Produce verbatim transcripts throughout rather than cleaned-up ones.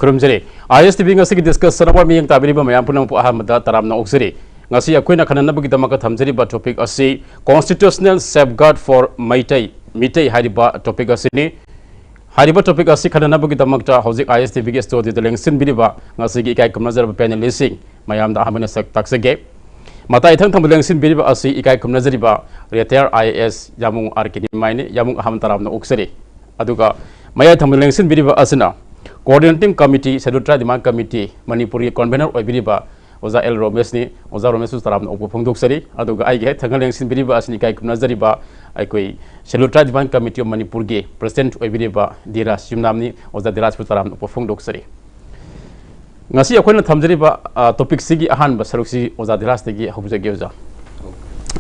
ꯈꯨꯔꯨꯝꯖꯔꯤ꯫ ꯑꯥꯏ ꯑꯦꯁ T V ꯉꯁꯤꯒꯤ discussion ꯑꯋꯥ ꯃꯤꯠꯌꯦꯡ ꯇꯥꯕꯤꯔꯤꯕ ꯃꯌꯥꯝ ꯄꯨꯝꯅꯃꯛꯄꯨ ꯑꯍꯥꯟꯕꯗ ꯇꯔꯥꯝꯅ ꯑꯣꯛꯆꯔꯤ꯫ ꯉꯁꯤ ꯑꯩꯈꯣꯏꯅ ꯈꯟꯅꯅꯕꯒꯤꯗꯃꯛꯇ ꯊꯝꯖꯔꯤꯕ ꯇꯣꯄꯤꯛ ꯑꯁꯤ Constitutional Safeguard for Meitei, Meetei ꯍꯥꯏꯔꯤꯕ ꯇꯣꯄꯤꯛ ꯑꯁꯤꯅꯤ꯫ ꯍꯥꯏꯔꯤꯕ ꯇꯣꯄꯤꯛ ꯑꯁꯤ ꯈꯟꯅꯅꯕꯒꯤꯗꯃꯛꯇ ꯍꯧꯖꯤꯛ ꯑꯥꯏ ꯑꯦꯁ ꯇꯤ ꯚꯤꯒꯤ ꯁ꯭ꯇꯨꯗꯤꯑꯣꯗ ꯂꯦꯡꯁꯤꯟꯕꯤꯔꯤꯕ ꯉꯁꯤꯒꯤ ꯏꯀꯥꯏ ꯈꯨꯝꯅꯖꯔꯕ ꯄꯦꯅꯦꯂꯤꯁꯁꯤꯡ ꯃꯌꯥꯝꯗ ꯑꯍꯥꯟꯕꯅ ꯁꯛ ꯇꯥꯛꯆꯒꯦ꯫ ꯃꯇꯥꯏ ꯏꯊꯪ ꯊꯪꯕ ꯂꯦꯡꯁꯤꯟꯕꯤꯔꯤꯕ ꯑꯁꯤ ꯏꯀꯥꯏ ꯈꯨꯝꯅꯖꯔꯤꯕ retire I A S ꯌꯥꯃꯨꯡ R ꯀꯦ ꯅꯤꯃꯥꯏꯅꯤ꯫ ꯌꯥꯃꯨꯡ ꯑꯍꯥꯟꯕ ꯇꯔꯥꯝꯅ ꯑꯣꯛꯆꯔꯤ꯫ ꯑꯗꯨꯒ ꯃꯌꯥꯏ ꯊꯪꯕ ꯂꯦꯡꯁꯤꯟꯕꯤꯔꯤꯕ ꯑꯁꯤꯅ Coordinating Committee, Scheduled Tribe Demand Committee ꯃꯅꯤꯄꯨꯔꯒꯤ ꯀꯣꯟꯚꯦꯅꯔ ꯑꯣꯏꯕꯤꯔꯤꯕ ꯑꯣꯖꯥ ꯑꯦꯜ ꯔꯣꯃꯦꯁꯅꯤ꯫ ꯑꯣꯖꯥ ꯔꯣꯃꯦꯁꯄꯨ ꯇꯔꯥꯝꯅ ꯑꯣꯛꯄ ꯐꯣꯡꯗꯣꯛꯆꯔꯤ꯫ ꯑꯗꯨꯒ ꯑꯩꯒꯤ ꯍꯦꯛ ꯊꯪꯅ ꯂꯦꯡꯁꯤꯟꯕꯤꯔꯤꯕ ꯑꯁꯤꯅ ꯏꯀꯥꯏ ꯈꯨꯝꯅꯖꯔꯤꯕ ꯑꯩꯈꯣꯏ Scheduled Tribe Demand Committee of ꯃꯅꯤꯄꯨꯔꯒꯤ ꯄ꯭ꯔꯁꯤꯗꯦꯟꯠ ꯑꯣꯏꯕꯤꯔꯤꯕ ꯙꯤꯔꯥꯖ ꯌꯨꯝꯅꯥꯝꯅꯤ꯫ ꯑꯣꯖꯥ ꯙꯤꯔꯥꯖꯄꯨ ꯇꯔꯥꯝꯅ ꯑꯣꯛꯄ ꯐꯣꯡꯗꯣꯛꯆꯔꯤ꯫ ꯉꯁꯤ ꯑꯩꯈꯣꯏꯅ ꯊꯝꯖꯔꯤꯕ, ꯑ, ꯇꯣꯄꯤꯛꯁꯤꯒꯤ ꯑꯍꯥꯟꯕ ꯁꯔꯨꯛꯁꯤ ꯑꯣꯖꯥ ꯙꯤꯔꯥꯖꯇꯒꯤ ꯍꯧꯖꯒꯦ, ꯑꯣꯖꯥ꯫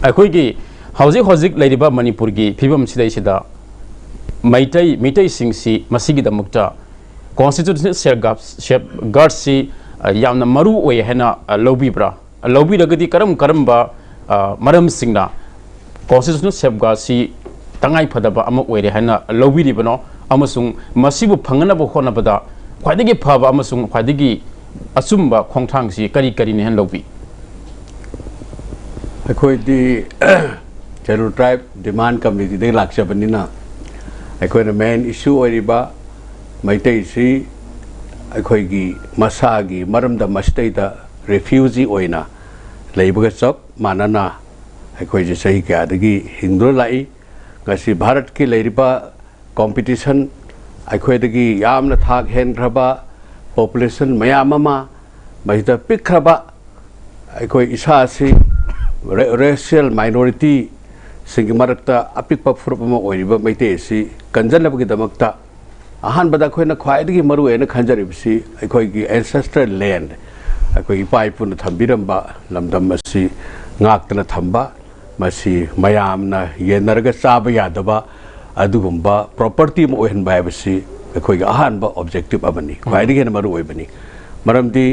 ꯑꯩꯈꯣꯏꯒꯤ ꯍꯧꯖꯤꯛ ꯍꯧꯖꯤꯛ ꯂꯩꯔꯤꯕ ꯃꯅꯤꯄꯨꯔꯒꯤ ꯐꯤꯕꯝꯁꯤꯗꯩꯁꯤꯗ ꯃꯩꯇꯩ, ꯃꯤꯇꯩꯁꯤꯡꯁꯤ ꯃꯁꯤꯒꯤꯗꯃꯛꯇ constitutional safeguard, safeguardꯁꯤ, ꯑ, ꯌꯥꯝꯅ ꯃꯔꯨ ꯑꯣꯏ ꯍꯥꯏꯅ, ꯑ, ꯂꯧꯕꯤꯕ꯭ꯔꯥ? ꯂꯧꯕꯤꯔꯒꯗꯤ ꯀꯔꯝ ꯀꯔꯝꯕ, ꯑ, ꯃꯔꯝꯁꯤꯡꯅ constitutional safeguardꯁꯤ ꯇꯉꯥꯏ ꯐꯗꯕ ꯑꯃ ꯑꯣꯏꯔꯦ ꯍꯥꯏꯅ ꯂꯧꯕꯤꯔꯤꯕꯅꯣ? ꯑꯃꯁꯨꯡ ꯃꯁꯤꯕꯨ ꯐꯪꯅꯅꯕ ꯍꯣꯠꯅꯕꯗ ꯈ꯭ꯋꯥꯏꯗꯒꯤ ꯐꯕ ꯑꯃꯁꯨꯡ ꯈ꯭ꯋꯥꯏꯗꯒꯤ ꯑꯆꯨꯝꯕ ꯈꯣꯡꯊꯥꯡꯁꯤ ꯀꯔꯤ ꯀꯔꯤꯅꯤ ꯍꯥꯏꯅ ꯂꯧꯕꯤ? ꯑꯩꯈꯣꯏꯗꯤ Scheduled Tribe Demand Committeeꯗꯒꯤ ꯂꯥꯛꯆꯕꯅꯤꯅ, ꯑꯩꯈꯣꯏꯅ main issue ꯑꯣꯏꯔꯤꯕ ꯃꯩꯇꯩꯁꯤ ꯑꯩꯈꯣꯏꯒꯤ ꯃꯁꯥꯒꯤ ꯃꯔꯝꯗ ꯃꯁꯤꯗꯩꯗ refugee ꯑꯣꯏꯅ ꯂꯩꯕꯒ ꯆꯞ ꯃꯥꯟꯅꯅ ꯑꯩꯈꯣꯏꯁꯦ ꯆꯍꯤ ꯀꯌꯥꯗꯒꯤ ꯍꯤꯡꯗꯨꯅ ꯂꯥꯛꯏ꯫ ꯉꯁꯤ ꯚꯥꯔꯠꯀꯤ ꯂꯩꯔꯤꯕ competition, ꯑꯩꯈꯣꯏꯗꯒꯤ ꯌꯥꯝꯅ ꯊꯥꯛ ꯍꯦꯟꯈ꯭ꯔꯕ population ꯃꯌꯥꯝ ꯑꯃ, ꯃꯁꯤꯗ ꯄꯤꯛꯈ꯭ꯔꯕ ꯑꯩꯈꯣꯏ ꯏꯁꯥ ꯑꯁꯤ ꯔꯦ-, racial minority ꯁꯤꯡꯒꯤ ꯃꯔꯛꯇ ꯑꯄꯤꯛꯄ ꯐꯨꯔꯨꯞ ꯑꯃ ꯑꯣꯏꯔꯤꯕ ꯃꯩꯇꯩ ꯑꯁꯤ ꯀꯟꯖꯅꯕꯒꯤꯗꯃꯛꯇ ꯑꯍꯥꯟꯕꯗ ꯑꯩꯈꯣꯏꯅ ꯈ꯭ꯋꯥꯏꯗꯒꯤ ꯃꯔꯨ ꯑꯣꯏꯅ ꯈꯟꯖꯔꯤꯕꯁꯤ ꯑꯩꯈꯣꯏꯒꯤ ancestral land, ꯑꯩꯈꯣꯏ ꯏꯄꯥ ꯏꯄꯨꯅ ꯊꯝꯕꯤꯔꯝꯕ ꯂꯝꯗꯝ ꯑꯁꯤ ꯉꯥꯛꯇꯅ ꯊꯝꯕ, ꯃꯁꯤ ꯃꯌꯥꯝꯅ ꯌꯦꯟꯅꯔꯒ ꯆꯥꯕ ꯌꯥꯗꯕ ꯑꯗꯨꯒꯨꯝꯕ property ꯑꯃ ꯑꯣꯏꯍꯟꯕ ꯍꯥꯏꯕꯁꯤ ꯑꯩꯈꯣꯏꯒꯤ ꯑꯍꯥꯟꯕ objective ꯑꯃꯅꯤ, ꯈ꯭ꯋꯥꯏꯗꯒꯤ ꯍꯦꯟꯅ ꯃꯔꯨ ꯑꯣꯏꯕꯅꯤ꯫ ꯃꯔꯝꯗꯤ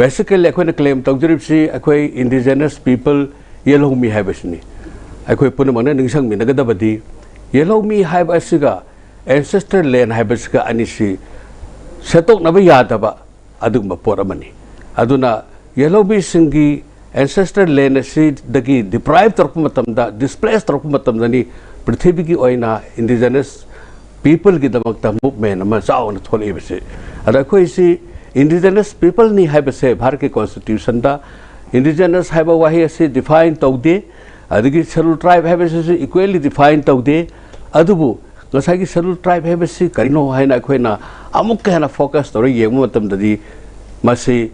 basically ꯑꯩꯈꯣꯏꯅ claim ꯇꯧꯖꯔꯤꯕꯁꯤ ꯑꯩꯈꯣꯏ indigenous people, ꯌꯦꯜꯍꯧꯃꯤ ꯍꯥꯏꯕꯁꯤꯅꯤ꯫ ꯑꯩꯈꯣꯏ ꯄꯨꯝꯅꯃꯛꯅ ꯅꯤꯡꯁꯤꯡꯃꯤꯟꯅꯒꯗꯕꯗꯤ ꯌꯦꯜꯍꯧꯃꯤ ꯍꯥꯏꯕ ꯑꯁꯤꯒ ancestral land ꯍꯥꯏꯕꯁꯤꯒ ꯑꯅꯤꯁꯤ ꯁꯦꯠꯇꯣꯛꯅꯕ ꯌꯥꯗꯕ ꯑꯗꯨꯒꯨꯝꯕ ꯄꯣꯠ ꯑꯃꯅꯤ꯫ ꯑꯗꯨꯅ ꯌꯦꯜꯍꯧꯃꯤꯁꯤꯡꯒꯤ ancestral land ꯑꯁꯤꯗꯒꯤ deprive ꯇꯧꯔꯛꯄ ꯃꯇꯝꯗ, displace ꯇꯧꯔꯛꯄ ꯃꯇꯝꯗꯅꯤ ꯄ꯭ꯔꯤꯊꯤꯕꯤꯒꯤ ꯑꯣꯏꯅ indigenous peopleꯒꯤꯗꯃꯛꯇ movement ꯑꯃ ꯆꯥꯎꯅ ꯊꯣꯛꯂꯛꯏꯕꯁꯦ꯫ ꯑꯗ ꯑꯩꯈꯣꯏꯁꯤ indigenous peopleꯅꯤ ꯍꯥꯏꯕꯁꯦ ꯚꯥꯔꯠꯀꯤ constitutionꯗ indigenous ꯍꯥꯏꯕ ꯋꯥꯍꯩ ꯑꯁꯤ define ꯇꯧꯗꯦ꯫ ꯑꯗꯒꯤ scheduled tribe ꯍꯥꯏꯕꯁꯤꯁꯨ equally define ꯇꯧꯗꯦ꯫ ꯑꯗꯨꯕꯨ ꯉꯁꯥꯏꯒꯤ scheduled tribe ꯍꯥꯏꯕꯁꯤ ꯀꯔꯤꯅꯣ ꯍꯥꯏꯅ ꯑꯩꯈꯣꯏꯅ ꯑꯃꯨꯛꯀ ꯍꯦꯟꯅ focus ꯇꯧꯔ ꯌꯦꯡꯕ ꯃꯇꯝꯗꯗꯤ, ꯃꯁꯤ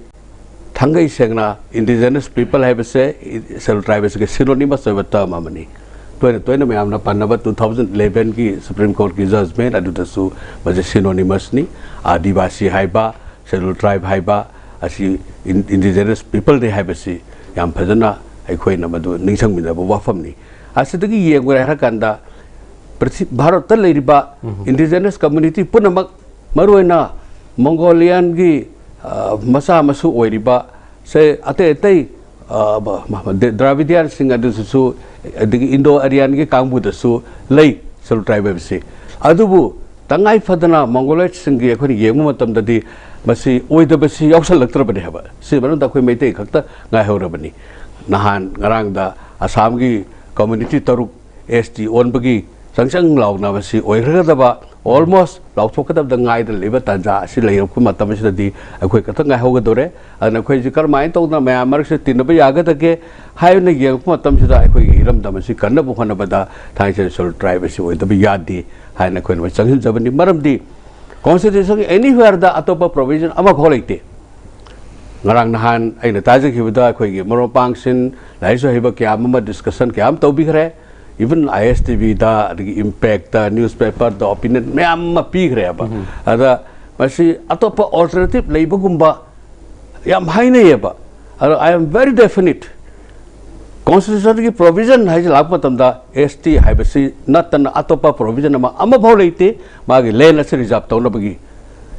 ꯊꯥꯡꯒꯩ ꯁꯦꯡꯅ indigenous people ꯍꯥꯏꯕꯁꯦ scheduled tribe ꯑꯁꯤꯒ synonymous ꯑꯣꯏꯕ term ꯑꯃꯅꯤ꯫ ꯇꯣꯏꯅ ꯇꯣꯏꯅ ꯃꯌꯥꯝꯅ ꯄꯟꯅꯕ two thousand elevenꯒꯤ Supreme Courtꯀꯤ judgment ꯑꯗꯨꯗꯁꯨ ꯃꯁꯤ synonymousꯅꯤ꯫ ꯑꯥꯗꯤꯕꯥꯁꯤ ꯍꯥꯏꯕ, scheduled tribe ꯍꯥꯏꯕ ꯑꯁꯤ indigenous peopleꯅꯤ ꯍꯥꯏꯕꯁꯤ ꯌꯥꯝ ꯐꯖꯅ ꯑꯩꯈꯣꯏꯅ ꯃꯗꯨ ꯅꯤꯡꯁꯤꯡꯃꯤꯟꯅꯕ ꯋꯥꯐꯝꯅꯤ꯫ ꯑꯁꯤꯗꯒꯤ ꯌꯦꯡꯉꯨꯔꯦ ꯍꯥꯏꯔꯀꯥꯟꯗ, ꯄ꯭ꯔꯤꯊꯤ-, ꯚꯥꯔꯠꯇ ꯂꯩꯔꯤꯕ indigenous community ꯄꯨꯝꯅꯃꯛ, ꯃꯔꯨꯑꯣꯏꯅ Mongolianꯒꯤ, ꯑ, ꯃꯆꯥ ꯃꯁꯨ ꯑꯣꯏꯔꯤꯕ, ꯁꯦ, ꯑꯇꯩ ꯑꯇꯩ, ꯑ, ꯕ-, ꯃ-, ꯗ-, Dravidianꯁꯤꯡ ꯑꯗꯨꯁꯨ, ꯑꯗꯒꯤ Indo-Aryanꯒꯤ ꯀꯥꯡꯕꯨꯗꯁꯨ ꯂꯩ scheduled tribe ꯍꯥꯏꯕꯁꯤ꯫ ꯑꯗꯨꯕꯨ ꯇꯉꯥꯏ ꯐꯗꯅ Mongoloidꯁꯤꯡꯒꯤ ꯑꯩꯈꯣꯏꯅ ꯌꯦꯡꯕ ꯃꯇꯝꯗꯗꯤ ꯃꯁꯤ ꯑꯣꯏꯗꯕꯁꯤ ꯌꯥꯎꯁꯜꯂꯛꯇ꯭ꯔꯕꯅꯤ ꯍꯥꯏꯕ꯫ ꯁꯤ ꯃꯔꯝꯗ ꯑꯩꯈꯣꯏ ꯃꯩꯇꯩ ꯈꯛꯇ ꯉꯥꯏꯍꯧꯔꯕꯅꯤ꯫ ꯅꯍꯥꯟ ꯉꯔꯥꯡꯗ ꯑꯁꯥꯝꯒꯤ community ꯇꯔꯨꯛ S T ꯑꯣꯟꯕꯒꯤ ꯆꯪꯆꯪ ꯂꯥꯎꯅ ꯃꯁꯤ ꯑꯣꯏꯈ꯭ꯔꯒꯗꯕ, almost ꯂꯥꯎꯊꯣꯛꯀꯗꯕꯗ ꯉꯥꯏꯗ ꯂꯩꯕ ꯇꯥꯟꯖꯥ ꯑꯁꯤ ꯂꯩꯔꯛꯄ ꯃꯇꯝ ꯑꯁꯤꯗꯗꯤ ꯑꯩꯈꯣꯏ ꯈꯛꯇ ꯉꯥꯏꯍꯧꯒꯗꯧꯔꯦ꯫ ꯑꯗꯨꯅ ꯑꯩꯈꯣꯏꯁꯤ ꯀꯔꯝꯍꯥꯏꯅ ꯇꯧꯗꯅ ꯃꯌꯥꯝ ꯃꯔꯛꯁꯤꯗ ꯇꯤꯟꯅꯕ ꯌꯥꯒꯗꯒꯦ ꯍꯥꯏꯅ ꯌꯦꯡꯉꯛꯄ ꯃꯇꯝꯁꯤꯗ, ꯑꯩꯈꯣꯏꯒꯤ ꯏꯔꯝꯗꯝ ꯑꯁꯤ ꯀꯟꯅꯕ ꯍꯣꯠꯅꯕꯗ ꯊꯥꯡꯒꯩ ꯁꯦꯡꯅ scheduled tribe ꯑꯁꯤ ꯑꯣꯏꯗꯕ ꯌꯥꯗꯦ ꯍꯥꯏꯅ ꯑꯩꯈꯣꯏꯅ ꯆꯪꯁꯤꯟꯖꯕꯅꯤ꯫ ꯃꯔꯝꯗꯤ constitution anywhereꯗ ꯑꯇꯣꯞꯄ provision ꯑꯃꯐꯥꯎ ꯂꯩꯇꯦ꯫ ꯉꯔꯥꯡ ꯅꯍꯥꯟ ꯑꯩꯅ ꯇꯥꯖꯈꯤꯕꯗ ꯑꯩꯈꯣꯏꯒꯤ ꯃꯔꯨꯞ ꯃꯄꯥꯡꯁꯤꯡ, ꯂꯥꯏꯔꯤꯛꯁꯨ ꯍꯩꯕ ꯀꯌꯥ ꯑꯃ discussion ꯀꯌꯥ ꯑꯃ ꯇꯧꯕꯤꯈ꯭ꯔꯦ꯫ Even I S T Vꯗ, ꯑꯗꯒꯤ Impactꯇ, newspaperꯗ opinion ꯃꯌꯥꯝ ꯑꯃ ꯄꯤꯈ꯭ꯔꯦꯕ꯫ ꯑꯗ ꯃꯁꯤ ꯑꯇꯣꯞꯄ alternative ꯂꯩꯕꯒꯨꯝꯕ ꯌꯥꯝ ꯍꯥꯏꯅꯩꯌꯦꯕ꯫ ꯑꯗꯣ I am very definite, constitutionꯒꯤ provision ꯍꯥꯏꯁꯦ ꯂꯥꯛꯄ ꯃꯇꯝꯗ S T ꯍꯥꯏꯕꯁꯤ ꯅꯠꯇꯅ ꯑꯇꯣꯞꯄ provision ꯑꯃ ꯑꯃꯐꯥꯎ ꯂꯩꯇꯦ ꯃꯥꯒꯤ land ꯑꯁꯤ reserve ꯇꯧꯅꯕꯒꯤ,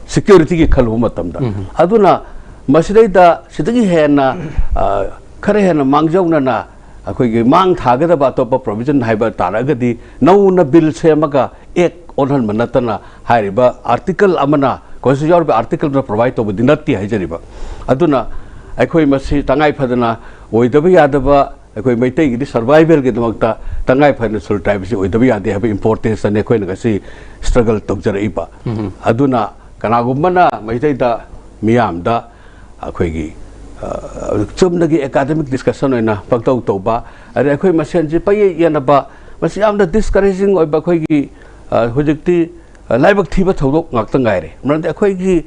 securityꯒꯤ ꯈꯜꯂꯨꯕ ꯃꯇꯝꯗ꯫ ꯑꯗꯨꯅ ꯃꯁꯤꯗꯩꯗ ꯁꯤꯗꯒꯤ ꯍꯦꯟꯅ, ꯑ, ꯈꯔ ꯍꯦꯟꯅ ꯃꯥꯡꯖꯧꯅꯅ ꯑꯩꯈꯣꯏꯒꯤ ꯃꯥꯡ ꯊꯥꯒꯗꯕ ꯑꯇꯣꯞꯄ provision ꯍꯥꯏꯕ ꯇꯥꯔꯒꯗꯤ, ꯅꯧꯅ bill ꯁꯦꯝꯃꯒ act ꯑꯣꯟꯍꯟꯕ ꯅꯠꯇꯅ, ꯍꯥꯏꯔꯤꯕ article ꯑꯃꯅ ꯀꯣꯟꯁꯇꯤꯇ꯭ꯌꯨꯁꯟ ꯌꯥꯎꯔꯤꯕ ꯑꯥꯔꯇꯤꯀꯜꯗꯨꯅ ꯄ꯭ꯔꯣꯚꯥꯏꯗ ꯇꯧꯕꯗꯤ ꯅꯠꯇꯦ ꯍꯥꯏꯖꯔꯤꯕ꯫ ꯑꯗꯨꯅ ꯑꯩꯈꯣꯏ ꯃꯁꯤ ꯇꯉꯥꯏ ꯐꯗꯅ ꯑꯣꯏꯗꯕ ꯌꯥꯗꯕ, ꯑꯩꯈꯣꯏ ꯃꯩꯇꯩꯒꯤꯗꯤ ꯁꯔꯚꯥꯏꯚꯦꯜꯒꯤꯗꯃꯛꯇ ꯇꯉꯥꯏ ꯐꯗꯅ ꯁꯦꯗ꯭ꯌꯨꯜ ꯇ꯭ꯔꯥꯏꯕꯁꯤ ꯑꯣꯏꯗꯕ ꯌꯥꯗꯦ ꯍꯥꯏꯕ ꯏꯝꯄꯣꯔꯇꯦꯟꯁꯇꯅꯤ ꯑꯩꯈꯣꯏꯅ ꯉꯁꯤ ꯁ꯭ꯇ꯭ꯔꯒꯜ ꯇꯧꯖꯔꯛꯏꯕ꯫ ꯑꯗꯨꯅ ꯀꯅꯥꯒꯨꯝꯕꯅ ꯃꯩꯇꯩꯗ, ꯃꯤꯌꯥꯝꯗ ꯑꯩꯈꯣꯏꯒꯤ, ꯑ, ꯆꯨꯝꯅꯒꯤ ꯑꯦꯀꯥꯗꯃꯤꯛ ꯗꯤꯁꯀꯁꯟ ꯑꯣꯏꯅ ꯄꯪꯇꯧ ꯇꯧꯕ, ꯑꯗꯩ ꯑꯩꯈꯣꯏ ꯃꯁꯦꯟꯁꯤ ꯄꯪꯌꯦꯠ ꯌꯦꯠꯅꯕ, ꯃꯁꯤ ꯌꯥꯝꯅ ꯗꯤꯁꯀꯔꯦꯖꯤꯡ ꯑꯣꯏꯕ ꯑꯩꯈꯣꯏꯒꯤ, ꯑ, ꯍꯧꯖꯤꯛꯇꯤ, ꯑ, ꯂꯥꯏꯕꯛ ꯊꯤꯕ ꯊꯧꯗꯣꯛ ꯉꯥꯛꯇ ꯉꯥꯏꯔꯦ꯫ ꯃꯔꯝꯗꯤ ꯑꯩꯈꯣꯏꯒꯤ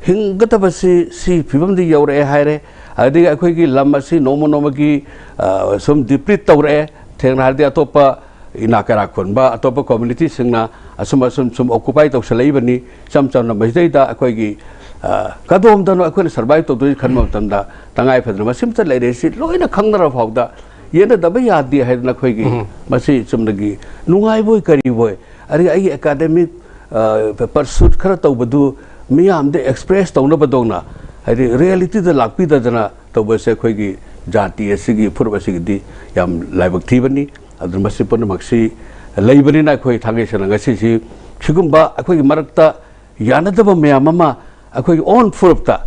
ꯍꯤꯡꯒꯗꯕꯁꯤ ꯁꯤ ꯐꯤꯕꯝꯗ ꯌꯧꯔꯛꯑꯦ ꯍꯥꯏꯔꯦ, ꯑꯗꯒꯤ ꯑꯩꯈꯣꯏꯒꯤ ꯂꯝ ꯑꯁꯤ ꯅꯣꯡꯃ ꯅꯣꯡꯃꯒꯤ, ꯑ, ꯁꯨꯝ ꯗꯤꯄ꯭ꯂꯤꯠ ꯇꯧꯔꯛꯑꯦ꯫ ꯁꯦꯡꯅ ꯍꯥꯏꯔꯗꯤ ꯑꯇꯣꯞꯄ ꯏꯅꯥ ꯀꯩꯔꯥꯛ ꯈꯨꯟꯕ ꯑꯇꯣꯞꯄ ꯀꯝꯃ꯭ꯌꯨꯅꯤꯇꯤꯁꯤꯡꯅ ꯑꯁꯨꯝ ꯑꯁꯨꯝ ꯁꯨꯝ ꯑꯣꯀꯨꯄꯥꯏ ꯇꯧꯁꯜꯂꯛꯏꯕꯅꯤ꯫ ꯏꯆꯝ ꯆꯝꯅ ꯃꯁꯤꯗꯩꯗ ꯑꯩꯈꯣꯏꯒꯤ, ꯑ, ꯀꯗꯣꯝꯗꯅꯣ ꯑꯩꯈꯣꯏꯅ ꯁꯔꯚꯥꯏꯚ ꯇꯧꯗꯣꯏ ꯈꯟꯕ ꯃꯇꯝꯗ ꯇꯉꯥꯏ ꯐꯗꯅ ꯃꯁꯤꯃꯇ ꯂꯩꯔꯦ꯫ ꯁꯤ ꯂꯣꯏꯅ ꯈꯪꯅꯔꯕ ꯐꯥꯎꯗ ꯌꯦꯠꯅꯗꯕ ꯌꯥꯗꯦ ꯍꯥꯏꯗꯅ ꯑꯩꯈꯣꯏꯒꯤ ꯎꯝ꯫ ꯃꯁꯤ ꯆꯨꯝꯅꯒꯤ ꯅꯨꯡꯉꯥꯏꯕꯣꯏ ꯀꯔꯤꯕꯣꯏ, ꯑꯗꯒꯤ ꯑꯩꯒꯤ ꯑꯦꯀꯥꯗꯃꯤꯛ, ꯑ, ꯄꯔꯁꯨꯠ ꯈꯔ ꯇꯧꯕꯗꯨ ꯃꯤꯌꯥꯝꯗ ꯑꯦꯛꯁꯄ꯭ꯔꯦꯁ ꯇꯧꯅꯕꯗꯧꯅ, ꯍꯥꯏꯗꯤ ꯔꯤꯌꯦꯂꯤꯇꯤꯗ ꯂꯥꯛꯄꯤꯗꯗꯅ ꯇꯧꯕꯁꯦ ꯑꯩꯈꯣꯏꯒꯤ ꯖꯥꯇꯤ ꯑꯁꯤꯒꯤ, ꯐꯨꯔꯨꯞ ꯑꯁꯤꯒꯤꯗꯤ ꯌꯥꯝ ꯂꯥꯏꯕꯛ ꯊꯤꯕꯅꯤ꯫ ꯑꯗꯨꯅ ꯃꯁꯤ ꯄꯨꯝꯅꯃꯛꯁꯤ ꯂꯩꯕꯅꯤꯅ ꯑꯩꯈꯣꯏ ꯊꯥꯡꯒꯩ ꯁꯦꯡꯅ ꯉꯁꯤꯁꯤ ꯁꯤꯒꯨꯝꯕ ꯑꯩꯈꯣꯏꯒꯤ ꯃꯔꯛꯇ ꯌꯥꯅꯗꯕ ꯃꯌꯥꯝ ꯑꯃ ꯑꯩꯈꯣꯏꯒꯤ ꯑꯣꯟ ꯐꯨꯔꯨꯞꯇ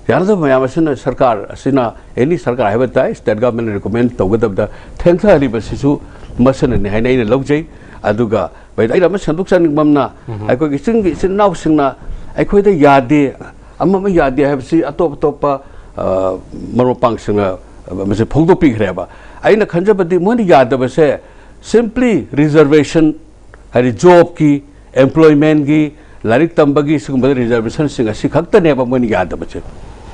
ꯌꯥꯅꯗꯕ ꯃꯌꯥꯝ ꯑꯁꯤꯅ ꯁꯔꯀꯥꯔ ꯑꯁꯤꯅ, ꯑꯦꯅꯤ ꯁꯔꯀꯥꯔ ꯍꯥꯏꯕ ꯇꯥꯏ, ꯁ꯭ꯇꯦꯠ ꯒꯚꯔꯟꯃꯦꯟꯠꯅ ꯔꯤꯀꯣꯃꯦꯟ ꯇꯧꯒꯗꯕꯗ ꯊꯦꯡꯊꯍꯜꯂꯤꯕꯁꯤꯁꯨ ꯃꯁꯤꯅꯅꯤ ꯍꯥꯏꯅ ꯑꯩꯅ ꯂꯧꯖꯩ꯫ ꯑꯗꯨꯒ ꯃꯁꯤꯗ ꯑꯩꯅ ꯑꯃ ꯁꯦꯝꯗꯣꯛꯆꯅꯤꯡꯕ ꯑꯃꯅ, ꯎꯝ꯫ ꯑꯩꯈꯣꯏꯒꯤ ꯆꯤꯡꯒꯤ ꯏꯆꯤꯟ ꯏꯅꯥꯎꯁꯤꯡꯅ ꯑꯩꯈꯣꯏꯗ ꯌꯥꯗꯦ, ꯑꯃ ꯑꯃ ꯌꯥꯗꯦ ꯍꯥꯏꯕꯁꯤ ꯑꯇꯣꯞ ꯑꯇꯣꯞꯄ, ꯑ, ꯃꯔꯨꯞ ꯃꯄꯥꯡꯁꯤꯡꯅ ꯃꯁꯤ ꯐꯣꯡꯗꯣꯛꯄꯤꯈ꯭ꯔꯦꯕ꯫ ꯑꯩꯅ ꯈꯟꯖꯕꯗꯤ ꯃꯣꯏꯅ ꯌꯥꯗꯕꯁꯦ ꯁꯤꯝꯄ꯭ꯂꯤ ꯔꯤꯖꯔꯕꯦꯁꯟ, ꯍꯥꯏꯗꯤ ꯖꯣꯕꯀꯤ, ꯑꯦꯝꯄ꯭ꯂꯣꯏꯃꯦꯟꯒꯤ, ꯂꯥꯏꯔꯤꯛ ꯇꯝꯕꯒꯤ ꯁꯤꯒꯨꯝꯕ ꯔꯤꯖꯔꯕꯦꯁꯟꯁꯤꯡ ꯑꯁꯤ ꯈꯛꯇꯅꯦꯕ ꯃꯣꯏꯅ ꯌꯥꯗꯕꯁꯦ꯫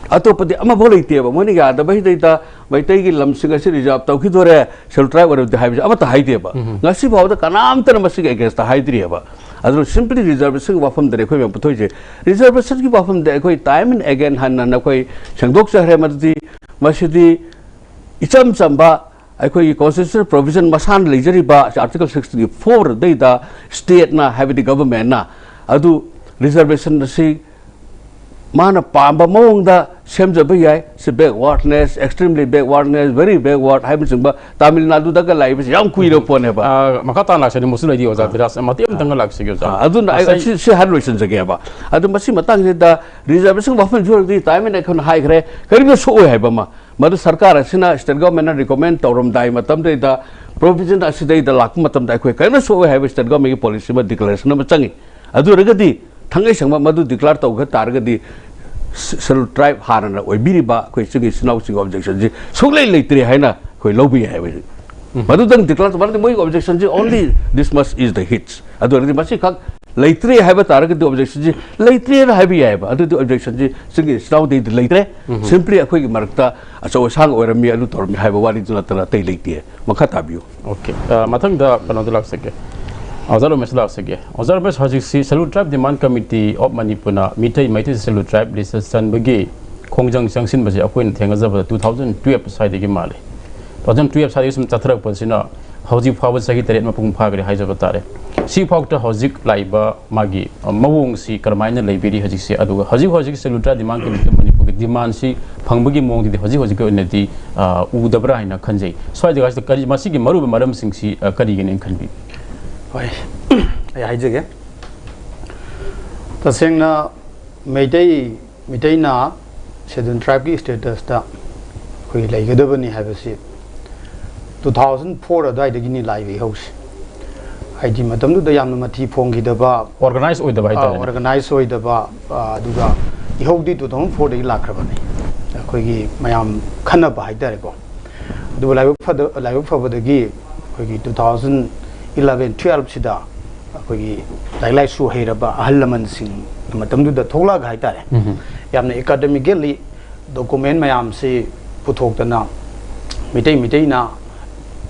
ꯑꯇꯣꯞꯄꯗꯤ ꯑꯃꯐꯥꯎ ꯂꯩꯇꯦꯕ꯫ ꯃꯣꯏꯅ ꯌꯥꯗꯕꯁꯤꯗꯩꯗ ꯃꯩꯇꯩꯒꯤ ꯂꯝꯁꯤꯡ ꯑꯁꯤ ꯔꯤꯖꯥꯔꯕ ꯇꯧꯈꯤꯗꯣꯔꯦ, ꯁꯦꯗ꯭ꯌꯨꯜ ꯇ꯭ꯔꯥꯏꯕ ꯑꯣꯏꯔꯕꯗꯤ ꯍꯥꯏꯕꯁꯦ ꯑꯃꯠꯇ ꯍꯥꯏꯗꯦꯕ꯫ ꯎꯝ꯫ ꯉꯁꯤ ꯐꯥꯎꯗ ꯀꯅꯥꯝꯇꯅ ꯃꯁꯤꯒꯤ ꯑꯦꯒꯦꯟꯁꯇ ꯍꯥꯏꯗ꯭ꯔꯤꯑꯕ꯫ ꯑꯗꯨꯅ ꯁꯤꯝꯄ꯭ꯂꯤ ꯔꯤꯖꯔꯕꯦꯁꯟꯒꯤ ꯋꯥꯐꯝꯗꯅꯦ ꯑꯩꯈꯣꯏ ꯃꯌꯥꯝ ꯄꯨꯊꯣꯛꯏꯁꯦ꯫ ꯔꯤꯖꯔꯕꯦꯁꯟꯒꯤ ꯋꯥꯐꯝꯗ ꯑꯩꯈꯣꯏ ꯇꯥꯏꯝ ꯑꯦꯟ ꯑꯦꯒꯦꯟ ꯍꯟꯅ ꯅꯈꯣꯏ ꯁꯦꯡꯗꯣꯛꯆꯈ꯭ꯔꯦ꯫ ꯃꯗꯨꯗꯤ ꯃꯁꯤꯗꯤ ꯏꯆꯝ ꯆꯝꯕ ꯑꯩꯈꯣꯏꯒꯤ ꯀꯣꯟꯁꯇꯤꯇ꯭ꯌꯨꯁꯅꯦꯜ ꯄ꯭ꯔꯣꯚꯤꯖꯟ ꯃꯁꯥꯅ ꯂꯩꯖꯔꯤꯕ ꯑꯥꯔꯇꯤꯀꯜ ꯁꯤꯛꯁꯇꯤ ꯐꯣꯔꯗꯩꯗ ꯁ꯭ꯇꯦꯠꯅ, ꯍꯥꯏꯕꯗꯤ ꯒꯚꯔꯟꯃꯦꯟꯠꯅ ꯑꯗꯨ ꯔꯤꯖꯔꯕꯦꯁꯟ ꯑꯁꯤ ꯃꯥꯅ ꯄꯥꯝꯕ ꯃꯑꯣꯡꯗ ꯁꯦꯝꯖꯕ ꯌꯥꯏ꯫ ꯁꯤ backwardness, extremely backwardness, very backward ꯍꯥꯏꯕꯅꯆꯤꯡꯕ ꯇꯥꯃꯤꯜ ꯅꯥꯗꯨꯗꯒ ꯂꯥꯛꯏꯕꯁꯤ ꯌꯥꯝ ꯀꯨꯏꯔꯕ ꯄꯣꯠꯅꯦꯕ꯫ ꯑ, ꯃꯈꯥ ꯇꯥꯅ ꯂꯥꯛꯆꯅꯤ, ꯃꯨꯁꯨ ꯂꯩꯗꯤ ꯑꯣꯖꯥ ꯕꯤꯔꯥꯖ, ꯃꯇꯦꯛ ꯑꯃꯇꯪꯒ ꯂꯥꯛꯆꯒꯦ ꯑꯣꯖꯥ꯫ ꯑ, ꯑꯗꯨꯅ ꯑꯩ ꯉꯁꯥꯏ ꯁꯤ, ꯁꯤ ꯍꯥꯏꯔ ꯂꯣꯏꯁꯤꯟꯖꯒꯦꯕ꯫ ꯑꯗꯨ ꯃꯁꯤ ꯃꯇꯥꯡꯁꯤꯗ reservation ꯋꯥꯐꯝꯁꯨ ꯍꯧꯖꯤꯛ ꯇꯥꯏꯝ ꯑꯦꯟ ꯑꯩꯈꯣꯏꯅ ꯍꯥꯏꯈ꯭ꯔꯦ, ꯀꯔꯤꯝꯇ ꯁꯣꯛꯑꯣꯏ ꯍꯥꯏꯕ ꯑꯃ꯫ ꯃꯗꯨ ꯁꯔꯀꯥꯔ ꯑꯁꯤꯅ, state government ꯅ recommend ꯇꯧꯔꯝꯗꯥꯏ ꯃꯇꯝꯗꯩꯗ, provision ꯑꯁꯤꯗꯩꯗ ꯂꯥꯛꯄ ꯃꯇꯝꯗ ꯑꯩꯈꯣꯏ ꯀꯔꯤꯝꯇ ꯁꯣꯛꯑꯣꯏ ꯍꯥꯏꯕ state government ꯒꯤ policy ꯑꯃ, declaration ꯑꯃ ꯆꯪꯉꯤ꯫ ꯑꯗꯨ ꯑꯣꯏꯔꯒꯗꯤ ꯊꯥꯡꯉꯩ ꯁꯦꯡꯕ ꯃꯗꯨ declare ꯇꯧꯈ꯭ꯔ ꯇꯥꯔꯒꯗꯤ, ꯁ-, schedule tribe ꯍꯥꯟꯅꯅ ꯑꯣꯏꯕꯤꯔꯤꯕ ꯑꯩꯈꯣꯏ ꯆꯤꯡꯒꯤ ꯏꯆꯤꯟ ꯏꯅꯥꯎꯁꯤꯡꯒꯤ objection ꯁꯤ ꯁꯨꯡꯂꯩ ꯂꯩꯇ꯭ꯔꯦ ꯍꯥꯏꯅ ꯑꯩꯈꯣꯏ ꯂꯧꯕ ꯌꯥꯏ ꯍꯥꯏꯕꯁꯤ꯫ ꯃꯗꯨꯗꯪ declare ꯇꯧꯕ, ꯃꯔꯝꯗꯤ ꯃꯣꯏꯒꯤ objection ꯁꯤ only this much is the hitch꯫ ꯑꯗꯨ ꯑꯣꯏꯔꯒꯗꯤ ꯃꯁꯤꯈꯛ ꯂꯩꯇ꯭ꯔꯦ ꯍꯥꯏꯕ ꯇꯥꯔꯒꯗꯤ objection ꯁꯤ ꯂꯩꯇ꯭ꯔꯦꯅ ꯍꯥꯏꯕ ꯌꯥꯏꯑꯕ꯫ ꯑꯗꯨꯗꯤ objection ꯁꯤ ꯆꯤꯡꯒꯤ ꯏꯆꯤꯟ ꯏꯅꯥꯎꯗꯩꯗꯤ ꯂꯩꯇ꯭ꯔꯦ꯫ Simply ꯑꯩꯈꯣꯏꯒꯤ ꯃꯔꯛꯇ ꯑꯆꯧ ꯑꯁꯥꯡ ꯑꯣꯏꯔꯝꯃꯤ, ꯑꯗꯨ ꯇꯧꯔꯝꯃꯤ ꯍꯥꯏꯕ ꯋꯥꯔꯤꯗꯨ ꯅꯠꯇꯅ ꯑꯇꯩ ꯂꯩꯇꯦ꯫ ꯃꯈꯥ ꯇꯥꯕꯤꯌꯨ꯫ OK꯫ ꯑ, ꯃꯊꯪꯗ ꯀꯩꯅꯣꯗ ꯂꯥꯛꯆꯒꯦ꯫ ꯑꯣꯖꯥ ꯔꯣꯃꯦꯁ ꯂꯥꯛꯆꯒꯦ꯫ ꯑꯣꯖꯥ ꯔꯣꯃꯦꯁ, ꯍꯧꯖꯤꯛꯁꯤ Schedule Tribe Demand Committee of ꯃꯅꯤꯄꯨꯔꯅ Meitei, Meitei Schedule Tribe list ꯆꯟꯕꯒꯤ ꯈꯣꯡꯖꯪ ꯆꯪꯁꯤꯟꯕꯁꯦ ꯑꯩꯈꯣꯏꯅ ꯊꯦꯡꯅꯖꯕꯗ two thousand twelve ꯁ꯭ꯋꯥꯏꯗꯒꯤ ꯃꯥꯜꯂꯤ꯫ Two thousand twelve ꯁ꯭ꯋꯥꯏꯗꯒꯤ ꯁꯨꯝ ꯆꯠꯊꯔꯛꯄꯁꯤꯅ ꯍꯧꯖꯤꯛ ꯐꯥꯎꯕ ꯆꯍꯤ ꯇꯔꯦꯠ ꯃꯄꯨꯡ ꯐꯥꯈ꯭ꯔꯦ ꯍꯥꯏꯖꯕ ꯇꯥꯔꯦ꯫ ꯁꯤꯐꯥꯎꯗ ꯍꯧꯖꯤꯛ ꯂꯥꯛꯏꯕ ꯃꯥꯒꯤ, ꯑ, ꯃꯑꯣꯡꯁꯤ ꯀꯔꯝꯍꯥꯏꯅ ꯂꯩꯕꯤꯔꯤ ꯍꯧꯖꯤꯛꯁꯦ? ꯑꯗꯨꯒ ꯍꯧꯖꯤꯛ ꯍꯧꯖꯤꯛ Schedule Tribe Demand Committee ꯃꯅꯤꯄꯨꯔꯒꯤ demand ꯁꯤ ꯐꯪꯕꯒꯤ ꯃꯑꯣꯡꯗꯗꯤ ꯍꯧꯖꯤꯛ ꯍꯧꯖꯤꯛꯀꯤ ꯑꯣꯏꯅꯗꯤ, ꯑ, ꯎꯗꯕ꯭ꯔꯥ ꯍꯥꯏꯅ ꯈꯟꯖꯩ꯫ ꯁ꯭ꯋꯥꯏ ꯖꯒꯥꯁꯤꯗ ꯀꯔꯤ, ꯃꯁꯤꯒꯤ ꯃꯔꯨꯑꯣꯏꯕ ꯃꯔꯝꯁꯤꯡꯁꯤ, ꯑ, ꯀꯔꯤꯒꯤꯅꯤ ꯈꯟꯕꯤ? ꯍꯣꯏ, ꯑꯩ ꯍꯥꯏꯖꯒꯦ꯫ ꯇꯁꯦꯡꯅ ꯃꯩꯇꯩ, ꯃꯤꯇꯩꯅ Schedule Tribe ꯀꯤ status ꯇ ꯑꯩꯈꯣꯏ ꯂꯩꯒꯗꯕꯅꯤ ꯍꯥꯏꯕꯁꯤ two thousand four ꯑꯗꯨꯋꯥꯏꯗꯒꯤꯅꯤ ꯂꯥꯛꯏꯕ ꯏꯍꯧꯁꯦ꯫ ꯍꯥꯏꯗꯤ ꯃꯇꯝꯗꯨꯗ ꯌꯥꯝꯅ ꯃꯊꯤ ꯐꯣꯡꯈꯤꯗꯕ, Organize ꯑꯣꯏꯗꯕ ꯍꯥꯏꯇꯥꯔꯦꯅꯦ꯫ Organize ꯑꯣꯏꯗꯕ, ꯑ, ꯑꯗꯨꯒ ꯏꯍꯧꯗꯤ two thousand four ꯗꯒꯤ ꯂꯥꯛꯈ꯭ꯔꯕꯅꯤ꯫ ꯑꯩꯈꯣꯏꯒꯤ ꯃꯌꯥꯝ ꯈꯟꯅꯕ ꯍꯥꯏꯇꯥꯔꯦꯀꯣ꯫ ꯑꯗꯨꯕꯨ ꯂꯥꯏꯕꯛ ꯐꯗ-, ꯂꯥꯏꯕꯛ ꯐꯕꯗꯒꯤ ꯑꯩꯈꯣꯏꯒꯤ two thousand eleven twelve ꯁꯤꯗ ꯑꯩꯈꯣꯏꯒꯤ ꯂꯥꯏꯔꯤꯛ ꯂꯥꯏꯁꯨ ꯍꯩꯔꯕ ꯑꯍꯜ ꯂꯃꯟꯁꯤꯡ ꯃꯇꯝꯗꯨꯗ ꯊꯣꯛꯂꯛꯑꯒ ꯍꯥꯏꯇꯥꯔꯦ, ꯌꯥꯝꯅ academically document ꯃꯌꯥꯝꯁꯤ ꯄꯨꯊꯣꯛꯇꯅ ꯃꯤꯇꯩ ꯃꯤꯇꯩꯅ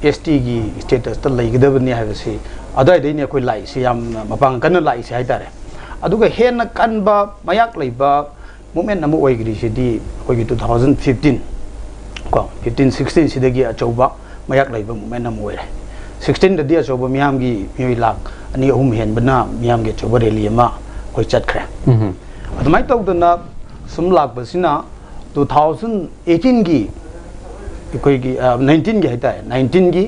S T ꯒꯤ status ꯇ ꯂꯩꯒꯗꯕꯅꯤ ꯍꯥꯏꯕꯁꯤ ꯑꯗꯨꯋꯥꯏꯗꯩꯅꯤ ꯑꯩꯈꯣꯏ ꯂꯥꯛꯏꯁꯤ, ꯌꯥꯝꯅ ꯃꯄꯥꯡ ꯀꯟꯅ ꯂꯥꯛꯏꯁꯤ ꯍꯥꯏꯇꯥꯔꯦ꯫ ꯑꯗꯨꯒ ꯍꯦꯟꯅ ꯀꯟꯕ ꯃꯌꯥꯛ ꯂꯩꯕ movement ꯑꯃ ꯑꯣꯏꯈ꯭ꯔꯤꯁꯤꯗꯤ ꯑꯩꯈꯣꯏꯒꯤ two thousand fifteen ꯀꯣ, fifteen sixteen ꯁꯤꯗꯒꯤ ꯑꯆꯧꯕ ꯃꯌꯥꯛ ꯂꯩꯕ movement ꯑꯃ ꯑꯣꯏꯔꯦ꯫ Sixteen ꯗꯗꯤ ꯑꯆꯧꯕ ꯃꯤꯌꯥꯝꯒꯤ ꯃꯤꯑꯣꯏ ꯂꯥꯈ ꯑꯅꯤ ꯑꯍꯨꯝ ꯍꯦꯟꯕꯅ ꯃꯤꯌꯥꯝꯒꯤ ꯑꯆꯧꯕ rally ꯑꯃ ꯑꯩꯈꯣꯏ ꯆꯠꯈ꯭ꯔꯦ꯫ ꯑꯗꯨꯃꯥꯏꯅ ꯇꯧꯗꯅ ꯁꯨꯝ ꯂꯥꯛꯄꯁꯤꯅ ꯇꯨ ꯊꯥꯎꯖꯟ ꯑꯩꯠꯇꯤꯟꯒꯤ, ꯑꯩꯈꯣꯏꯒꯤ ꯅꯥꯏꯟꯇꯤꯟꯒꯤ ꯍꯥꯏꯇꯥꯔꯦ, ꯅꯥꯏꯟꯇꯤꯟꯒꯤ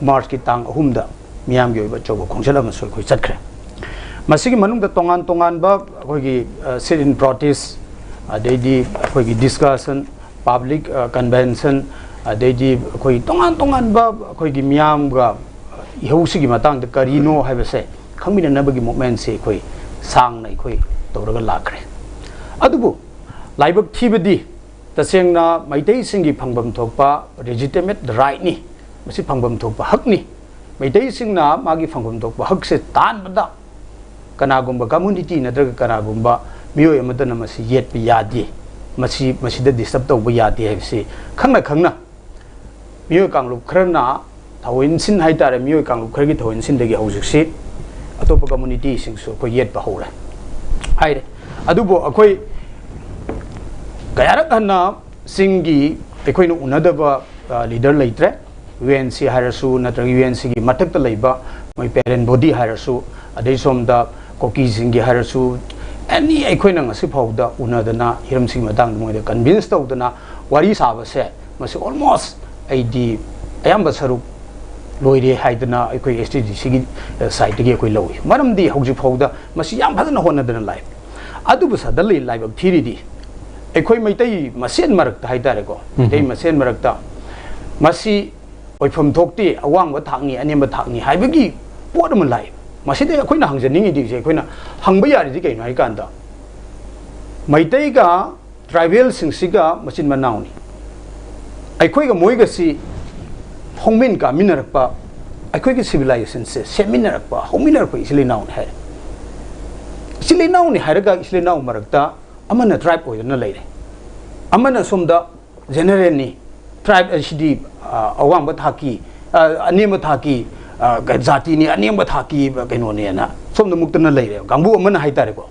ꯃꯥꯔꯆꯀꯤ ꯇꯥꯡ ꯑꯍꯨꯝꯗ ꯃꯤꯌꯥꯝꯒꯤ ꯑꯣꯏꯕ ꯑꯆꯧꯕ ꯈꯣꯡꯆꯠ ꯑꯃꯁꯨ ꯑꯩꯈꯣꯏ ꯆꯠꯈ꯭ꯔꯦ꯫ ꯃꯁꯤꯒꯤ ꯃꯅꯨꯡꯗ ꯇꯣꯉꯥꯟ ꯇꯣꯉꯥꯟꯕ ꯑꯩꯈꯣꯏꯒꯤ ꯁꯤꯠ ꯏꯟ ꯄ꯭ꯔꯣꯇꯦꯁ, ꯑꯗꯩꯗꯤ ꯑꯩꯈꯣꯏꯒꯤ ꯗꯤꯁꯀꯁꯟ, ꯄꯕ꯭ꯂꯤꯛ ꯀꯟꯚꯦꯟꯁꯟ, ꯑꯗꯩꯗꯤ ꯑꯩꯈꯣꯏ ꯇꯣꯉꯥꯟ ꯇꯣꯉꯥꯟꯕ ꯑꯩꯈꯣꯏꯒꯤ ꯃꯤꯌꯥꯝꯒ ꯏꯍꯧꯁꯤꯒꯤ ꯃꯇꯥꯡꯗ ꯀꯔꯤꯅꯣ ꯍꯥꯏꯕꯁꯦ ꯈꯪꯃꯤꯟꯅꯅꯕꯒꯤ ꯃꯨꯞꯃꯦꯟꯁꯦ ꯑꯩꯈꯣꯏ ꯁꯥꯡꯅ ꯑꯩꯈꯣꯏ ꯇꯧꯔꯒ ꯂꯥꯛꯈ꯭ꯔꯦ꯫ ꯑꯗꯨꯕꯨ ꯂꯥꯏꯕꯛ ꯊꯤꯕꯗꯤ, ꯇꯁꯦꯡꯅ ꯃꯩꯇꯩꯁꯤꯡꯒꯤ ꯐꯪꯐꯝ ꯊꯣꯛꯄ ꯂꯦꯖꯤꯇꯤꯃꯦꯠ ꯔꯥꯏꯠꯅꯤ, ꯃꯁꯤ ꯐꯪꯐꯝ ꯊꯣꯛꯄ ꯍꯛꯅꯤ꯫ ꯃꯩꯇꯩꯁꯤꯡꯅ ꯃꯥꯒꯤ ꯐꯪꯐꯝ ꯊꯣꯛꯄ ꯍꯛꯁꯦ ꯇꯥꯟꯕꯗ ꯀꯅꯥꯒꯨꯝꯕ ꯀꯝꯃꯨꯅꯤꯇꯤ ꯅꯠꯇ꯭ꯔꯒ ꯀꯅꯥꯒꯨꯝꯕ ꯃꯤꯑꯣꯏ ꯑꯃꯠꯇꯅ ꯃꯁꯤ ꯌꯦꯠꯄ ꯌꯥꯗꯦ, ꯃꯁꯤ, ꯃꯁꯤꯗ ꯗꯤꯁꯇꯔꯕ ꯇꯧꯕ ꯌꯥꯗꯦ ꯍꯥꯏꯕꯁꯤ ꯈꯪꯅ ꯈꯪꯅ ꯃꯤꯑꯣꯏ ꯀꯥꯡꯂꯨꯞ ꯈꯔꯅ ꯊꯑꯣꯏꯟꯁꯤꯟ ꯍꯥꯏꯇꯥꯔꯦ, ꯃꯤꯑꯣꯏ ꯀꯥꯡꯂꯨꯞ ꯈꯔꯒꯤ ꯊꯑꯣꯏꯟꯁꯤꯟꯗꯒꯤ ꯍꯧꯖꯤꯛꯁꯤ ꯑꯇꯣꯞꯄ ꯀꯝꯃꯨꯅꯤꯇꯤꯁꯤꯡꯁꯨ ꯑꯩꯈꯣꯏ ꯌꯦꯠꯄ ꯍꯧꯔꯦ ꯍꯥꯏꯔꯦ꯫ ꯑꯗꯨꯕꯨ ꯑꯩꯈꯣꯏ ꯀꯌꯥꯔꯛ ꯍꯟꯅ ꯆꯤꯡꯒꯤ ꯑꯩꯈꯣꯏꯅ ꯎꯅꯗꯕ ꯂꯤꯗꯔ ꯂꯩꯇ꯭ꯔꯦ꯫ ꯌꯨ ꯑꯦꯟ ꯁꯤ ꯍꯥꯏꯔꯁꯨ, ꯅꯠꯇ꯭ꯔꯒ ꯌꯨ ꯑꯦꯟ ꯁꯤꯒꯤ ꯃꯊꯛꯇ ꯂꯩꯕ ꯃꯣꯏ ꯄꯦꯔꯦꯟ ꯕꯣꯗꯤ ꯍꯥꯏꯔꯁꯨ, ꯑꯗꯩ ꯁꯣꯝꯗ ꯀꯨꯀꯤꯁꯤꯡꯒꯤ ꯍꯥꯏꯔꯁꯨ, ꯑꯦꯅꯤ, ꯑꯩꯈꯣꯏꯅ ꯉꯁꯤ ꯐꯥꯎꯕꯗ ꯎꯅꯗꯅ ꯍꯤꯔꯝꯁꯤꯒꯤ ꯃꯇꯥꯡꯗ ꯃꯣꯏꯗ ꯀꯟꯚꯤꯟꯁ ꯇꯧꯗꯅ ꯋꯥꯔꯤ ꯁꯥꯕꯁꯦ, ꯃꯁꯤ ꯑꯣꯜꯃꯣꯁ ꯑꯩꯗꯤ ꯑꯌꯥꯝꯕ ꯁꯔꯨꯛ ꯂꯣꯏꯔꯦ ꯍꯥꯏꯗꯅ ꯑꯩꯈꯣꯏ ꯑꯦꯁ ꯇꯤ ꯗꯤ ꯁꯤꯒꯤ ꯁꯥꯏꯠꯇꯒꯤ ꯑꯩꯈꯣꯏ ꯂꯧꯏ꯫ ꯃꯔꯝꯗꯤ ꯍꯧꯖꯤꯛ ꯐꯥꯎꯕꯗ ꯃꯁꯤ ꯌꯥꯝ ꯐꯖꯅ ꯍꯣꯠꯅꯗꯅ ꯂꯥꯛꯑꯦ꯫ ꯑꯗꯨꯕꯨ ꯁꯗꯟꯂꯤ ꯂꯥꯏꯕꯛ ꯊꯤꯔꯤꯗꯤ, ꯑꯩꯈꯣꯏ ꯃꯩꯇꯩ ꯃꯁꯦꯟ ꯃꯔꯛꯇ ꯍꯥꯏꯇꯥꯔꯦꯀꯣ, ꯃꯩꯇꯩ ꯃꯁꯦꯟ ꯃꯔꯛꯇ ꯃꯁꯤ ꯑꯣꯏꯐꯝ ꯊꯣꯛꯇꯦ, ꯑꯋꯥꯡꯕ ꯊꯥꯛꯅꯤ, ꯑꯅꯦꯝꯕ ꯊꯥꯛꯅꯤ ꯍꯥꯏꯕꯒꯤ ꯄꯣꯠ ꯑꯃ ꯂꯥꯛꯑꯦ꯫ ꯃꯁꯤꯗ ꯑꯩꯈꯣꯏꯅ ꯍꯪꯖꯅꯤꯡꯉꯤꯗꯤ, ꯑꯩꯈꯣꯏꯅ ꯍꯪꯕ ꯌꯥꯔꯤꯗꯤ ꯀꯩꯅꯣ ꯍꯥꯏꯀꯥꯟꯗ, ꯃꯩꯇꯩꯒ ꯇ꯭ꯔꯥꯏꯕꯦꯜꯁꯤꯡꯁꯤꯒ ꯃꯆꯤꯟ ꯃꯅꯥꯎꯅꯤ, ꯑꯩꯈꯣꯏꯒ ꯃꯣꯏꯒꯁꯤ ꯍꯧꯃꯤꯟ ꯀꯥꯃꯤꯟꯅꯔꯛꯄ, ꯑꯩꯈꯣꯏꯒꯤ ꯁꯤꯚꯤꯂꯥꯏꯖꯦꯁꯟꯁꯦ ꯁꯦꯝꯃꯤꯟꯅꯔꯛꯄ, ꯍꯧꯃꯤꯟꯅꯔꯛꯄ ꯏꯆꯤꯜ ꯏꯅꯥꯎꯅꯤ ꯍꯥꯏꯔꯦ꯫ ꯏꯆꯤꯜ ꯏꯅꯥꯎꯅꯤ ꯍꯥꯏꯔꯒ ꯏꯆꯤꯜ ꯏꯅꯥꯎ ꯃꯔꯛꯇ ꯑꯃꯅ ꯇ꯭ꯔꯥꯏꯕ ꯑꯣꯏꯗꯨꯅ ꯂꯩꯔꯦ, ꯑꯃꯅ ꯁꯣꯝꯗ ꯖꯦꯅꯔꯦꯜꯅꯤ, ꯇ꯭ꯔꯥꯏꯕ ꯑꯁꯤꯗꯤ, ꯑ, ꯑꯋꯥꯡꯕ ꯊꯥꯛꯀꯤ, ꯑ, ꯑꯅꯦꯝꯕ ꯊꯥꯛꯀꯤ, ꯑ, ꯖꯥꯇꯤꯅꯤ, ꯑꯅꯦꯝꯕ ꯊꯥꯛꯀꯤ ꯀꯩꯅꯣꯅꯦꯅ ꯁꯣꯝꯗ ꯃꯨꯛꯇꯅ ꯂꯩꯔꯦ ꯀꯥꯡꯕꯨ ꯑꯃꯅ ꯍꯥꯏꯇꯥꯔꯦꯀꯣ꯫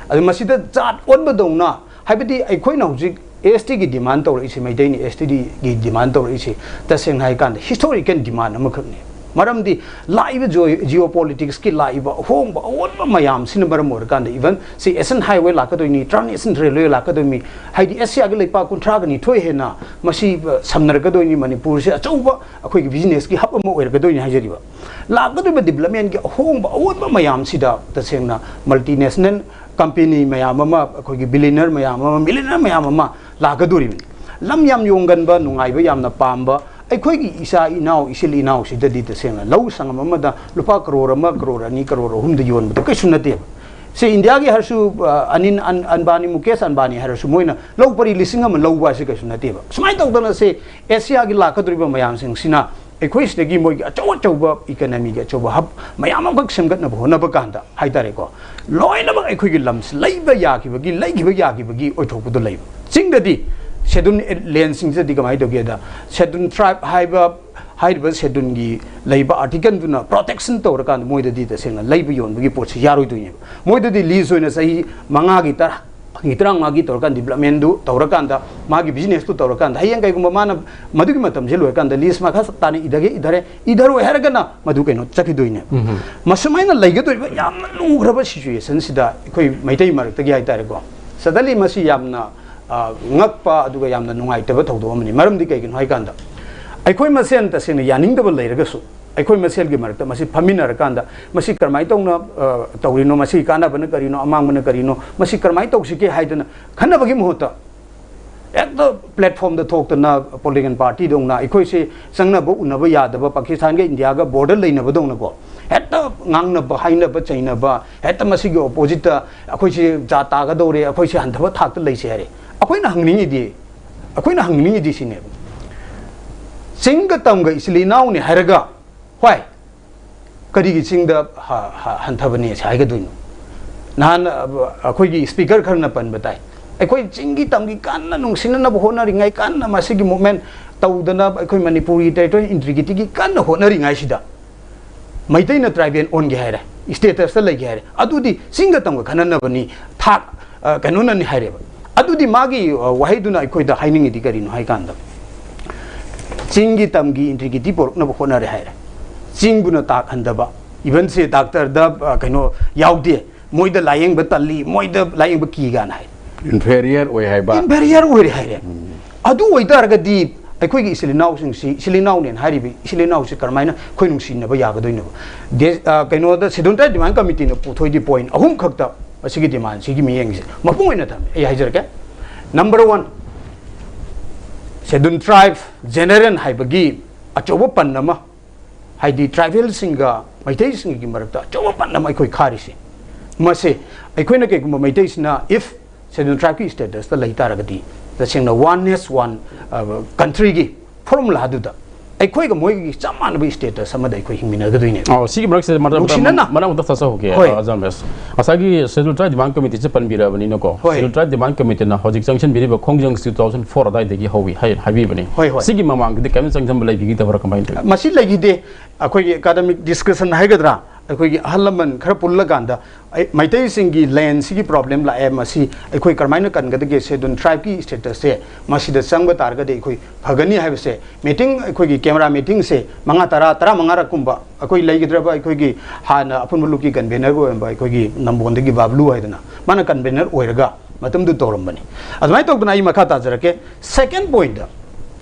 ꯑꯗꯨ ꯃꯁꯤꯗ ꯖꯥꯠ ꯑꯣꯟꯕꯗꯧꯅ, ꯍꯥꯏꯕꯗꯤ ꯑꯩꯈꯣꯏꯅ ꯍꯧꯖꯤꯛ ꯑꯦꯁ ꯇꯤꯒꯤ ꯗꯤꯃꯥꯟ ꯇꯧꯔꯛꯏꯁꯦ, ꯃꯩꯇꯩꯅꯤ ꯑꯦꯁ ꯇꯤꯒꯤ ꯗꯤꯃꯥꯟ ꯇꯧꯔꯛꯏꯁꯦ, ꯇꯁꯦꯡꯅ ꯍꯥꯏꯀꯥꯟꯗ ꯍꯤꯁꯇꯣꯔꯤꯀꯦꯜ ꯗꯤꯃꯥꯟ ꯑꯃꯈꯛꯅꯤ꯫ ꯃꯔꯝꯗꯤ ꯂꯥꯛꯏꯕ ꯖꯤꯑꯣ ꯄꯣꯂꯤꯇꯤꯛꯁꯀꯤ ꯂꯥꯛꯏꯕ ꯑꯍꯣꯡꯕ ꯑꯑꯣꯟꯕ ꯃꯌꯥꯝꯁꯤꯅ ꯃꯔꯝ ꯑꯣꯏꯔꯀꯥꯟꯗ, ꯏꯚꯟ ꯁꯤ ꯑꯦꯁꯟ ꯍꯥꯏꯋꯦ ꯂꯥꯛꯀꯗꯣꯏꯅꯤ, ꯇ꯭ꯔꯥꯟ ꯏꯁꯟ ꯔꯦꯜꯋꯦ ꯂꯥꯛꯀꯗꯣꯏꯅꯤ, ꯍꯥꯏꯗꯤ ꯑꯦꯁꯤꯌꯥꯒꯤ ꯂꯩꯄꯥꯛ ꯀꯨꯟꯊ꯭ꯔꯥꯒ ꯅꯤꯊꯣꯏ ꯍꯦꯟꯅ ꯃꯁꯤ ꯁꯝꯅꯔꯛꯀꯗꯣꯏꯅꯤ꯫ ꯃꯅꯤꯄꯨꯔꯁꯦ ꯑꯆꯧꯕ ꯑꯩꯈꯣꯏꯒꯤ ꯕꯤꯖꯤꯅꯦꯁꯀꯤ ꯍꯕ ꯑꯃ ꯑꯣꯏꯔꯛꯀꯗꯣꯏꯅꯤ ꯍꯥꯏꯖꯔꯤꯕ꯫ ꯂꯥꯛꯀꯗꯧꯔꯤꯕ ꯗꯤꯕꯂꯞꯃꯦꯟꯒꯤ ꯑꯍꯣꯡꯕ ꯑꯑꯣꯟꯕ ꯃꯌꯥꯝꯁꯤꯗ ꯇꯁꯦꯡꯅ ꯃꯜꯇꯤꯅꯦꯁꯅꯦꯜ ꯀꯝꯄꯦꯅꯤ ꯃꯌꯥꯝ ꯑꯃ, ꯑꯩꯈꯣꯏꯒꯤ ꯕꯤꯂꯤꯅꯔ ꯃꯌꯥꯝ ꯑꯃ, ꯃꯤꯂꯤꯅꯔ ꯃꯌꯥꯝ ꯑꯃ ꯂꯥꯛꯀꯗꯣꯔꯤꯕꯅꯤ꯫ ꯂꯝ ꯌꯥꯝ ꯌꯣꯡꯒꯟꯕ, ꯅꯨꯡꯉꯥꯏꯕ ꯌꯥꯝꯅ ꯄꯥꯝꯕ ꯑꯩꯈꯣꯏꯒꯤ ꯏꯆꯥ ꯏꯅꯥꯎ, ꯏꯆꯤꯜ ꯏꯅꯥꯎꯁꯤꯗꯗꯤ ꯇꯁꯦꯡꯅ ꯂꯧ ꯁꯪꯉꯝ ꯑꯃꯗ ꯂꯨꯄꯥ ꯀꯔꯣꯔ ꯑꯃ, ꯀꯔꯣꯔ ꯑꯅꯤ, ꯀꯔꯣꯔ ꯑꯍꯨꯝꯗ ꯌꯣꯟꯕꯗ ꯀꯩꯁꯨ ꯅꯠꯇꯦꯕ꯫ ꯁꯤ ꯏꯟꯗꯤꯌꯥꯒꯤ ꯍꯥꯏꯔꯁꯨ, ꯑ, ꯑꯅꯤꯜ ꯑꯟ-, ꯑꯟꯕꯥꯅꯤ, ꯃꯨꯀꯦꯁ ꯑꯟꯕꯥꯅꯤ ꯍꯥꯏꯔꯁꯨ, ꯃꯣꯏꯅ ꯂꯧ ꯄꯔꯤ ꯂꯤꯁꯤꯡ ꯑꯃ ꯂꯧꯕ ꯍꯥꯏꯁꯦ ꯀꯩꯁꯨ ꯅꯠꯇꯦꯕ꯫ ꯁꯨꯃꯥꯏꯅ ꯇꯧꯗꯅ ꯁꯤ ꯑꯦꯁꯤꯌꯥꯒꯤ ꯂꯥꯛꯀꯗꯧꯔꯤꯕ ꯃꯌꯥꯝꯁꯤꯡꯁꯤꯅ ꯑꯩꯈꯣꯏ ꯁꯤꯗꯒꯤ ꯃꯣꯏꯒꯤ ꯑꯆꯧ ꯑꯆꯧꯕ ꯏꯀꯣꯅꯣꯃꯤꯒꯤ ꯑꯆꯧꯕ ꯍꯕ ꯃꯌꯥꯝ ꯑꯃꯈꯛ ꯁꯦꯝꯒꯠꯅꯕ ꯍꯣꯠꯅꯕ ꯀꯥꯟꯗ ꯍꯥꯏꯇꯥꯔꯦꯀꯣ, ꯂꯣꯏꯅꯃꯛ ꯑꯩꯈꯣꯏꯒꯤ ꯂꯝꯁꯤ ꯂꯩꯕ ꯌꯥꯈꯤꯕꯒꯤ, ꯂꯩꯈꯤꯕ ꯌꯥꯈꯤꯕꯒꯤ ꯑꯣꯏꯊꯣꯛꯄꯗꯣ ꯂꯩꯕ꯫ ꯆꯤꯡꯗꯗꯤ ꯁꯦꯗꯨꯜ ꯂꯦꯟꯁꯤꯡꯁꯤꯗꯗꯤ ꯀꯃꯥꯏꯅ ꯇꯧꯒꯦꯗ, ꯁꯦꯗꯨꯜ ꯇ꯭ꯔꯥꯏꯕ ꯍꯥꯏꯕ, ꯍꯥꯏꯔꯤꯕ ꯁꯦꯗꯨꯜꯒꯤ ꯂꯩꯕ ꯑꯥꯔꯇꯤꯀꯜꯗꯨꯅ ꯄ꯭ꯔꯣꯇꯦꯛꯁꯟ ꯇꯧꯔꯀꯥꯟꯗ ꯃꯣꯏꯗꯗꯤ ꯇꯁꯦꯡꯅ ꯂꯩꯕ ꯌꯣꯟꯕꯒꯤ ꯄꯣꯠꯁꯤ ꯌꯥꯔꯣꯏꯗꯣꯏꯅꯦꯕ꯫ ꯃꯣꯏꯗꯗꯤ ꯂꯤꯁ ꯑꯣꯏꯅ ꯆꯍꯤ ꯃꯉꯥꯒꯤ, ꯇꯔꯥ, ꯇꯔꯥꯃꯉꯥꯒꯤ ꯇꯧꯔꯀꯥꯟꯗ, ꯗꯤꯕꯂꯞꯃꯦꯟꯗꯨ ꯇꯧꯔꯀꯥꯟꯗ, ꯃꯥꯒꯤ ꯕꯤꯖꯤꯅꯦꯁꯇꯨ ꯇꯧꯔꯀꯥꯟꯗ, ꯍꯌꯦꯡ ꯀꯩꯒꯨꯝꯕ ꯃꯥꯅ ꯃꯗꯨꯒꯤ ꯃꯇꯝꯁꯤ ꯂꯣꯏꯔꯀꯥꯟꯗ ꯂꯤꯁ ꯃꯈꯥ ꯇꯥꯅ ꯏꯊꯒꯦ ꯏꯊꯔꯦ, ꯏꯊꯔꯣꯏ ꯍꯥꯏꯔꯒꯅ ꯃꯗꯨ ꯀꯩꯅꯣ ꯆꯠꯈꯤꯗꯣꯏꯅꯦ꯫ ꯃꯁꯨꯃꯥꯏꯅ ꯂꯩꯒꯗꯣꯏꯕ ꯌꯥꯝꯅ ꯂꯨꯈ꯭ꯔꯕ ꯁꯤꯆꯨꯋꯦꯁꯟꯁꯤꯗ ꯑꯩꯈꯣꯏ ꯃꯩꯇꯩ ꯃꯔꯛꯇꯒꯤ ꯍꯥꯏꯇꯥꯔꯦꯀꯣ, ꯁꯗꯟꯂꯤ ꯃꯁꯤ ꯌꯥꯝꯅ, ꯑ, ꯉꯛꯄ ꯑꯗꯨꯒ ꯌꯥꯝꯅ ꯅꯨꯡꯉꯥꯏꯇꯕ ꯊꯧꯗꯣꯛ ꯑꯃꯅꯤ꯫ ꯃꯔꯝꯗꯤ ꯀꯩꯒꯤꯅꯣ ꯍꯥꯏꯀꯥꯟꯗ, ꯑꯩꯈꯣꯏ ꯃꯁꯦꯟ ꯇꯁꯦꯡꯅ ꯌꯥꯅꯤꯡꯗꯕ ꯂꯩꯔꯒꯁꯨ, ꯑꯩꯈꯣꯏ ꯃꯁꯦꯜꯒꯤ ꯃꯔꯛꯇ ꯃꯁꯤ ꯐꯝꯃꯤꯟꯅꯔꯀꯥꯟꯗ, ꯃꯁꯤ ꯀꯔꯝꯍꯥꯏꯅ ꯇꯧꯅ, ꯑ, ꯇꯧꯔꯤꯅꯣ, ꯃꯁꯤꯒꯤ ꯀꯥꯟꯅꯕꯅ ꯀꯔꯤꯅꯣ, ꯑꯃꯥꯡꯕꯅ ꯀꯔꯤꯅꯣ, ꯃꯁꯤ ꯀꯔꯝꯍꯥꯏꯅ ꯇꯧꯁꯤꯒꯦ ꯍꯥꯏꯗꯅ ꯈꯟꯅꯕꯒꯤ ꯃꯍꯨꯠꯇ, ꯍꯦꯛꯇ ꯄ꯭ꯂꯦꯠꯐꯣꯝꯗ ꯊꯣꯛꯇꯅ, ꯄꯣꯂꯤꯇꯤꯀꯦꯜ ꯄꯥꯔꯇꯤꯗꯧꯅ, ꯑꯩꯈꯣꯏꯁꯦ ꯆꯪꯅꯕ ꯎꯅꯕ ꯌꯥꯗꯕ, ꯄꯥꯀꯤꯁꯇꯥꯟꯒ ꯏꯟꯗꯤꯌꯥꯒ ꯕꯣꯔꯗꯔ ꯂꯩꯅꯕꯗꯧꯅꯀꯣ, ꯍꯦꯛꯇ ꯉꯥꯡꯅꯕ, ꯍꯥꯏꯅꯕ, ꯆꯩꯅꯕ, ꯍꯦꯛꯇ ꯃꯁꯤꯒꯤ ꯑꯣꯄꯣꯖꯤꯠꯇ ꯑꯩꯈꯣꯏꯁꯦ ꯖꯥꯠ ꯇꯥꯒꯗꯧꯔꯦ, ꯑꯩꯈꯣꯏꯁꯦ ꯍꯟꯊꯕ ꯊꯥꯛꯇ ꯂꯩꯁꯦ ꯍꯥꯏꯔꯦ꯫ ꯑꯩꯈꯣꯏꯅ ꯍꯪꯅꯤꯡꯉꯤꯗꯤ, ꯑꯩꯈꯣꯏꯅ ꯍꯪꯅꯤꯡꯉꯤꯗꯤ ꯁꯤꯅꯦꯕ, ꯆꯤꯡꯒ ꯇꯝꯒ ꯏꯆꯤꯜ ꯏꯅꯥꯎꯅꯤ ꯍꯥꯏꯔꯒ, ꯍꯣꯏ, ꯀꯔꯤꯒꯤ ꯆꯤꯡꯗ ꯍ-, ꯍ-, ꯍꯟꯊꯕꯅꯦ ꯁꯤ ꯍꯥꯏꯒꯗꯣꯏꯅꯣ? ꯅꯍꯥꯟ, ꯑ, ꯑꯩꯈꯣꯏꯒꯤ ꯁ꯭ꯄꯤꯀꯔ ꯈꯔꯅ ꯄꯟꯕ ꯇꯥꯏ, ꯑꯩꯈꯣꯏ ꯆꯤꯡꯒꯤ ꯇꯝꯒꯤ ꯀꯟꯅ ꯅꯨꯡꯁꯤꯅꯅꯕ ꯍꯣꯠꯅꯔꯤꯉꯩ, ꯀꯟꯅ ꯃꯁꯤꯒꯤ ꯃꯨꯚꯃꯦꯟ ꯇꯧꯗꯅ, ꯑꯩꯈꯣꯏ ꯃꯅꯤꯄꯨꯔꯒꯤ ꯇꯦꯔꯤꯇꯣꯔꯤꯌꯦꯜ ꯏꯟꯇꯤꯒ꯭ꯔꯤꯇꯤꯒꯤ ꯀꯟꯅ ꯍꯣꯠꯅꯔꯤꯉꯩꯁꯤꯗ, ꯃꯩꯇꯩꯅ ꯇ꯭ꯔꯥꯏꯕꯦꯜ ꯑꯣꯟꯒꯦ ꯍꯥꯏꯔꯦ, ꯁ꯭ꯇꯦꯇꯁꯇ ꯂꯩꯒꯦ ꯍꯥꯏꯔꯦ, ꯑꯗꯨꯗꯤ ꯆꯤꯡꯒ ꯇꯝꯒ ꯈꯟꯅꯅꯕꯅꯤ, ꯊꯥꯛ, ꯑ, ꯀꯩꯅꯣꯅꯅꯤ ꯍꯥꯏꯔꯦꯕ꯫ ꯑꯗꯨꯗꯤ ꯃꯥꯒꯤ, ꯑ, ꯋꯥꯍꯩꯗꯨꯅ ꯑꯩꯈꯣꯏꯗ ꯍꯥꯏꯅꯤꯡꯉꯤꯗꯤ ꯀꯔꯤꯅꯣ ꯍꯥꯏꯀꯥꯟꯗ, ꯆꯤꯡꯒꯤ ꯇꯝꯒꯤ ꯏꯟꯇꯤꯒ꯭ꯔꯤꯇꯤ ꯄꯣꯔꯛꯅꯕ ꯍꯣꯠꯅꯔꯦ ꯍꯥꯏꯔꯦ꯫ ꯆꯤꯡꯕꯨꯅ ꯇꯥꯛꯍꯟꯗꯕ, ꯏꯚꯟꯁꯦ ꯗꯥꯛꯇꯔꯗ ꯑ, ꯀꯩꯅꯣ ꯌꯥꯎꯗꯦ, ꯃꯣꯏꯗ ꯂꯥꯏꯌꯦꯡꯕ ꯇꯜꯂꯤ, ꯃꯣꯏꯗ ꯂꯥꯏꯌꯦꯡꯕ ꯀꯤ ꯀꯥꯏꯅ ꯍꯥꯏ꯫ ꯏꯟꯐꯦꯔꯤꯌꯔ ꯑꯣꯏ ꯍꯥꯏꯕ꯫ ꯏꯟꯐꯦꯔꯤꯌꯔ ꯑꯣꯏꯔꯦ ꯍꯥꯏꯔꯦ꯫ ꯑꯗꯨ ꯑꯣꯏꯇꯥꯔꯒꯗꯤ ꯑꯩꯈꯣꯏꯒꯤ ꯏꯆꯤꯜ ꯏꯅꯥꯎꯁꯤꯡꯁꯤ, ꯏꯆꯤꯜ ꯏꯅꯥꯎꯅꯦꯅ ꯍꯥꯏꯔꯤꯕ ꯏꯆꯤꯜ ꯏꯅꯥꯎꯁꯤ ꯀꯔꯝꯍꯥꯏꯅ ꯑꯩꯈꯣꯏ ꯅꯨꯡꯁꯤꯅꯕ ꯌꯥꯒꯗꯣꯏꯅꯣꯕ? ꯗꯦ- ꯑ, ꯀꯩꯅꯣꯗ ꯁꯦꯗꯨꯜ ꯇ꯭ꯔꯥꯏꯕ ꯗꯤꯃꯥꯟ ꯀꯃꯤꯇꯤꯅ ꯄꯨꯊꯣꯛꯏꯗꯤ ꯄꯣꯏꯟ ꯑꯍꯨꯝ ꯈꯛꯇ ꯃꯁꯤꯒꯤ ꯗꯤꯃꯥꯟꯁꯤꯒꯤ ꯃꯤꯠꯌꯦꯡꯁꯦ ꯃꯄꯨꯡ ꯑꯣꯏꯅ ꯊꯝꯃꯦ꯫ ꯑꯩ ꯍꯥꯏꯖꯔꯛꯀꯦ꯫ ꯅꯝꯕꯔ ꯋꯥꯟ, ꯁꯦꯗꯨꯜ ꯇ꯭ꯔꯥꯏꯕ ꯖꯦꯅꯔꯦꯜ ꯍꯥꯏꯕꯒꯤ ꯑꯆꯧꯕ ꯄꯟ ꯑꯃ, ꯍꯥꯏꯗꯤ ꯇ꯭ꯔꯥꯏꯕꯦꯜꯁꯤꯡꯒ ꯃꯩꯇꯩꯁꯤꯡꯒꯤ ꯃꯔꯛꯇ ꯑꯆꯧꯕ ꯄꯟ ꯑꯃ ꯑꯩꯈꯣꯏ ꯈꯥꯔꯤꯁꯦ, ꯃꯁꯦ ꯑꯩꯈꯣꯏꯅ ꯀꯩꯒꯨꯝꯕ ꯃꯩꯇꯩꯁꯤꯅ if ꯁꯦꯗꯨꯜ ꯇ꯭ꯔꯥꯏꯕꯀꯤ ꯁ꯭ꯇꯦꯇꯁꯇ ꯂꯩ ꯇꯥꯔꯒꯗꯤ, ꯇꯁꯦꯡꯅ ꯋꯥꯟ ꯅꯦꯁ ꯋꯥꯟ ꯀꯟꯇ꯭ꯔꯤꯒꯤ ꯐꯣꯔꯃꯨꯂꯥꯗꯨꯗ ꯑꯩꯈꯣꯏꯒ ꯃꯣꯏꯒꯤ ꯆꯞ ꯃꯥꯟꯅꯕ ꯁ꯭ꯇꯦꯇꯁ ꯑꯃꯗ ꯑꯩꯈꯣꯏ ꯍꯤꯡꯃꯤꯟꯅꯒꯗꯣꯏꯅꯦꯕ꯫ ꯑꯣ, ꯁꯤꯒꯤ ꯃꯔꯛꯁꯤꯗ ꯃꯔꯛ ꯅꯨꯡꯁꯤꯅꯅ꯫ ꯃꯔꯛ ꯑꯃꯇ ꯆꯠꯆꯍꯧꯒꯦ ꯍꯣꯏ꯫ ꯑ, ꯑꯖꯥꯝ ꯕꯦꯁ꯫ ꯉꯁꯥꯏꯒꯤ ꯁꯦꯗꯨꯜ ꯇ꯭ꯔꯥꯏꯕ ꯗꯤꯃꯥꯟ ꯀꯃꯤꯇꯤꯁꯦ ꯄꯟꯕꯤꯔꯕꯅꯤꯅꯀꯣ꯫ ꯍꯣꯏ꯫ ꯁꯦꯗꯨꯜ ꯇ꯭ꯔꯥꯏꯕ ꯗꯤꯃꯥꯟ ꯀꯃꯤꯇꯤꯅ ꯍꯧꯖꯤꯛ ꯆꯪꯁꯤꯟꯕꯤꯔꯤꯕ ꯈꯣꯡꯖꯪꯁꯤ two thousand four ꯑꯗꯥꯏꯗꯒꯤ ꯍꯧꯋꯤ ꯍꯥꯏ-, ꯍꯥꯏꯕꯤꯕꯅꯤ꯫ ꯍꯣꯏ, ꯍꯣꯏ꯫ ꯁꯤꯒꯤ ꯃꯃꯥꯡꯗꯗꯤ ꯀꯔꯤꯝꯇ ꯆꯪꯁꯤꯟꯕ ꯂꯩꯕꯤꯈꯤꯗꯕ꯭ꯔꯥ ꯀꯃꯥꯏꯅ ꯇꯧꯏ? ꯃꯁꯤ ꯂꯩꯈꯤꯗꯦ꯫ ꯑꯩꯈꯣꯏꯒꯤ ꯑꯦꯀꯥꯗꯃꯤꯛ ꯗꯤꯁꯀꯁꯟ ꯍꯥꯏꯒꯗ꯭ꯔꯥ, ꯑꯩꯈꯣꯏꯒꯤ ꯑꯍꯜ ꯂꯃꯟ ꯈꯔ ꯄꯨꯜꯂꯀꯥꯟꯗ ꯑꯩ, ꯃꯩꯇꯩꯁꯤꯡꯒꯤ ꯂꯦꯟꯁꯤꯒꯤ ꯄ꯭ꯔꯣꯕ꯭ꯂꯦꯝ ꯂꯥꯛꯑꯦ, ꯃꯁꯤ ꯑꯩꯈꯣꯏ ꯀꯔꯝꯍꯥꯏꯅ ꯀꯟꯒꯗꯒꯦ, ꯁꯦꯗꯨꯜ ꯇ꯭ꯔꯥꯏꯕꯀꯤ ꯁ꯭ꯇꯦꯇꯁꯁꯦ ꯃꯁꯤꯗ ꯆꯪꯕ ꯇꯥꯔꯒꯗꯤ ꯑꯩꯈꯣꯏ ꯐꯒꯅꯤ ꯍꯥꯏꯕꯁꯦ, ꯃꯤꯇꯤꯡ, ꯑꯩꯈꯣꯏꯒꯤ ꯀꯦꯃꯦꯔꯥ ꯃꯤꯇꯤꯡꯁꯦ ꯃꯉꯥ, ꯇꯔꯥ, ꯇꯔꯥ ꯃꯉꯥꯔꯛ ꯀꯨꯝꯕ ꯑꯩꯈꯣꯏ ꯂꯩꯒꯗ꯭ꯔꯕ, ꯑꯩꯈꯣꯏꯒꯤ ꯍꯥꯟꯅ ꯑꯄꯨꯟꯕ ꯂꯨꯞꯀꯤ ꯀꯟꯚꯦꯅꯔꯒ ꯑꯣꯏꯔꯝꯕ ꯑꯩꯈꯣꯏꯒꯤ ꯅꯝꯕꯣꯟꯗꯒꯤ ꯕꯥꯕ꯭ꯂꯨ ꯍꯥꯏꯗꯅ ꯃꯥꯅ ꯀꯟꯚꯦꯅꯔ ꯑꯣꯏꯔꯒ ꯃꯇꯝꯗꯨ ꯇꯧꯔꯝꯕꯅꯤ꯫ ꯑꯗꯨꯃꯥꯏꯅ ꯇꯧꯗꯅ ꯑꯩ ꯃꯈꯥ ꯇꯥꯖꯔꯛꯀꯦ꯫ ꯁꯦꯀꯦꯟ ꯄꯣꯏꯟꯠꯇ,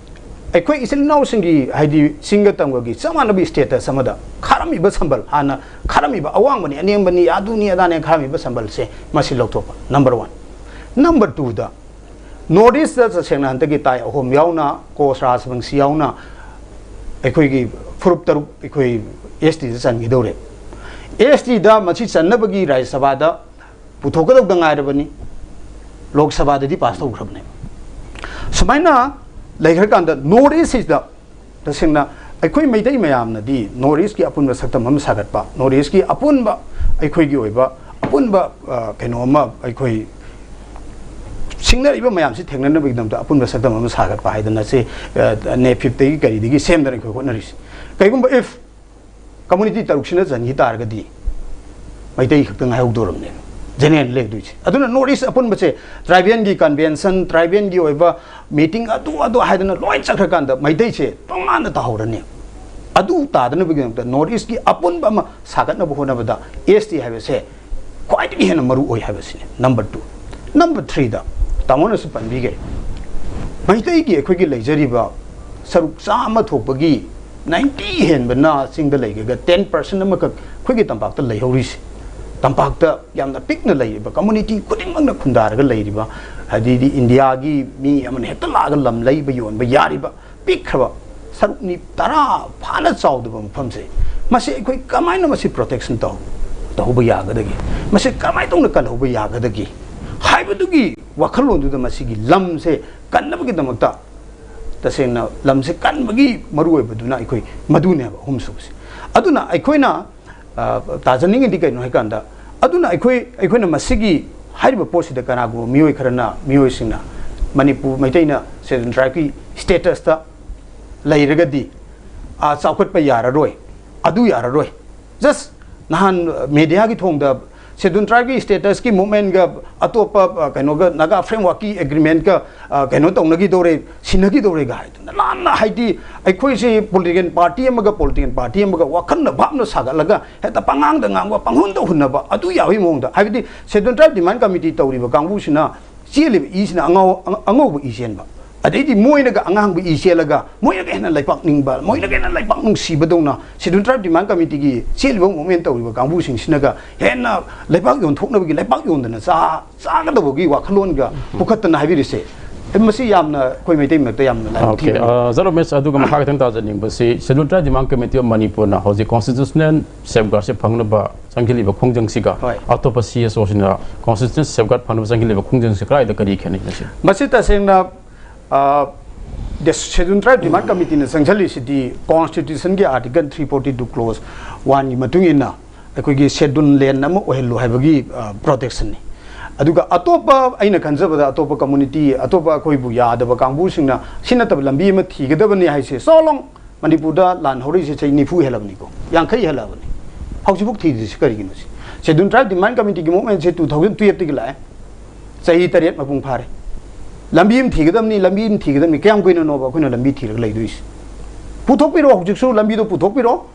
ꯑꯩꯈꯣꯏ ꯏꯆꯤꯜ ꯏꯅꯥꯎꯁꯤꯡꯒꯤ, ꯍꯥꯏꯗꯤ ꯆꯤꯡꯒ ꯇꯝꯒꯒꯤ ꯆꯞ ꯃꯥꯟꯅꯕ ꯁ꯭ꯇꯦꯇꯁ ꯑꯃꯗ ꯈꯥꯔꯝꯃꯤꯕ ꯁꯝꯕꯜ, ꯍꯥꯟꯅ ꯈꯥꯔꯝꯃꯤꯕ ꯑꯋꯥꯡꯕꯅꯤ, ꯑꯅꯦꯝꯕꯅꯤ, ꯑꯗꯨꯅꯤ ꯑꯗꯥꯅꯦ ꯈꯥꯔꯝꯃꯤꯕ ꯁꯝꯕꯜꯁꯦ ꯃꯁꯤ ꯂꯧꯊꯣꯛꯄ, ꯅꯝꯕꯔ ꯋꯥꯟ꯫ ꯅꯝꯕꯔ ꯇꯨꯗ, ꯅꯣꯔꯠ ꯏꯁꯇ ꯇꯁꯦꯡꯅ ꯍꯟꯗꯛꯀꯤ ꯇꯥꯏ ꯑꯍꯨꯝ ꯌꯥꯎꯅ, ꯀꯣꯁ ꯔꯥꯖꯕꯪꯁꯤ ꯌꯥꯎꯅ, ꯑꯩꯈꯣꯏꯒꯤ ꯐꯨꯔꯨꯞ ꯇꯔꯨꯛ ꯑꯩꯈꯣꯏ ꯑꯦꯁ ꯇꯤꯗ ꯆꯟꯈꯤꯗꯧꯔꯦ꯫ ꯑꯦꯁ ꯇꯤꯗ ꯃꯁꯤ ꯆꯟꯅꯕꯒꯤ ꯔꯥꯖ꯭ꯌ ꯁꯚꯥꯗ ꯄꯨꯊꯣꯛꯀꯗꯧꯗ ꯉꯥꯏꯔꯕꯅꯤ, ꯂꯣꯛ ꯁꯚꯥꯗꯗꯤ ꯄꯥꯁ ꯇꯧꯈ꯭ꯔꯕꯅꯦꯕ꯫ ꯁꯨꯃꯥꯏꯅ ꯂꯩꯈ꯭ꯔꯀꯥꯟꯗ ꯅꯣꯔꯠ ꯏꯁꯁꯤꯗ ꯇꯁꯦꯡꯅ ꯑꯩꯈꯣꯏ ꯃꯩꯇꯩ ꯃꯌꯥꯝꯅꯗꯤ ꯅꯣꯔꯠ ꯏꯁꯀꯤ ꯑꯄꯨꯟꯕ ꯁꯛꯇꯝ ꯑꯃ ꯁꯥꯒꯠꯄ, ꯅꯣꯔꯠ ꯏꯁꯀꯤ ꯑꯄꯨꯟꯕ ꯑꯩꯈꯣꯏꯒꯤ ꯑꯣꯏꯕ ꯑꯄꯨꯟꯕ, ꯑ, ꯀꯩꯅꯣ ꯑꯃ, ꯑꯩꯈꯣꯏ ꯁꯤꯡꯅꯔꯤꯕ ꯃꯌꯥꯝꯁꯤ ꯊꯦꯡꯅꯅꯕꯒꯤꯗꯃꯛꯇ ꯑꯄꯨꯟꯕ ꯁꯛꯇꯝ ꯑꯃ ꯁꯥꯒꯠꯄ ꯍꯥꯏꯗꯅ ꯁꯤ, ꯑ, ꯅꯦꯐꯤꯞꯇꯒꯤ ꯀꯔꯤꯗꯒꯤ ꯁꯦꯝꯗꯅ ꯑꯩꯈꯣꯏ ꯍꯣꯠꯅꯔꯤꯁꯤ꯫ ꯀꯩꯒꯨꯝꯕ if ꯀꯝꯃꯨꯅꯤꯇꯤ ꯇꯔꯨꯛꯁꯤꯅ ꯆꯟꯈꯤ ꯇꯥꯔꯒꯗꯤ ꯃꯩꯇꯩ ꯈꯛꯇ ꯉꯥꯏꯍꯧꯗꯧꯔꯕꯅꯦꯕ, ꯖꯦꯅꯔꯦꯜ ꯂꯦꯡꯗꯣꯏꯁꯦ꯫ ꯑꯗꯨꯅ ꯅꯣꯔꯠ ꯏꯁ ꯑꯄꯨꯟꯕꯁꯦ ꯇ꯭ꯔꯥꯏꯕꯦꯜꯒꯤ ꯀꯟꯚꯦꯟꯁꯟ, ꯇ꯭ꯔꯥꯏꯕꯦꯜꯒꯤ ꯑꯣꯏꯕ ꯃꯤꯇꯤꯡ, ꯑꯗꯨ ꯑꯗꯨ ꯍꯥꯏꯗꯅ ꯂꯣꯏ ꯆꯠꯈ꯭ꯔꯀꯥꯟꯗ ꯃꯩꯇꯩꯁꯦ ꯇꯣꯉꯥꯟꯅ ꯇꯥꯍꯧꯔꯅꯤ꯫ ꯑꯗꯨ ꯇꯥꯗꯅꯕꯒꯤꯗꯃꯛꯇ ꯅꯣꯔꯠ ꯏꯁꯀꯤ ꯑꯄꯨꯟꯕ ꯑꯃ ꯁꯥꯒꯠꯅꯕ ꯍꯣꯠꯅꯕꯗ ꯑꯦꯁ ꯇꯤ ꯍꯥꯏꯕꯁꯦ ꯈ꯭ꯋꯥꯏꯗꯒꯤ ꯍꯦꯟꯅ ꯃꯔꯨ ꯑꯣꯏ ꯍꯥꯏꯕꯁꯤꯅꯤ꯫ Number two. ꯅꯝꯕꯔ ꯊ꯭ꯔꯤꯗ ꯇꯥꯃꯣꯅꯁꯨ ꯄꯟꯕꯤꯈ꯭ꯔꯦ, ꯃꯩꯇꯩꯒꯤ ꯑꯩꯈꯣꯏꯒꯤ ꯂꯩꯖꯔꯤꯕ ꯁꯔꯨꯛ ꯆꯥꯝꯃ ꯊꯣꯛꯄꯒꯤ ꯅꯥꯏꯟꯇꯤ ꯍꯦꯟꯕꯅ ꯆꯤꯡꯗ ꯂꯩꯈ꯭ꯔꯒ ꯇꯦꯟ ꯄꯥꯔꯁꯦꯟ ꯑꯃꯈꯛ ꯑꯩꯈꯣꯏꯒꯤ ꯇꯝꯄꯥꯛꯇ ꯂꯩꯍꯧꯔꯤꯁꯦ꯫ ꯇꯝꯄꯥꯛꯇ ꯌꯥꯝꯅ ꯄꯤꯛꯅ ꯂꯩꯔꯤꯕ ꯀꯝꯃꯨꯅꯤꯇꯤ ꯈꯨꯗꯤꯡꯃꯛꯅ ꯈꯨꯟꯗꯥꯔꯒ ꯂꯩꯔꯤꯕ, ꯑꯗꯩꯗꯤ ꯏꯟꯗꯤꯌꯥꯒꯤ ꯃꯤ ꯑꯃꯅ ꯍꯦꯛꯇ ꯂꯥꯛꯑꯒ ꯂꯝ ꯂꯩꯕ ꯌꯣꯟꯕ ꯌꯥꯔꯤꯕ ꯄꯤꯛꯈ꯭ꯔꯕ ꯁꯔꯨꯛ ꯅꯤ-, ꯇꯔꯥ ꯐꯥꯅ ꯆꯥꯎꯗꯕ ꯃꯐꯝꯁꯦ, ꯃꯁꯤ ꯑꯩꯈꯣꯏ ꯀꯃꯥꯏꯅ ꯃꯁꯤ ꯄ꯭ꯔꯣꯇꯦꯛꯁꯟ ꯇꯧ-, ꯇꯧꯍꯧꯕ ꯌꯥꯒꯗꯒꯦ? ꯃꯁꯤ ꯀꯃꯥꯏꯅ ꯇꯧꯅ ꯀꯜꯍꯧꯕ ꯌꯥꯒꯗꯒꯦ ꯍꯥꯏꯕꯗꯨꯒꯤ ꯋꯥꯈꯜꯂꯣꯟꯗꯨꯗ ꯃꯁꯤꯒꯤ ꯂꯝꯁꯦ ꯀꯟꯅꯕꯒꯤꯗꯃꯛꯇ, ꯇꯁꯦꯡꯅ ꯂꯝꯁꯦ ꯀꯟꯕꯒꯤ ꯃꯔꯨꯑꯣꯏꯕꯗꯨꯅ ꯑꯩꯈꯣꯏ ꯃꯗꯨꯅꯦꯕ ꯑꯍꯨꯝꯁꯨꯕꯁꯦ꯫ ꯑꯗꯨꯅ ꯑꯩꯈꯣꯏꯅ, ꯑ, ꯇꯥꯖꯅꯤꯡꯉꯤꯗꯤ ꯀꯩꯅꯣ ꯍꯥꯏꯀꯥꯟꯗ, ꯑꯗꯨꯅ ꯑꯩꯈꯣꯏ, ꯑꯩꯈꯣꯏꯅ ꯃꯁꯤꯒꯤ ꯍꯥꯏꯔꯤꯕ ꯄꯣꯠꯁꯤꯗ ꯀꯅꯥꯒꯨꯝꯕ ꯃꯤꯑꯣꯏ ꯈꯔꯅ, ꯃꯤꯑꯣꯏꯁꯤꯡꯅ ꯃꯅꯤꯄꯨꯔ ꯃꯩꯇꯩꯅ ꯁꯦꯗꯨꯜ ꯇ꯭ꯔꯥꯏꯕꯀꯤ ꯁ꯭ꯇꯦꯇꯁꯇ ꯂꯩꯔꯒꯗꯤ, ꯑ, ꯆꯥꯎꯈꯠꯄ ꯌꯥꯔꯔꯣꯏ, ꯑꯗꯨ ꯌꯥꯔꯔꯣꯏ꯫ ꯖꯁ ꯅꯍꯥꯟ ꯃꯦꯗꯤꯌꯥꯒꯤ ꯊꯣꯡꯗ ꯁꯦꯗꯨꯜ ꯇ꯭ꯔꯥꯏꯕꯀꯤ ꯁ꯭ꯇꯦꯇꯁꯀꯤ ꯃꯨꯞꯃꯦꯟꯒ ꯑꯇꯣꯞꯄ, ꯑ, ꯀꯩꯅꯣꯒ, ꯅꯥꯒꯥ ꯐ꯭ꯔꯦꯝꯋꯥꯔꯛꯀꯤ ꯑꯦꯒ꯭ꯔꯤꯃꯦꯟꯒ, ꯑ, ꯀꯩꯅꯣ ꯇꯧꯅꯈꯤꯗꯧꯔꯦ, ꯁꯤꯟꯅꯈꯤꯗꯧꯔꯦꯒ ꯍꯥꯏꯗꯅ ꯂꯥꯟꯅ, ꯍꯥꯏꯗꯤ ꯑꯩꯈꯣꯏꯁꯤ ꯄꯣꯂꯤꯇꯤꯀꯦꯜ ꯄꯥꯔꯇꯤ ꯑꯃꯒ ꯄꯣꯂꯤꯇꯤꯀꯦꯜ ꯄꯥꯔꯇꯤ ꯑꯃꯒ ꯋꯥꯈꯜꯅ ꯚꯥꯞꯅ ꯁꯥꯒꯠꯂꯒ ꯍꯦꯛꯇ ꯄꯉꯥꯡꯗ ꯉꯥꯡꯕ, ꯄꯪꯍꯨꯟꯗ ꯍꯨꯟꯅꯕ, ꯑꯗꯨ ꯌꯥꯕꯒꯤ ꯃꯑꯣꯡꯗ, ꯍꯥꯏꯕꯗꯤ ꯁꯦꯗꯨꯜ ꯇ꯭ꯔꯥꯏꯕ ꯗꯤꯃꯥꯟ ꯀꯃꯤꯇꯤ ꯇꯧꯔꯤꯕ ꯀꯥꯡꯕꯨꯁꯤꯅ ꯆꯦꯜꯂꯤꯕ ꯏꯁꯤꯅ ꯑꯉꯧ-, ꯑꯉ-, ꯑꯉꯧꯕ ꯏ ꯆꯦꯟꯕ꯫ ꯑꯗꯩꯗꯤ ꯃꯣꯏꯅꯒ ꯑꯉꯥꯡꯕ ꯏ ꯆꯦꯜꯂꯒ, ꯃꯣꯏꯅꯒ ꯍꯦꯟꯅ ꯂꯩꯄꯥꯛ ꯅꯤꯡꯕ, ꯃꯣꯏꯅꯒ ꯍꯦꯟꯅ ꯂꯩꯄꯥꯛ ꯅꯨꯡꯁꯤꯕꯗꯧꯅ ꯁꯦꯗꯨꯜ ꯇ꯭ꯔꯥꯏꯕ ꯗꯤꯃꯥꯟ ꯀꯃꯤꯇꯤꯒꯤ ꯆꯦꯜꯂꯤꯕ ꯃꯨꯞꯃꯦꯟ ꯇꯧꯔꯤꯕ ꯀꯥꯡꯕꯨꯁꯤꯡꯁꯤꯅꯒ ꯍꯦꯟꯅ ꯂꯩꯄꯥꯛ ꯌꯣꯟꯊꯣꯛꯅꯕꯒꯤ, ꯂꯩꯄꯥꯛ ꯌꯣꯟꯗꯅ ꯆꯥ-, ꯆꯥꯒꯗꯕꯒꯤ ꯋꯥꯈꯜꯂꯣꯟꯒ ꯄꯨꯈꯠꯇꯅ ꯍꯥꯏꯕꯤꯔꯤꯁꯦ꯫ ꯑꯦ, ꯃꯁꯤ ꯌꯥꯝꯅ ꯑꯩꯈꯣꯏ ꯃꯩꯇꯩ ꯃꯔꯛꯇ ꯌꯥꯝꯅ ꯂꯥꯏꯕꯛ ꯑꯣꯀꯦ, ꯊꯤꯕꯅꯤ꯫ ꯑ, ꯖꯔꯣꯃꯦꯁ, ꯑꯗꯨꯒ ꯃꯈꯥ ꯈꯤꯇꯪ ꯇꯥꯖꯅꯤꯡꯕꯁꯤ, schedule tribe demand committee of ꯃꯅꯤꯄꯨꯔꯅ ꯍꯧꯖꯤꯛ ꯀꯣꯟꯁꯇꯤꯇ꯭ꯌꯨꯁꯅꯦꯜ ꯁꯦꯐꯒꯥꯔꯗꯁꯦ ꯐꯪꯅꯕ ꯆꯪꯁꯤꯜꯂꯤꯕ ꯈꯣꯡꯖꯪꯁꯤꯒ ꯍꯣꯏ꯫ ꯑꯇꯣꯞꯄ ꯁꯤ ꯑꯦꯁ ꯑꯣꯁꯤꯡꯅ ꯀꯣꯟꯁꯇꯤꯇ꯭ꯌꯨꯁꯅꯦꯜ ꯁꯦꯐꯒꯥꯔꯗ ꯐꯪꯅꯕ ꯆꯪꯁꯤꯜꯂꯤꯕ ꯈꯣꯡꯖꯪꯁꯤ ꯀꯗꯥꯏꯗ ꯀꯔꯤ ꯈꯦꯠꯅꯩ ꯃꯁꯤ? ꯃꯁꯤ ꯇꯁꯦꯡꯅ, ꯑ, ꯗꯦ-, ꯁꯦꯗꯨꯜ ꯇ꯭ꯔꯥꯏꯕ ꯗꯤꯃꯥꯟ ꯀꯃꯤꯇꯤꯅ ꯆꯪꯁꯤꯜꯂꯤꯁꯤꯗꯤ ꯀꯣꯟꯁꯇꯤꯇ꯭ꯌꯨꯁꯟꯒꯤ article three forty two clause ꯋꯥꯟꯒꯤ ꯃꯇꯨꯡ ꯏꯟꯅ ꯑꯩꯈꯣꯏꯒꯤ ꯁꯦꯗꯨꯜ ꯂꯦꯟ ꯑꯃ ꯑꯣꯏꯍꯜꯂꯨ ꯍꯥꯏꯕꯒꯤ, ꯑ, ꯄ꯭ꯔꯣꯇꯦꯛꯁꯟꯅꯤ꯫ ꯑꯗꯨꯒ ꯑꯇꯣꯞꯄ, ꯑꯩꯅ ꯈꯟꯖꯕꯗ ꯑꯇꯣꯞꯄ ꯀꯝꯃꯨꯅꯤꯇꯤ, ꯑꯇꯣꯞꯄ ꯑꯩꯈꯣꯏꯕꯨ ꯌꯥꯗꯕ ꯀꯥꯡꯕꯨꯁꯤꯡꯅ ꯁꯤ ꯅꯠꯇꯕ ꯂꯝꯕꯤ ꯑꯃ ꯊꯤꯒꯗꯕꯅꯤ ꯍꯥꯏꯁꯦ, so long ꯃꯅꯤꯄꯨꯔꯗ ꯂꯥꯟ ꯍꯧꯔꯛꯏꯁꯦ ꯆꯍꯤ ꯅꯤꯐꯨ ꯍꯦꯜꯂꯕꯅꯤꯀꯣ, ꯌꯥꯡꯈꯩ ꯍꯦꯜꯂꯛꯑꯕꯅꯤ, ꯍꯧꯖꯤꯛꯐꯥꯎ ꯊꯤꯗ꯭ꯔꯤꯁꯤ ꯀꯔꯤꯒꯤꯅꯣ ꯁꯤ? ꯁꯦꯗꯨꯜ ꯇ꯭ꯔꯥꯏꯕ ꯗꯤꯃꯥꯟ ꯀꯃꯤꯇꯤꯒꯤ ꯃꯨꯞꯃꯦꯟꯁꯦ ꯇꯨ ꯊꯥꯎꯖꯟ ꯇꯨꯌꯦꯜꯞꯇꯒꯤ ꯂꯥꯛꯑꯦ, ꯆꯍꯤ ꯇꯔꯦꯠ ꯃꯄꯨꯡ ꯐꯥꯔꯦ꯫ ꯂꯝꯕꯤ ꯑꯃ ꯊꯤꯒꯗꯕꯅꯤ, ꯂꯝꯕꯤ ꯑꯃ ꯊꯤꯒꯗꯕꯅꯤ, ꯀꯌꯥꯝ ꯀꯨꯏꯅꯅꯣꯕ ꯑꯩꯈꯣꯏꯅ ꯂꯝꯕꯤ ꯊꯤꯔꯒ ꯂꯩꯗꯣꯏꯁꯦ? ꯄꯨꯊꯣꯛꯄꯤꯔꯣ, ꯍꯧꯖꯤꯛꯁꯨ ꯂꯝꯕꯤꯗꯣ ꯄꯨꯊꯣꯛꯄꯤꯔꯣ꯫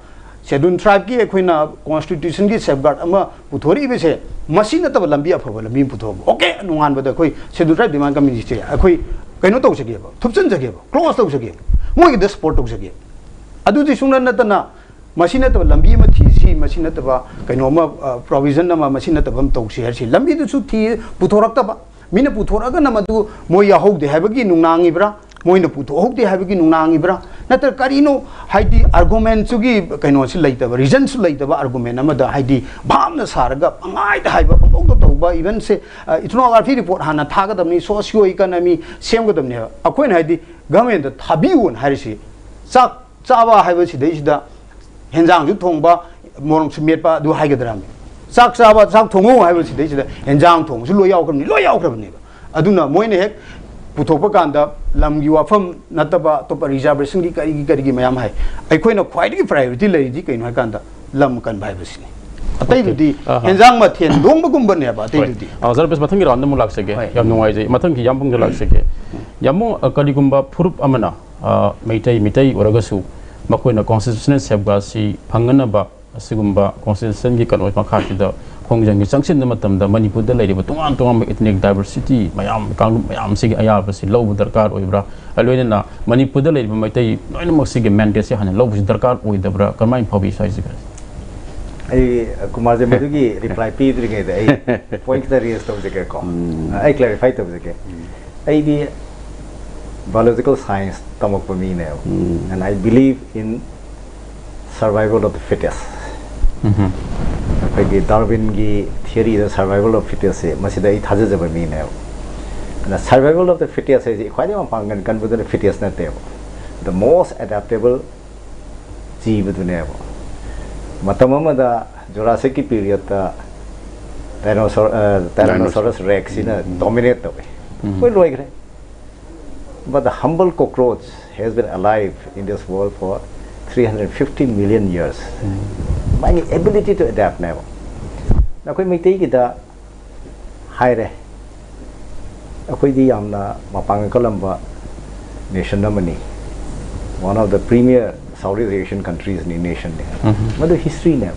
Scheduled Tribeꯀꯤ ꯑꯩꯈꯣꯏꯅ Constitutionꯒꯤ safeguard ꯑꯃ ꯄꯨꯊꯣꯔꯛꯏꯕꯁꯦ, ꯃꯁꯤ ꯅꯠꯇꯕ ꯂꯝꯕꯤ ꯑꯐꯕ ꯂꯝꯕꯤ ꯑꯃ ꯄꯨꯊꯣꯛꯑꯣ꯫ Okay, ꯅꯣꯡꯉꯥꯟꯕꯗ ꯑꯩꯈꯣꯏ Scheduled Tribe Demand Committeeꯁꯦ ꯑꯩꯈꯣꯏ ꯀꯩꯅꯣ ꯇꯧꯖꯒꯦꯕ, ꯊꯨꯞꯆꯟꯖꯒꯦꯕ, close ꯇꯧꯖꯒꯦꯕ, ꯃꯣꯏꯒꯤꯗ support ꯇꯧꯖꯒꯦꯕ꯫ ꯑꯗꯨꯗꯤ ꯁꯨꯡꯅ ꯅꯠꯇꯅ ꯃꯁꯤ ꯅꯠꯇꯕ ꯂꯝꯕꯤ ꯑꯃ ꯊꯤꯁꯤ, ꯃꯁꯤ ꯅꯠꯇꯕ ꯀꯩꯅꯣ ꯑꯃ, ꯑ, provision ꯑꯃ, ꯃꯁꯤ ꯅꯠꯇꯕ ꯑꯃ ꯇꯧꯁꯤ ꯍꯥꯏꯔꯁꯤ꯫ ꯂꯝꯕꯤꯗꯨꯁꯨ ꯊꯤ, ꯄꯨꯊꯣꯔꯛꯇꯕ꯫ ꯃꯤꯅ ꯄꯨꯊꯣꯔꯛꯑꯒꯅ ꯃꯗꯨ ꯃꯣꯏ ꯌꯥꯎꯍꯧꯗꯦ ꯍꯥꯏꯕꯒꯤ ꯅꯨꯡꯅꯥꯡꯉꯤꯕ꯭ꯔꯥ? ꯃꯣꯏꯅ ꯄꯨꯊꯣꯛꯍꯧꯗꯦ ꯍꯥꯏꯕꯒꯤ ꯅꯨꯡꯅꯥꯡꯉꯤꯕ꯭ꯔꯥ? ꯅꯠꯇ꯭ꯔ ꯀꯔꯤꯅꯣ? ꯍꯥꯏꯗꯤ argumentꯁꯨꯒꯤ ꯀꯩꯅꯣꯁꯤ ꯂꯩꯇꯕ, reasonꯁꯨ ꯂꯩꯇꯕ argument ꯑꯃꯗ, ꯍꯥꯏꯗꯤ ꯚꯥꯞꯅ ꯁꯥꯔꯒ ꯄꯪꯍꯥꯏꯗ ꯍꯥꯏꯕ, ꯄꯪꯇꯧꯗ ꯇꯧꯕ, evenꯁꯦ, ꯑ, ethnography report ꯍꯥꯟꯅ ꯊꯥꯒꯗꯕꯅꯤ, socio economy ꯁꯦꯝꯒꯗꯕꯅꯦꯕ꯫ ꯑꯩꯈꯣꯏꯅ ꯍꯥꯏꯗꯤ governmentꯇ ꯊꯥꯕꯤꯌꯨꯅ ꯍꯥꯏꯔꯤꯁꯤ, ꯆꯥꯛ ꯆꯥꯕ ꯍꯥꯏꯕꯁꯤꯗꯩꯁꯤꯗ ꯍꯦꯟꯖꯥꯡꯁꯨ ꯊꯣꯡꯕ, ꯃꯣꯔꯣꯛꯁꯨ ꯃꯦꯠꯄ, ꯑꯗꯨ ꯍꯥꯏꯒꯗ꯭ꯔꯥ? ꯆꯥꯛ ꯆꯥꯕ, ꯆꯥꯛ ꯊꯣꯡꯉꯨ ꯍꯥꯏꯕꯁꯤꯗꯩꯁꯤꯗ ꯍꯦꯟꯖꯥꯡ ꯊꯣꯡꯕꯁꯨ ꯂꯣꯏ ꯌꯥꯎꯈ꯭ꯔꯕꯅꯤ, ꯂꯣꯏ ꯌꯥꯎꯈ꯭ꯔꯕꯅꯦꯕ꯫ ꯑꯗꯨꯅ ꯃꯣꯏꯅ ꯍꯦꯛ ꯄꯨꯊꯣꯛꯄ ꯀꯥꯟꯗ ꯂꯝꯒꯤ ꯋꯥꯐꯝ ꯅꯠꯇꯕ ꯑꯇꯣꯞꯄ reservationꯒꯤ ꯀꯔꯤꯒꯤ ꯀꯔꯤꯒꯤ ꯃꯌꯥꯝ ꯍꯥꯏ꯫ ꯑꯩꯈꯣꯏꯅ ꯈ꯭ꯋꯥꯏꯗꯒꯤ priority ꯂꯩꯔꯤꯗꯤ ꯀꯩꯅꯣ ꯍꯥꯏꯀꯥꯟꯗ ꯂꯝ ꯀꯟꯕ ꯍꯥꯏꯕꯁꯤꯅꯤ꯫ ꯑꯇꯩꯗꯨꯗꯤ ꯑꯍꯥ꯫ ꯍꯦꯟꯖꯥꯡ ꯃꯊꯦꯜ ꯂꯣꯡꯕꯒꯨꯝꯕꯅꯦꯕ꯫ ꯍꯣꯏ꯫ ꯑꯇꯩꯗꯨꯗꯤ ꯑ, ꯑꯣꯖꯥ ꯔꯨꯄꯦꯁ, ꯃꯊꯪꯒꯤ round ꯑꯃꯨꯛ ꯂꯥꯛꯆꯒꯦ꯫ ꯍꯣꯏ꯫ ꯌꯥꯝ ꯅꯨꯡꯉꯥꯏꯖꯩ꯫ ꯃꯊꯪꯒꯤ ꯌꯥꯝꯕꯨꯡꯗ ꯂꯥꯛꯆꯒꯦ꯫ ꯌꯥꯝꯕꯨꯡ, ꯑ, ꯀꯔꯤꯒꯨꯝꯕ ꯐꯨꯔꯨꯞ ꯑꯃꯅ, ꯑ, ꯃꯩꯇꯩ, ꯃꯤꯇꯩ ꯑꯣꯏꯔꯒꯁꯨ ꯃꯈꯣꯏꯅ constitutional safeguardꯁꯤ ꯐꯪꯅꯅꯕ ꯑꯁꯤꯒꯨꯝꯕ constitutionꯒꯤ ꯀꯩꯅꯣ ꯃꯈꯥꯁꯤꯗ ꯈꯣꯡꯖꯪꯒꯤ ꯆꯪꯁꯤꯟꯕ ꯃꯇꯝꯗ ꯃꯅꯤꯄꯨꯔꯗ ꯂꯩꯔꯤꯕ ꯇꯣꯉꯥꯟ ꯇꯣꯉꯥꯟꯕ ethnic diversity ꯃꯌꯥꯝ, ꯀꯥꯡꯂꯨꯞ ꯃꯌꯥꯝꯁꯤꯒꯤ ꯑꯌꯥꯕꯁꯤ ꯂꯧꯕ ꯗꯔꯀꯥꯔ ꯑꯣꯏꯕ꯭ꯔꯥ? ꯂꯣꯏꯅꯅ ꯃꯅꯤꯄꯨꯔꯗ ꯂꯩꯔꯤꯕ ꯃꯩꯇꯩ ꯂꯣꯏꯅꯃꯛꯁꯤꯒꯤ mandateꯁꯦ ꯍꯥꯟꯅ ꯂꯧꯕꯁꯤ ꯗꯔꯀꯥꯔ ꯑꯣꯏꯗꯕ꯭ꯔꯥ? ꯀꯃꯥꯏꯅ ꯐꯥꯎꯏ ꯁ꯭ꯋꯥꯏꯁꯤꯒ? ꯑꯩ, ꯀꯨꯃꯥꯔꯁꯦ, ꯃꯗꯨꯒꯤ reply ꯄꯤꯗ꯭ꯔꯤꯉꯩꯗ ꯑꯩ point ꯈꯤꯇ raise ꯇꯧꯖꯒꯦꯀꯣ꯫ ꯎꯝ꯫ ꯑꯩ clarify ꯇꯧꯖꯒꯦ꯫ ꯎꯝ꯫ ꯑꯩꯗꯤ biological science ꯇꯝꯃꯛꯄ ꯃꯤꯅꯦꯕ꯫ ꯎꯝ꯫ And I believe in survival of the fittest꯫ ꯎꯝꯍꯨꯝ꯫ ꯑꯩꯈꯣꯏꯒꯤ Darwinꯒꯤ theoryꯗ survival of fittestꯁꯦ, ꯃꯁꯤꯗ ꯑꯩ ꯊꯥꯖꯖꯕ ꯃꯤꯅꯦꯕ꯫ ꯑꯗꯨꯅ survival of the fittest ꯍꯥꯏꯁꯦ ꯈ꯭ꯋꯥꯏꯗꯒꯤ ꯃꯄꯥꯡꯒꯜ ꯀꯟꯕꯗꯨꯅ fittest ꯅꯠꯇꯦꯕ꯫ The most adaptable ꯖꯤꯕꯗꯨꯅꯦꯕ꯫ ꯃꯇꯝ ꯑꯃꯗ Jurassicꯀꯤ periodꯇ dinosaur, ꯑ, Tyrannosaurus Dinosaur꯫ Rexꯁꯤꯅ ꯎꯝ꯫ Dominate ꯇꯧꯋꯤ꯫ ꯎꯝ꯫ ꯂꯣꯏ ꯂꯣꯏꯈ꯭ꯔꯦ꯫ But the humble cockroach has been alive in this world for three hundred fifty million years꯫ ꯎꯝ꯫ ꯃꯥꯒꯤ ability to adaptꯅꯦꯕ꯫ ꯑꯩꯈꯣꯏ ꯃꯩꯇꯩꯒꯤꯗ ꯍꯥꯏꯔꯦ, ꯑꯩꯈꯣꯏꯗꯤ ꯌꯥꯝꯅ ꯃꯄꯥꯡꯒꯜ ꯀꯜꯂꯝꯕ nation ꯑꯃꯅꯤ꯫ One of the premier Southeast Asian countries ꯅꯤ, ꯅꯦꯁꯟꯅꯤ꯫ ꯃꯗꯨ ꯍꯤꯁꯇ꯭ꯔꯤꯅꯦꯕ꯫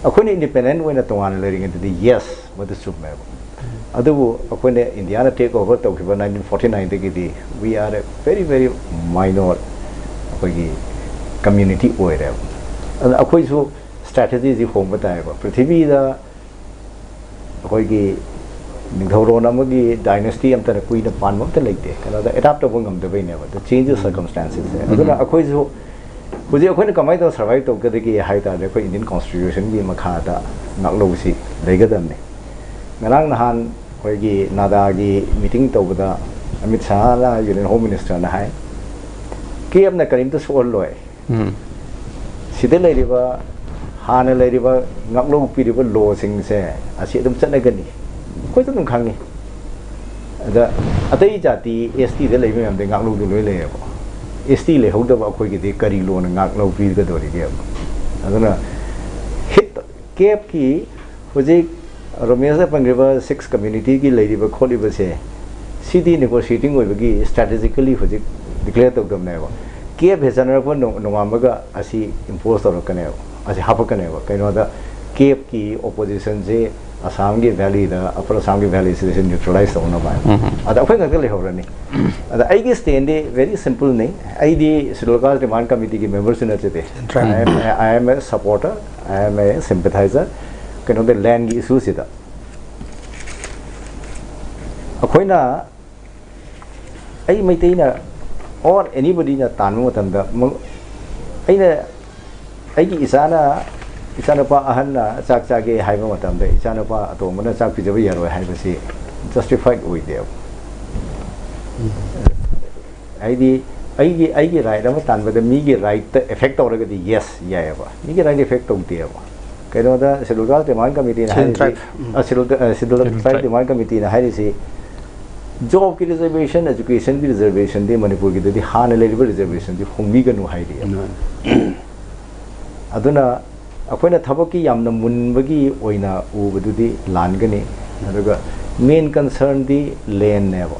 ꯑꯩꯈꯣꯏꯅ ꯏꯟꯗꯤꯄꯦꯟꯗꯦꯟ ꯑꯣꯏꯅ ꯇꯣꯉꯥꯟꯅ ꯂꯩꯔꯤꯉꯩꯗꯗꯤ, ꯌꯦꯁ, ꯃꯗꯨ ꯆꯨꯝꯃꯦꯕ꯫ ꯑꯗꯨꯕꯨ ꯑꯩꯈꯣꯏꯅ ꯏꯟꯗꯤꯌꯥꯅ ꯇꯦꯛ ꯑꯣꯚꯔ ꯇꯧꯈꯤꯕ ꯅꯥꯏꯟꯇꯤꯟ ꯐꯣꯔꯇꯤ ꯅꯥꯏꯟꯗꯒꯤꯗꯤ we are a very very minor ꯑꯩꯈꯣꯏꯒꯤ ꯀꯝꯃ꯭ꯌꯨꯅꯤꯇꯤ ꯑꯣꯏꯔꯦꯕ꯫ ꯑꯗꯨꯅ ꯑꯩꯈꯣꯏꯁꯨ ꯁ꯭ꯇ꯭ꯔꯦꯇꯦꯖꯤꯁꯤ ꯍꯣꯡꯕ ꯇꯥꯏꯌꯦꯕ꯫ ꯄ꯭ꯔꯤꯊꯤꯕꯤꯗ ꯑꯩꯈꯣꯏꯒꯤ ꯅꯤꯡꯊꯧꯔꯣꯟ ꯑꯃꯒꯤ ꯗꯥꯏꯅꯦꯁꯇꯤ ꯑꯝꯇꯅ ꯀꯨꯏꯅ ꯄꯥꯟꯕ ꯑꯝꯇ ꯂꯩꯇꯦ, ꯀꯩꯅꯣꯗ ꯑꯦꯗꯥꯞ ꯇꯧꯕ ꯉꯝꯗꯕꯩꯅꯦꯕ꯫ The change of circumstances ꯁꯦ꯫ ꯑꯗꯨꯅ ꯑꯩꯈꯣꯏꯁꯨ ꯍꯧꯖꯤꯛ ꯑꯩꯈꯣꯏꯅ ꯀꯃꯥꯏꯅ ꯇꯧꯔ ꯁꯔꯚꯥꯏꯚ ꯇꯧꯒꯗꯒꯦ ꯍꯥꯏ ꯇꯥꯔꯗꯤ, ꯑꯩꯈꯣꯏ ꯏꯟꯗꯤꯌꯟ ꯀꯣꯟꯁꯇꯤꯇ꯭ꯌꯨꯁꯟꯒꯤ ꯃꯈꯥꯗ ꯉꯥꯛꯂꯧꯁꯤ ꯂꯩꯒꯗꯕꯅꯤ꯫ ꯉꯔꯥꯡ ꯅꯍꯥꯟ ꯑꯩꯈꯣꯏꯒꯤ ꯅꯥꯗꯥꯒꯤ ꯃꯤꯇꯤꯡ ꯇꯧꯕꯗ ꯑꯃꯤꯠ ꯁꯥꯍꯅ, ꯌꯨꯅꯤꯌꯟ ꯍꯣꯝ ꯃꯤꯅꯤꯁꯇꯔꯅ ꯍꯥꯏ, ꯀꯦꯞꯅ ꯀꯔꯤꯝꯇ ꯁꯣꯛꯍꯜꯂꯣꯏ꯫ ꯁꯤꯗ ꯂꯩꯔꯤꯕ, ꯍꯥꯟꯅ ꯂꯩꯔꯤꯕ ꯉꯥꯛꯂꯧ ꯄꯤꯔꯤꯕ ꯂꯣꯁꯤꯡꯁꯦ ꯑꯁꯤ ꯑꯗꯨꯝ ꯆꯠꯅꯒꯅꯤ꯫ ꯑꯩꯈꯣꯏꯁꯨ ꯑꯗꯨꯝ ꯈꯪꯉꯤ꯫ ꯑꯗ ꯑꯇꯩ ꯖꯥꯇꯤ ꯑꯦꯁ ꯇꯤꯗ ꯂꯩꯕ ꯃꯌꯥꯝꯗꯤ ꯉꯥꯛꯂꯧꯗꯨ ꯂꯣꯏ ꯂꯩꯌꯦꯕ꯫ ꯑꯦꯁ ꯇꯤ ꯂꯩꯍꯧꯗꯕ ꯑꯩꯈꯣꯏꯒꯤꯗꯤ ꯀꯔꯤ ꯂꯣꯅ ꯉꯥꯛꯂꯧ ꯄꯤꯒꯗꯧꯔꯤꯒꯦꯕ? ꯑꯗꯨꯅ ꯍꯤꯠ ꯀꯦꯞꯀꯤ ꯍꯧꯖꯤꯛ ꯔꯣꯃꯦꯁꯅ ꯄꯟꯈ꯭ꯔꯤꯕ ꯁꯤꯛꯁ ꯀꯝꯃ꯭ꯌꯨꯅꯤꯇꯤꯒꯤ ꯂꯩꯔꯤꯕ ꯈꯣꯠꯂꯤꯕꯁꯦ, ꯁꯤꯗꯤ ꯅꯦꯒꯣꯁꯤꯌꯦꯇꯤꯡ ꯑꯣꯏꯕꯒꯤ ꯁ꯭ꯇ꯭ꯔꯦꯇꯦꯖꯤꯀꯦꯂꯤ ꯍꯧꯖꯤꯛ ꯗꯤꯀ꯭ꯂꯦꯌꯔ ꯇꯧꯗꯕꯅꯦꯕ꯫ ꯀꯦꯞ ꯍꯦꯛ ꯆꯠꯅꯔꯛꯄ ꯅꯣꯡ-, ꯅꯣꯡꯉꯥꯟꯕꯒ ꯑꯁꯤ ꯏꯝꯄꯣꯁ ꯇꯧꯔꯛꯀꯅꯦꯕ, ꯑꯁꯤ ꯍꯥꯞꯄꯛꯀꯅꯦꯕ꯫ ꯀꯩꯅꯣꯗ ꯀꯦꯞꯀꯤ ꯑꯣꯄꯣꯖꯤꯁꯟꯁꯦ ꯑꯁꯥꯝꯒꯤ ꯚꯦꯂꯤꯗ, ꯑꯄꯔ ꯑꯁꯥꯝꯒꯤ ꯚꯦꯂꯤꯁꯤꯗ ꯁꯤ ꯅ꯭ꯌꯨꯇ꯭ꯔꯦꯂꯥꯏꯁ ꯇꯧꯅꯕ ꯍꯥꯏꯅ꯫ ꯑꯗ ꯑꯩꯈꯣꯏ ꯉꯥꯛꯇ ꯂꯩꯍꯧꯔꯅꯤ꯫ ꯑꯗ ꯑꯩꯒꯤ ꯁ꯭ꯇꯦꯟꯗꯤ ꯚꯦꯔꯤ ꯁꯤꯝꯄꯜꯅꯤ꯫ ꯑꯩꯗꯤ ꯁꯦꯗꯨꯜ ꯀꯥꯁ ꯗꯤꯃꯥꯟ ꯀꯃꯤꯇꯤꯒꯤ ꯃꯦꯝꯕꯔꯁꯨ ꯅꯠꯆꯗꯦ꯫ I am, I am a supporter, I am a sympathizer꯫ ꯀꯩꯅꯣꯗ ꯂꯦꯟꯒꯤ ꯏꯁꯨꯁꯤꯗ ꯑꯩꯈꯣꯏꯅ, ꯑꯩ ꯃꯩꯇꯩꯅ or anybodyꯅ ꯇꯥꯟꯕ ꯃꯇꯝꯗ ꯃ-, ꯑꯩꯅ, ꯑꯩꯒꯤ ꯏꯆꯥꯅ, ꯏꯆꯥꯅꯨꯄꯥ ꯑꯍꯟꯅ ꯆꯥꯛ ꯆꯥꯒꯦ ꯍꯥꯏꯕ ꯃꯇꯝꯗ ꯏꯆꯥꯅꯨꯄꯥ ꯑꯇꯣꯝꯕꯅ ꯆꯥꯛ ꯄꯤꯖꯕ ꯌꯥꯔꯣꯏ ꯍꯥꯏꯕꯁꯤ ꯖꯁꯇꯤꯐꯥꯏꯠ ꯑꯣꯏꯗꯦꯕ꯫ ꯍꯥꯏꯗꯤ ꯑꯩꯒꯤ, ꯑꯩꯒꯤ ꯔꯥꯏꯠ ꯑꯃ ꯇꯥꯟꯕꯗ ꯃꯤꯒꯤ ꯔꯥꯏꯠꯇ ꯑꯦꯐꯦꯛ ꯇꯧꯔꯒꯗꯤ ꯌꯦꯁ ꯌꯥꯏꯑꯕ, ꯃꯤꯒꯤ ꯔꯥꯏꯠ ꯑꯦꯐꯦꯛ ꯇꯧꯗꯦꯕ꯫ ꯀꯩꯅꯣꯗ ꯁꯦꯗꯨꯜ ꯀꯥꯁ ꯗꯤꯃꯥꯟ ꯀꯃꯤꯇꯤꯅ ꯍꯥꯏꯔꯤꯁꯤ, ꯁꯦꯗꯨꯜ ꯇ꯭ꯔꯥꯏꯕ ꯗꯤꯃꯥꯟ ꯀꯃꯤꯇꯤꯅ ꯍꯥꯏꯔꯤꯁꯤ ꯖꯣꯕꯀꯤ ꯔꯤꯖꯔꯕꯦꯁꯟ, ꯑꯦꯖꯨꯀꯦꯁꯟꯒꯤ ꯔꯤꯖꯔꯕꯦꯁꯟꯗꯤ ꯃꯅꯤꯄꯨꯔꯒꯤꯗꯗꯤ ꯍꯥꯟꯅ ꯂꯩꯔꯤꯕ ꯔꯤꯖꯔꯕꯦꯁꯟꯗꯤ ꯍꯣꯡꯕꯤꯒꯅꯨ ꯍꯥꯏꯔꯤꯑꯕ꯫ ꯑꯗꯨꯅ ꯑꯩꯈꯣꯏꯅ ꯊꯕꯛꯀꯤ ꯌꯥꯝꯅ ꯃꯨꯟꯕꯒꯤ ꯑꯣꯏꯅ ꯎꯕꯗꯨꯗꯤ ꯂꯥꯟꯒꯅꯤ꯫ ꯑꯗꯨꯒ ꯃꯦꯟ ꯀꯟꯁꯔꯟꯗꯤ ꯂꯦꯟꯅꯦꯕ꯫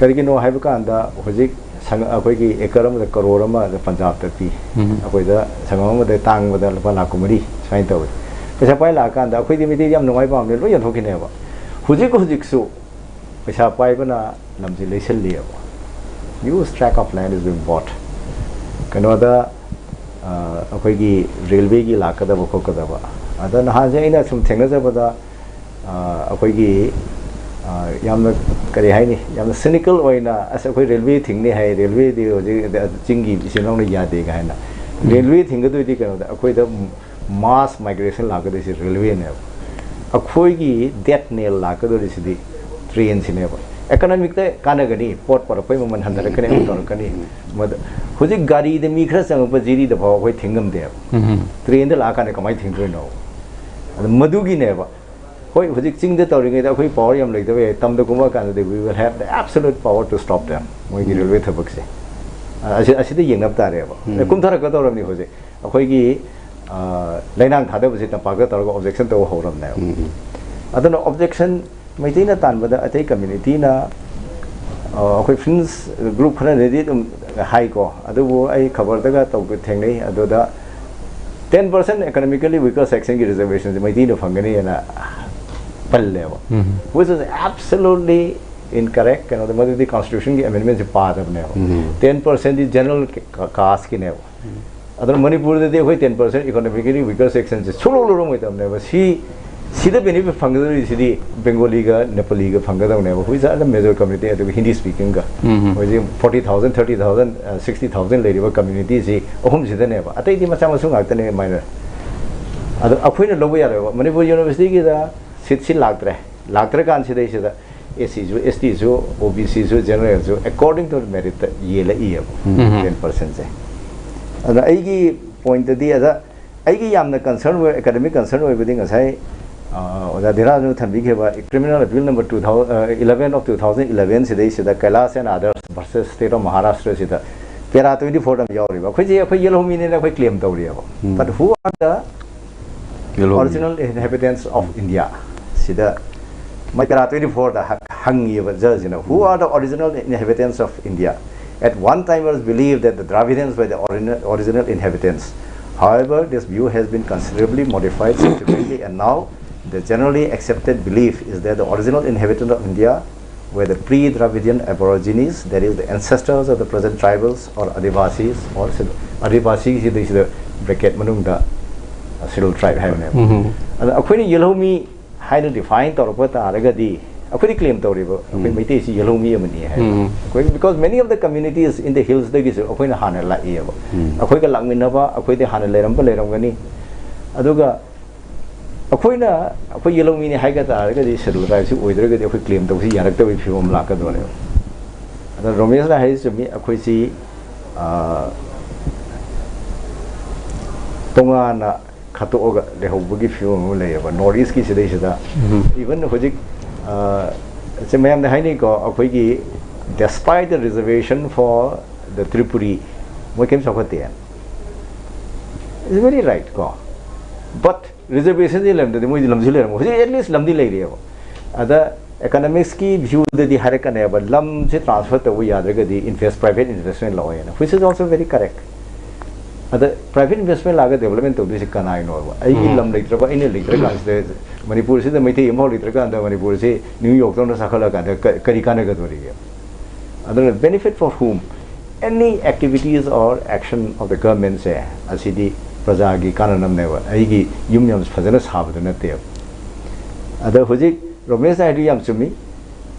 ꯀꯔꯤꯒꯤꯅꯣ ꯍꯥꯏꯕ ꯀꯥꯟꯗ ꯍꯧꯖꯤꯛ ꯁꯪ-, ꯑꯩꯈꯣꯏꯒꯤ ꯑꯦꯀꯔ ꯑꯃꯗ ꯀꯔꯣꯔ ꯑꯃ ꯄꯟꯖꯥꯕꯇ ꯄꯤ꯫ ꯎꯝ꯫ ꯑꯩꯈꯣꯏꯗ ꯁꯪꯒꯝ ꯑꯃꯗ ꯇꯥꯡꯕꯗ ꯂꯨꯄꯥ ꯂꯥꯈ ꯀꯨꯟꯃꯔꯤ ꯁꯨꯃꯥꯏꯅ ꯇꯧꯋꯤ꯫ ꯄꯩꯁꯥ ꯄꯥꯏ ꯂꯥꯛꯑꯀꯥꯟꯗ ꯑꯩꯈꯣꯏꯗꯤ ꯃꯩꯇꯩꯗꯤ ꯌꯥꯝ ꯅꯨꯡꯉꯥꯏ ꯄꯥꯝꯕꯅꯦ, ꯂꯣꯏ ꯌꯣꯟꯊꯣꯛꯈꯤꯅꯦꯕ꯫ ꯍꯧꯖꯤꯛ ꯍꯧꯖꯤꯛꯁꯨ ꯄꯩꯁꯥ ꯄꯥꯏꯕꯅ ꯂꯝꯁꯤ ꯂꯩꯁꯜꯂꯤꯑꯕ꯫ Huge tract of land is being bought꯫ ꯀꯩꯅꯣꯗ, ꯑ, ꯑꯩꯈꯣꯏꯒꯤ ꯔꯦꯜꯋꯦꯒꯤ ꯂꯥꯛꯀꯗꯕ ꯈꯣꯠꯀꯗꯕ꯫ ꯑꯗ ꯅꯍꯥꯟꯁꯦ ꯑꯩꯅ ꯁꯨꯝ ꯊꯦꯡꯅꯖꯕꯗ, ꯑ, ꯑꯩꯈꯣꯏꯒꯤ, ꯑ, ꯌꯥꯝꯅ, ꯀꯔꯤ ꯍꯥꯏꯅꯤ, ꯌꯥꯝꯅ ꯁꯤꯅꯤꯀꯦꯜ ꯑꯣꯏꯅ, "ꯑꯁ, ꯑꯩꯈꯣꯏ ꯔꯦꯜꯋꯦ ꯊꯤꯡꯅꯤ ꯍꯥꯏ, ꯔꯦꯜꯋꯦꯗꯤ ꯍꯧꯖꯤꯛ ꯆꯤꯡꯒꯤ ꯏꯆꯤꯜ ꯏꯅꯥꯎꯅ ꯌꯥꯗꯦ" ꯀꯥꯏꯅ꯫ ꯔꯦꯜꯋꯦ ꯊꯤꯡꯒꯗꯣꯏꯗꯤ ꯀꯩꯅꯣꯗ, ꯑꯩꯈꯣꯏꯗ mass migration ꯂꯥꯛꯀꯗꯣꯏꯁꯦ ꯔꯦꯜꯋꯦꯅꯦꯕ꯫ ꯑꯩꯈꯣꯏꯒꯤ death knell ꯂꯥꯛꯀꯗꯣꯔꯤꯁꯤꯗꯤ ꯇ꯭ꯔꯦꯟꯁꯤꯅꯦꯕ꯫ ꯏꯀꯣꯅꯣꯃꯤꯛꯇ ꯀꯥꯟꯅꯒꯅꯤ, ꯄꯣꯠ ꯄꯨꯔꯛꯄꯩ ꯃꯃꯜ ꯍꯟꯊꯔꯛꯀꯅꯤ, ꯑꯃ ꯇꯧꯔꯛꯀꯅꯤ꯫ ꯃꯗ-, ꯍꯧꯖꯤꯛ ꯒꯥꯔꯤꯗ ꯃꯤ ꯈꯔ ꯆꯪꯉꯛꯄ ꯖꯤꯔꯤꯗ ꯐꯥꯎ ꯑꯩꯈꯣꯏ ꯊꯤꯡꯉꯝꯗꯦꯕ꯫ ꯎꯝ꯫ ꯇ꯭ꯔꯦꯟꯗ ꯂꯥꯛꯑꯀꯥꯟꯗ ꯀꯃꯥꯏꯅ ꯊꯤꯡꯗꯣꯏꯅꯣ? ꯑꯗꯨ ꯃꯗꯨꯒꯤꯅꯦꯕ꯫ ꯍꯣꯏ, ꯍꯧꯖꯤꯛ ꯆꯤꯡꯗ ꯇꯧꯔꯤꯉꯩꯗ ꯑꯩꯈꯣꯏ ꯄꯥꯋꯔ ꯌꯥꯝ ꯂꯩꯇꯕ ꯌꯥꯏ, ꯇꯝꯗ ꯀꯨꯝꯃꯛꯑꯀꯥꯟꯗꯗꯤ we will have the absolute power to stop them, ꯃꯣꯏꯒꯤ ꯔꯦꯜꯋꯦ ꯊꯕꯛꯁꯦ꯫ ꯑ, ꯑꯁꯤ-, ꯑꯁꯤꯗ ꯌꯦꯡꯅꯕ ꯇꯥꯔꯦꯕ꯫ ꯎꯝ꯫ ꯀꯨꯝꯊꯔꯛꯀꯗꯧꯔꯕꯅꯤ ꯍꯧꯖꯤꯛ꯫ ꯑꯩꯈꯣꯏꯒꯤ, ꯑ, ꯂꯩꯅꯥꯡ ꯊꯥꯗꯕꯁꯤ ꯇꯝꯄꯥꯛꯇ ꯇꯧꯔꯒ ꯑꯣꯕꯖꯦꯛꯁꯟ ꯇꯧꯕ ꯍꯧꯔꯕꯅꯦꯕ꯫ ꯎꯝ꯫ ꯑꯗꯨꯅ ꯑꯣꯕꯖꯦꯛꯁꯟ ꯃꯩꯇꯩꯅ ꯇꯥꯟꯕꯗ ꯑꯇꯩ ꯀꯝꯃ꯭ꯌꯨꯅꯤꯇꯤꯅ, ꯑ, ꯑꯩꯈꯣꯏ ꯐ꯭ꯔꯤꯟꯖ ꯒ꯭ꯔꯨꯞ ꯈꯔꯅꯗꯤ ꯑꯗꯨꯝ ꯍꯥꯏꯀꯣ, ꯑꯗꯨꯕꯨ ꯑꯩ ꯈꯕꯔꯗꯒ ꯇꯧꯕ ꯊꯦꯡꯅꯩ꯫ ꯑꯗꯨꯗ ten percent economically weaker sectionꯒꯤ ꯔꯤꯖꯔꯕꯦꯁꯟꯁꯦ ꯃꯩꯇꯩꯅ ꯐꯪꯒꯅꯤꯅ ꯄꯜꯂꯦꯕ꯫ Um. Which is absolutely incorrect꯫ ꯀꯩꯅꯣꯗ, ꯃꯗꯨꯗꯤ ꯀꯣꯟꯁꯇꯤꯇ꯭ꯌꯨꯁꯟꯒꯤ ꯑꯃꯦꯟꯗꯃꯦꯟꯁꯦ ꯄꯥꯗꯕꯅꯦꯕ꯫ ꯎꯝ꯫ Ten percentꯗꯤ general ꯀꯥꯁꯀꯤꯅꯦꯕ꯫ ꯑꯗꯨꯅ ꯃꯅꯤꯄꯨꯔꯗꯗꯤ ꯑꯩꯈꯣꯏ ten percent economically weaker sectionꯁꯦ ꯁꯨꯡꯂꯧ ꯂꯧꯔꯝꯃꯣꯏꯗꯕꯅꯦꯕ꯫ ꯁꯤ, ꯁꯤꯗ benefit ꯐꯪꯒꯗꯧꯔꯤꯁꯤꯗꯤ ꯕꯦꯡꯒꯣꯂꯤꯒ ꯅꯦꯄꯥꯂꯤꯒ ꯐꯪꯒꯗꯧꯅꯦꯕ꯫ Which are the major community, ꯑꯗꯨꯒ ꯍꯤꯟꯗꯤ ꯁ꯭ꯄꯤꯀꯤꯡꯒ꯫ ꯎꯝ꯫ ꯍꯧꯖꯤꯛ forty thousand, thirty thousand, uh, sixty thousand ꯂꯩꯔꯤꯕ ꯀꯝꯃ꯭ꯌꯨꯅꯤꯇꯤꯁꯤ ꯑꯍꯨꯝꯁꯤꯗꯅꯦꯕ꯫ ꯑꯇꯩꯗꯤ ꯃꯆꯥ ꯃꯁꯨ ꯉꯥꯛꯇꯅꯦ, ꯃꯥꯏꯅꯔ꯫ ꯑꯗꯣ ꯑꯩꯈꯣꯏꯅ ꯂꯧꯕ ꯌꯥꯔꯣꯏꯕ꯫ ꯃꯅꯤꯄꯨꯔ ꯌꯨꯅꯤꯚꯔꯁꯤꯇꯤꯒꯤꯗ ꯁꯤꯠꯁꯤ ꯂꯥꯛꯇ꯭ꯔꯦ꯫ ꯂꯥꯛꯇ꯭ꯔꯀꯥꯟꯁꯤꯗꯩꯁꯤꯗ ꯑꯦꯁ ꯁꯤꯁꯨ, ꯑꯦꯁ ꯇꯤꯁꯨ, ꯑꯣ ꯕꯤ ꯁꯤꯁꯨ, ꯖꯦꯅꯔꯦꯜꯁꯨ according to meritꯇ ꯌꯦꯜꯂꯛꯏꯑꯕ, ꯎꯝ꯫ ten percentꯁꯦ꯫ ꯑꯗ ꯑꯩꯒꯤ ꯄꯣꯏꯟꯠꯇꯗꯤ, ꯑꯗ ꯑꯩꯒꯤ ꯌꯥꯝꯅ ꯀꯟꯁꯔꯟ ꯑꯣꯏ, ꯑꯦꯀꯥꯗꯃꯤꯛ ꯀꯟꯁꯔꯟ ꯑꯣꯏꯕꯗꯤ ꯉꯁꯥꯏ, ꯑ, ꯑꯣꯖꯥ ꯙꯤꯔꯥꯖꯅ ꯊꯝꯕꯤꯈꯤꯕ Criminal Appeal number two thousand, ꯑ, eleven of two thousand eleven ꯁꯤꯗꯩꯁꯤꯗ Kailash and others versus State of Maharashtra ꯁꯤꯗ para twenty fourꯗ ꯑꯃ ꯌꯥꯎꯔꯤꯕ꯫ ꯑꯩꯈꯣꯏꯁꯦ, ꯑꯩꯈꯣꯏ ꯌꯦꯜꯍꯧꯃꯤꯅꯦꯅ ꯑꯩꯈꯣꯏ ꯀ꯭ꯂꯦꯝ ꯇꯧꯔꯤꯑꯕ꯫ ꯎꯝ꯫ But who are the ꯌꯦꯜꯍꯧꯃꯤ꯫ Original Inhabitants of India ꯁꯤꯗ ꯃꯣꯏ para twenty fourꯗ ꯍ-, ꯍꯪꯉꯤꯕ ꯖꯖꯁꯤꯅ, "Who are the original inhabitants of India?" At one time, it was believed that the Dravidians were the origin- original inhabitants. However, this view has been considerably modified subsequently, and now the generally accepted belief is that the original inhabitant of India were the pre-Dravidian Aborigines, that is, the ancestors of the present tribals or Adivasis, or Adivasi ꯁꯤꯗꯩꯁꯤꯗ bracket ꯃꯅꯨꯡꯗ Scheduled Tribe ꯍꯥꯏꯕꯅꯦꯕ꯫ ꯑꯗ ꯑꯩꯈꯣꯏꯅ ꯌꯦꯜꯍꯧꯃꯤ ꯍꯥꯏꯅ define ꯇꯧꯔꯛꯄ ꯇꯥꯔꯒꯗꯤ, ꯑꯩꯈꯣꯏꯗꯤ claim ꯇꯧꯔꯤꯕ ꯑꯩꯈꯣꯏ ꯃꯩꯇꯩꯁꯤ ꯌꯦꯜꯍꯧꯃꯤ ꯑꯃꯅꯤ ꯍꯥꯏꯕ꯫ ꯑꯩꯈꯣꯏ, because many of the communities in the hillsꯗꯒꯤꯁꯨ ꯑꯩꯈꯣꯏꯅ ꯍꯥꯟꯅ ꯂꯥꯛꯏꯑꯕ꯫ ꯑꯩꯈꯣꯏꯒ ꯂꯥꯛꯃꯤꯟꯅꯕ, ꯑꯩꯈꯣꯏꯗꯤ ꯍꯥꯟꯅ ꯂꯩꯔꯝꯕ ꯂꯩꯔꯝꯒꯅꯤ꯫ ꯑꯗꯨꯒ ꯑꯩꯈꯣꯏꯅ, ꯑꯩꯈꯣꯏ ꯌꯦꯜꯍꯧꯃꯤꯅꯤ ꯍꯥꯏꯒ ꯇꯥꯔꯒꯗꯤ, Scheduled Tribeꯁꯤ ꯑꯣꯏꯗ꯭ꯔꯒꯗꯤ ꯑꯩꯈꯣꯏ claim ꯇꯧꯕꯁꯤ ꯌꯥꯔꯛꯇꯕꯒꯤ ꯐꯤꯕꯝ ꯂꯥꯛꯀꯗꯣꯔꯦꯕ꯫ ꯑꯗ ꯔꯣꯃꯦꯁꯅ ꯍꯥꯏꯔꯤ ꯆꯨꯝꯃꯤ, ꯑꯩꯈꯣꯏꯁꯤ, ꯑ, ꯇꯣꯉꯥꯟꯅ ꯈꯠꯇꯣꯛꯑꯒ ꯂꯩꯍꯧꯕꯒꯤ ꯐꯤꯕꯝ ꯑꯃ ꯂꯩꯌꯦꯕ North Eastꯀꯤ ꯁꯤꯗꯩꯁꯤꯗ꯫ Even ꯍꯧꯖꯤꯛ, ꯑ, ꯁꯦ ꯃꯌꯥꯝꯅ ꯍꯥꯏꯅꯩꯀꯣ, ꯑꯩꯈꯣꯏꯒꯤ despite the reservation for the Tripuri, ꯃꯣꯏ ꯀꯩꯝ ꯆꯥꯎꯈꯠꯇꯦ꯫ It's very right ꯀꯣ, but reservationꯗꯤ ꯂꯩꯔꯝꯗ꯭ꯔꯗꯤ ꯃꯣꯏꯗꯤ ꯂꯝꯁꯤ ꯂꯩꯔꯝꯃꯣꯏ꯫ ꯍꯧꯖꯤꯛ at least ꯂꯝꯗꯤ ꯂꯩꯔꯤꯑꯕ꯫ ꯑꯗ economicsꯀꯤ viewꯗꯗꯤ ꯍꯥꯏꯔꯛꯀꯅꯦꯕ, ꯂꯝꯁꯦ transfer ꯇꯧꯕ ꯌꯥꯗ꯭ꯔꯒꯗꯤ invest private investment ꯂꯥꯛꯑꯣꯏꯅ, which is also very correct꯫ ꯑꯗ private investment ꯂꯥꯛꯑꯒ development ꯇꯧꯗꯣꯏꯁꯦ ꯀꯅꯥꯒꯤꯅꯣꯕ? ꯑꯩꯒꯤ ꯂꯝ ꯂꯩꯇ꯭ꯔꯕ, ꯑꯩꯅ ꯂꯩꯇ꯭ꯔꯀꯥꯟꯁꯤꯗ, ꯃꯅꯤꯄꯨꯔꯁꯤꯗ ꯃꯩꯇꯩ ꯑꯃꯐꯥꯎ ꯂꯩꯇ꯭ꯔꯀꯥꯟꯗ ꯃꯅꯤꯄꯨꯔꯁꯤ New Yorkꯇꯧꯅ ꯆꯥꯎꯈꯠꯂꯀꯥꯟꯗ ꯀ- ꯀꯔꯤ ꯀꯥꯟꯅꯒꯗꯣꯔꯤꯒꯦ? ꯑꯗꯨꯅ benefit for whom? Any activities or action of the governmentꯁꯦ, ꯑꯁꯤꯗꯤ ꯄ꯭ꯔꯖꯥꯒꯤ ꯀꯥꯟꯅꯅꯕꯅꯦꯕ꯫ ꯑꯩꯒꯤ ꯌꯨꯝ ꯌꯥꯝ ꯐꯖꯅ ꯁꯥꯕꯗꯨ ꯅꯠꯇꯦꯕ꯫ ꯑꯗ ꯍꯧꯖꯤꯛ ꯔꯣꯃꯦꯁꯅ ꯍꯥꯏꯗꯨ ꯌꯥꯝ ꯆꯨꯝꯃꯤ꯫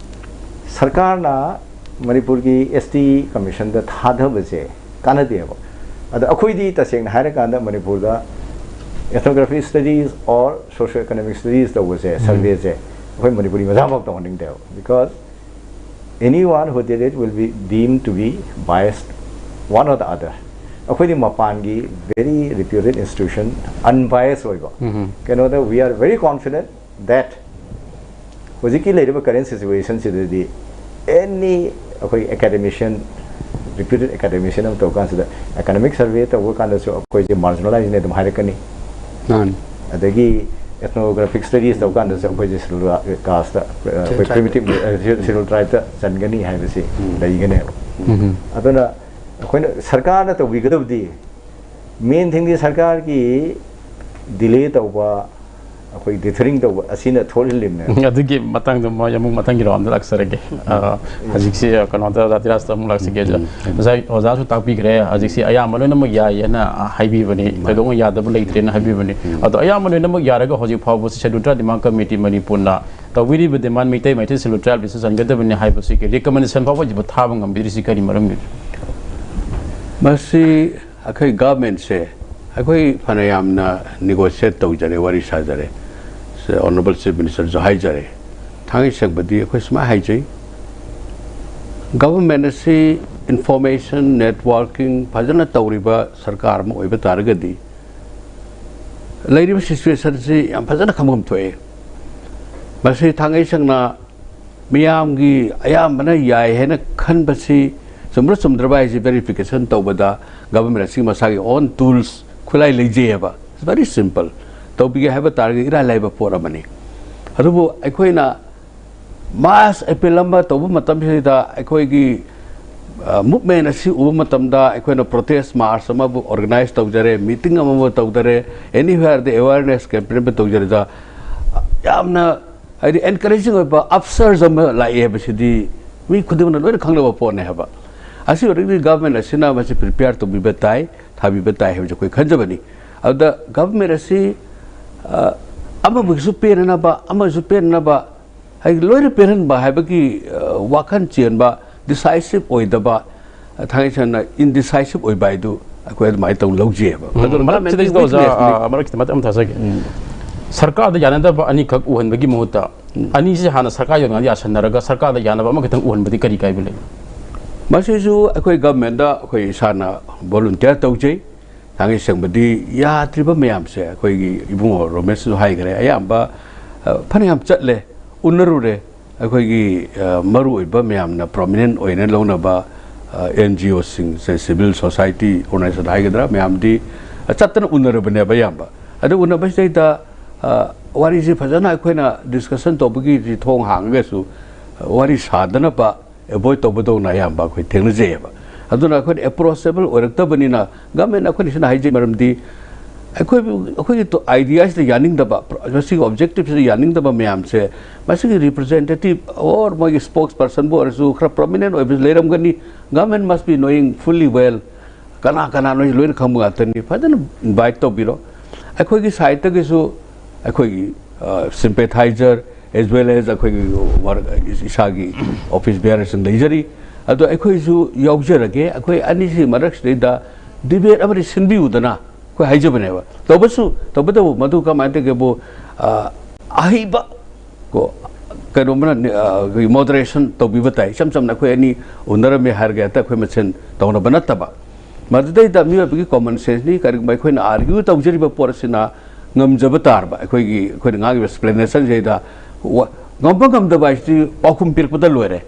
ꯁꯔꯀꯥꯔꯅ ꯃꯅꯤꯄꯨꯔꯒꯤ S T Commissionꯗ ꯊꯥꯗꯕꯁꯦ ꯀꯥꯟꯅꯗꯦꯕ꯫ ꯑꯗ ꯑꯩꯈꯣꯏꯗꯤ ꯇꯁꯦꯡꯅ ꯍꯥꯏꯔꯀꯥꯟꯗ ꯃꯅꯤꯄꯨꯔꯗ ethnography studies or socio economic studies ꯇꯧꯕꯁꯦ, surveyꯁꯦ, ꯑꯩꯈꯣꯏ Manipuri ꯃꯆꯥꯐꯥꯎ ꯇꯧꯍꯟꯅꯤꯡꯗꯦꯕ꯫ Because anyone who did it will be deemed to be biased, one or the other. ꯑꯩꯈꯣꯏꯗꯤ ꯃꯄꯥꯟꯒꯤ very reputed institution, unbiased ꯑꯣꯏꯕ ꯀꯩꯅꯣꯗ, we are very confident that ꯍꯧꯖꯤꯛꯀꯤ ꯂꯩꯔꯤꯕ current situationꯁꯤꯗꯗꯤ any ꯑꯩꯈꯣꯏ academician, reputed academician ꯑꯃ ꯇꯧ ꯀꯥꯟꯁꯤꯗ, economic survey ꯇꯧꯕ ꯀꯥꯟꯗꯁꯨ ꯑꯩꯈꯣꯏꯁꯦ marginalizeꯅꯦ ꯑꯗꯨꯝ ꯍꯥꯏꯔꯛꯀꯅꯤ꯫ ꯃꯥꯅꯤ꯫ ꯑꯗꯒꯤ ethnographic studies ꯇꯧ ꯀꯥꯟꯗꯁꯨ ꯑꯩꯈꯣꯏꯁꯦ Scheduled Casteꯇ, ꯑꯩꯈꯣꯏ primitive, Scheduled Tribeꯇ ꯆꯟꯒꯅꯤ ꯍꯥꯏꯕꯁꯤ ꯂꯩꯒꯅꯦꯕ꯫ ꯑꯗꯨꯅ ꯑꯩꯈꯣꯏꯅ ꯁꯔꯀꯥꯔꯅ ꯇꯧꯕꯤꯒꯗꯕꯗꯤ, ꯃꯦꯟ ꯊꯤꯡꯗꯤ ꯁꯔꯀꯥꯔꯒꯤ ꯗꯤꯂꯦ ꯇꯧꯕ, ꯑꯩꯈꯣꯏ ꯗꯤꯊꯔꯤꯡ ꯇꯧꯕ ꯑꯁꯤꯅ ꯊꯣꯛꯍꯜꯂꯤꯕꯅꯦ꯫ ꯑꯗꯨꯒꯤ ꯃꯇꯥꯡꯗꯣ ꯃꯣꯏ ꯑꯃꯨꯛ ꯃꯊꯪꯒꯤ ꯔꯥꯎꯟꯗ ꯂꯥꯛꯆꯔꯒꯦ꯫ ꯑ, ꯍꯧꯖꯤꯛꯁꯤ, ꯑ, ꯀꯩꯅꯣꯗ, ꯙꯤꯔꯥꯖꯇ ꯑꯃꯨꯛ ꯂꯥꯛꯆꯒꯦ꯫ ꯉꯁꯥꯏ ꯑꯣꯖꯥꯁꯨ ꯇꯥꯛꯄꯤꯈ꯭ꯔꯦ, ꯍꯧꯖꯤꯛꯁꯤ ꯑꯌꯥꯝꯕ ꯂꯣꯏꯅꯃꯛ ꯌꯥꯏ ꯍꯥꯏꯅ, ꯑ, ꯍꯥꯏꯕꯤꯕꯅꯤ, ꯊꯣꯏꯗꯣꯛꯅ ꯌꯥꯗꯕ ꯂꯩꯇ꯭ꯔꯦꯅ ꯍꯥꯏꯕꯤꯕꯅꯤ꯫ ꯑꯗꯣ ꯑꯌꯥꯝꯕ ꯂꯣꯏꯅꯃꯛ ꯌꯥꯔꯒ ꯍꯧꯖꯤꯛ ꯐꯥꯎꯕ Scheduled Tribe Demand Committee ꯃꯅꯤꯄꯨꯔꯅ ꯇꯧꯕꯤꯔꯤꯕ ꯗꯤꯃꯥꯟ, ꯃꯩꯇꯩ ꯃꯩꯇꯩ Scheduled Tribe ꯁꯨ ꯆꯟꯒꯗꯕꯅꯤ ꯍꯥꯏꯕꯁꯤꯒꯤ ꯔꯤꯀꯃꯦꯟꯗꯦꯁꯟ ꯐꯥꯎꯕ ꯍꯧꯖꯤꯛ ꯐꯥꯎ ꯊꯥꯕ ꯉꯝꯕꯤꯔꯤꯁꯤ ꯀꯔꯤ ꯃꯔꯝꯒꯤꯅꯣ? ꯃꯁꯤ ꯑꯩꯈꯣꯏ ꯒꯚꯔꯟꯃꯦꯟꯠꯁꯦ, ꯑꯩꯈꯣꯏ ꯐꯅ ꯌꯥꯝꯅ ꯅꯤꯒꯣꯁꯤꯌꯦꯠ ꯇꯧꯖꯔꯦ, ꯋꯥꯔꯤ ꯁꯥꯖꯔꯦ, ꯑꯣꯅꯔꯦꯕꯜ ꯆꯤꯐ ꯃꯤꯅꯤꯁꯇꯔꯁꯨ ꯍꯥꯏꯖꯔꯦ꯫ ꯊꯥꯡꯒꯩ ꯁꯦꯡꯕꯗꯤ ꯑꯩꯈꯣꯏ ꯁꯨꯃꯥꯏꯅ ꯍꯥꯏꯖꯩ, ꯒꯚꯔꯟꯃꯦꯟꯠ ꯑꯁꯤ ꯏꯟꯐꯣꯔꯃꯦꯁꯟ ꯅꯦꯠꯋꯥꯔꯀꯤꯡ ꯐꯖꯅ ꯇꯧꯔꯤꯕ ꯁꯔꯀꯥꯔ ꯑꯃ ꯑꯣꯏꯕ ꯇꯥꯔꯒꯗꯤ, ꯂꯩꯔꯤꯕ ꯁꯤꯆꯨꯋꯦꯁꯟꯁꯤ ꯌꯥꯝ ꯐꯖꯅ ꯈꯪꯐꯝ ꯊꯣꯛꯑꯦ꯫ ꯃꯁꯤ ꯊꯥꯡꯒꯩ ꯁꯦꯡꯅ ꯃꯤꯌꯥꯝꯒꯤ ꯑꯌꯥꯝꯕꯅ ꯌꯥꯏ ꯍꯥꯏꯅ ꯈꯟꯕꯁꯤ ꯆꯨꯝꯕ꯭ꯔꯥ ꯆꯨꯝꯗ꯭ꯔꯕ ꯍꯥꯏꯁꯤ ꯚꯦꯔꯤꯐꯤꯀꯦꯁꯟ ꯇꯧꯕꯗ ꯒꯚꯔꯟꯃꯦꯟꯠ ꯑꯁꯤꯒꯤ ꯃꯁꯥꯒꯤ ꯑꯣꯟ ꯇꯨꯜꯁ, ꯈꯨꯠꯂꯥꯏ ꯂꯩꯖꯩꯑꯕ꯫ It's very simple. ꯇꯧꯕꯤꯒꯦ ꯍꯥꯏꯕ ꯇꯥꯔꯒꯗꯤ ꯏꯔꯥꯏ ꯂꯥꯏꯕ ꯄꯣꯠ ꯑꯃꯅꯤ꯫ ꯑꯗꯨꯕꯨ ꯑꯩꯈꯣꯏꯅ ꯃꯥꯁ ꯑꯦꯄꯤꯜ ꯑꯃ ꯇꯧꯕ ꯃꯇꯝꯁꯤꯗ ꯑꯩꯈꯣꯏꯒꯤ ꯃꯨꯞꯃꯦꯟ ꯑꯁꯤ ꯎꯕ ꯃꯇꯝꯗ ꯑꯩꯈꯣꯏꯅ ꯄ꯭ꯔꯣꯇꯦꯁ ꯃꯥꯔꯆ ꯑꯃꯕꯨ ꯑꯣꯔꯒꯅꯥꯏꯖ ꯇꯧꯖꯔꯦ, ꯃꯤꯇꯤꯡ ꯑꯃꯕꯨ ꯇꯧꯖꯔꯦ, anywhere the awareness campaign ꯑꯃ ꯇꯧꯖꯔꯦꯗ, ꯌꯥꯝꯅ, ꯍꯥꯏꯗꯤ, ꯑꯦꯟꯀꯔꯦꯖꯤꯡ ꯑꯣꯏꯕ ꯑꯞꯁꯔꯖ ꯑꯃ ꯂꯥꯛꯑꯦ ꯍꯥꯏꯕꯁꯤꯗꯤ ꯃꯤ ꯈꯨꯗꯤꯡꯃꯛꯅ ꯂꯣꯏꯅ ꯈꯪꯅꯕ ꯄꯣꯠꯅꯦ ꯍꯥꯏꯕ꯫ ꯑꯁꯤ ꯑꯣꯏꯔꯒꯗꯤ ꯒꯚꯔꯟꯃꯦꯟꯠ ꯑꯁꯤꯅ ꯃꯁꯤ ꯄ꯭ꯔꯤꯄꯦꯌꯔ ꯇꯧꯕꯤꯕ ꯇꯥꯏ, ꯊꯥꯕꯤꯕ ꯇꯥꯏ ꯍꯥꯏꯕꯁꯤ ꯑꯩꯈꯣꯏ ꯈꯟꯖꯕꯅꯤ꯫ ꯑꯗꯨꯗ ꯒꯚꯔꯟꯃꯦꯟꯠ ꯑꯁꯤ, ꯑ, ꯑꯃꯕꯨꯒꯤꯁꯨ ꯄꯦꯟꯅꯅꯕ, ꯑꯃꯁꯨ ꯄꯦꯟꯅꯅꯕ, ꯍꯥꯏꯗꯤ, ꯂꯣꯏꯅ ꯄꯦꯟꯍꯟꯕ ꯍꯥꯏꯕꯒꯤ, ꯑ, ꯋꯥꯈꯜ ꯆꯦꯟꯕ, ꯗꯤꯁꯥꯏꯁꯤꯞ ꯑꯣꯏꯗꯕ, ꯊꯥꯡꯒꯩ ꯁꯦꯡꯅ ꯏꯟꯗꯤꯁꯥꯏꯁꯤꯞ ꯑꯣꯏꯕ ꯍꯥꯏꯗꯨ ꯑꯩꯈꯣꯏ ꯑꯗꯨꯃꯥꯏꯅ ꯇꯧ ꯂꯧꯖꯩꯑꯕ꯫ ꯑꯗꯨꯅ ꯃꯔꯛ ꯃꯔꯛ ꯁꯤꯗꯩꯁꯤꯗ ꯃꯔꯛ ꯑꯣꯖꯥ, ꯃꯔꯛ ꯑ, ꯃꯔꯛ ꯈꯤꯇꯪ ꯃꯇꯦꯛ ꯑꯃ ꯊꯥꯖꯒꯦ꯫ ꯁꯔꯀꯥꯔꯗ ꯌꯥꯅꯗꯕ ꯑꯅꯤꯈꯛ ꯎꯍꯟꯕꯒꯤ ꯃꯍꯨꯠꯇ ꯑꯅꯤꯁꯤ ꯍꯥꯟꯅ ꯁꯔꯀꯥꯔ ꯌꯧꯗ꯭ꯔꯤꯉꯩꯗ ꯌꯥꯁꯟꯅꯔꯒ ꯁꯔꯀꯥꯔꯗ ꯌꯥꯅꯕ ꯑꯃꯈꯛꯇꯪ ꯎꯍꯟꯕꯗꯤ ꯀꯔꯤ ꯀꯥꯏꯕ ꯂꯩ? ꯃꯁꯤꯁꯨ ꯑꯩꯈꯣꯏ ꯒꯚꯔꯟꯃꯦꯟꯠꯗ ꯑꯩꯈꯣꯏ ꯏꯁꯥꯅ ꯚꯣꯂꯨꯟꯇꯤꯌꯔ ꯇꯧꯖꯩ꯫ ꯊꯥꯡꯒꯩ ꯁꯦꯡꯕꯗꯤ ꯌꯥꯗ꯭ꯔꯤꯕ ꯃꯌꯥꯝꯁꯦ ꯑꯩꯈꯣꯏꯒꯤ ꯏꯕꯨꯡꯉꯣ ꯔꯣꯃꯦꯁꯁꯨ ꯍꯥꯏꯈ꯭ꯔꯦ, ꯑꯌꯥꯝꯕ, ꯑ, ꯐꯅꯌꯥꯝ ꯆꯠꯂꯦ, ꯎꯅꯔꯨꯔꯦ꯫ ꯑꯩꯈꯣꯏꯒꯤ, ꯑ, ꯃꯔꯨꯑꯣꯏꯕ ꯃꯌꯥꯝꯅ ꯄ꯭ꯔꯣꯃꯤꯅꯦꯟ ꯑꯣꯏꯅ ꯂꯧꯅꯕ, ꯑ, ꯑꯦꯟ ꯖꯤ ꯑꯣꯁꯤꯡꯁꯦ, ꯁꯤꯚꯤꯜ ꯁꯣꯁꯥꯏꯇꯤ ꯑꯣꯔꯒꯅꯥꯏꯖꯦꯁꯟ ꯍꯥꯏꯒꯗ꯭ꯔꯥ, ꯃꯌꯥꯝꯗꯤ ꯆꯠꯇꯅ ꯎꯅꯔꯕꯅꯦꯕ ꯑꯌꯥꯝꯕ꯫ ꯑꯗꯨ ꯎꯅꯕꯁꯤꯗꯩꯗ, ꯑ, ꯋꯥꯔꯤꯁꯤ ꯐꯖꯅ ꯑꯩꯈꯣꯏꯅ ꯗꯤꯁꯀꯁꯟ ꯇꯧꯕꯒꯤ ꯊꯣꯡ ꯍꯥꯡꯉꯒꯁꯨ, ꯑ, ꯋꯥꯔꯤ ꯁꯥꯗꯅꯕ ꯑꯦꯚꯣꯏꯗ ꯇꯧꯕꯗꯧꯅ ꯑꯌꯥꯝꯕ ꯑꯩꯈꯣꯏ ꯊꯦꯡꯅꯖꯩꯑꯕ꯫ ꯑꯗꯨꯅ ꯑꯩꯈꯣꯏꯅ ꯑꯦꯄ꯭ꯔꯣꯆꯦꯕꯜ ꯑꯣꯏꯔꯛꯇꯕꯅꯤꯅ, ꯒꯃꯦꯟ ꯑꯩꯈꯣꯏꯅ ꯁꯤꯅ ꯍꯥꯏꯖꯩ ꯃꯔꯝꯗꯤ, ꯑꯩꯈꯣꯏ ꯑꯩꯈꯣꯏꯒꯤ ꯑꯥꯏꯗꯤꯌꯥꯁꯤꯗ ꯌꯥꯅꯤꯡꯗꯕ, ꯃꯁꯤꯒꯤ ꯑꯣꯕꯖꯦꯛꯇꯤꯞꯁꯤꯗ ꯌꯥꯅꯤꯡꯗꯕ ꯃꯌꯥꯝꯁꯦ, ꯃꯁꯤꯒꯤ ꯔꯤꯄ꯭ꯔꯖꯦꯟꯇꯦꯇꯤꯞ ꯑꯣꯔ ꯃꯣꯏꯒꯤ ꯁ꯭ꯄꯣꯛꯁ ꯄꯔꯁꯟꯕꯨ ꯑꯣꯏꯔꯁꯨ ꯈꯔ ꯄ꯭ꯔꯣꯃꯤꯅꯦꯟ ꯑꯣꯏꯕꯁꯨ ꯂꯩꯔꯝꯒꯅꯤ꯫ Government must be knowing fully well ꯀꯅꯥ ꯀꯅꯥꯅꯣ ꯂꯣꯏꯅ ꯈꯪꯕ ꯉꯥꯛꯇꯅꯤ꯫ ꯐꯖꯅ ꯏꯟꯚꯥꯏꯠ ꯇꯧꯕꯤꯔꯣ꯫ ꯑꯩꯈꯣꯏꯒꯤ ꯁꯥꯏꯠꯇꯒꯤꯁꯨ ꯑꯩꯈꯣꯏꯒꯤ ꯁꯤꯝꯄꯦꯊꯥꯏꯖꯔ, ꯑꯦꯖ ꯋꯦꯜ ꯑꯦꯖ ꯑꯩꯈꯣꯏꯒꯤ ꯋꯥꯔꯛ, ꯏꯁꯥꯒꯤ ꯑꯣꯐꯤꯁ ꯕꯤꯌꯥꯔꯁꯤꯡ ꯂꯩꯖꯔꯤ꯫ ꯑꯗꯣ ꯑꯩꯈꯣꯏꯁꯨ ꯌꯥꯎꯖꯔꯒꯦ꯫ ꯑꯩꯈꯣꯏ ꯑꯅꯤꯁꯤ ꯃꯔꯛꯁꯤꯗꯩꯗ ꯗꯤꯕꯦꯠ ꯑꯃꯗꯤ ꯁꯤꯟꯕꯤꯌꯨꯗꯅ ꯑꯩꯈꯣꯏ ꯍꯥꯏꯖꯕꯅꯦꯕ꯫ ꯇꯧꯕꯁꯨ, ꯇꯧꯕꯇꯕꯨ ꯃꯗꯨ ꯀꯃꯥꯏꯅ ꯇꯧꯒꯦꯕꯨ, ꯑ, ꯑꯍꯩꯕ ꯀꯣ, ꯀꯩꯅꯣꯝꯃꯅ, ꯑ, ꯑꯩꯈꯣꯏꯒꯤ ꯃꯣꯗꯔꯦꯁꯟ ꯇꯧꯕꯤꯕ ꯇꯥꯏ꯫ ꯏꯆꯝ ꯆꯝꯅ ꯑꯩꯈꯣꯏ ꯑꯅꯤ ꯎꯅꯔꯝꯃꯦ ꯍꯥꯏꯔꯒ ꯍꯦꯛꯇ ꯑꯩꯈꯣꯏ ꯃꯁꯦꯟ ꯇꯧꯅꯕ ꯅꯠꯇꯕ, ꯃꯗꯨꯗꯩꯗ ꯃꯤꯑꯣꯏꯕꯒꯤ ꯀꯣꯃꯟ ꯁꯦꯟꯁꯅꯤ꯫ ꯀꯔꯤꯒꯨꯝꯕ ꯑꯩꯈꯣꯏꯅ ꯑꯥꯔꯒ꯭ꯌꯨ ꯇꯧꯖꯔꯤꯕ ꯄꯣꯠ ꯑꯁꯤꯅ ꯉꯝꯖꯕ ꯇꯥꯔꯕ, ꯑꯩꯈꯣꯏꯒꯤ, ꯑꯩꯈꯣꯏꯅ ꯉꯥꯡꯉꯤꯕ ꯑꯦꯛꯁꯄ꯭ꯂꯦꯅꯦꯁꯟꯁꯤꯗ ꯋꯥ-, ꯉꯝꯕ ꯉꯝꯗꯕ ꯍꯥꯏꯁꯤꯗꯤ ꯄꯥꯎꯈꯨꯝ ꯄꯤꯔꯛꯄꯗ ꯂꯣꯏꯔꯦ꯫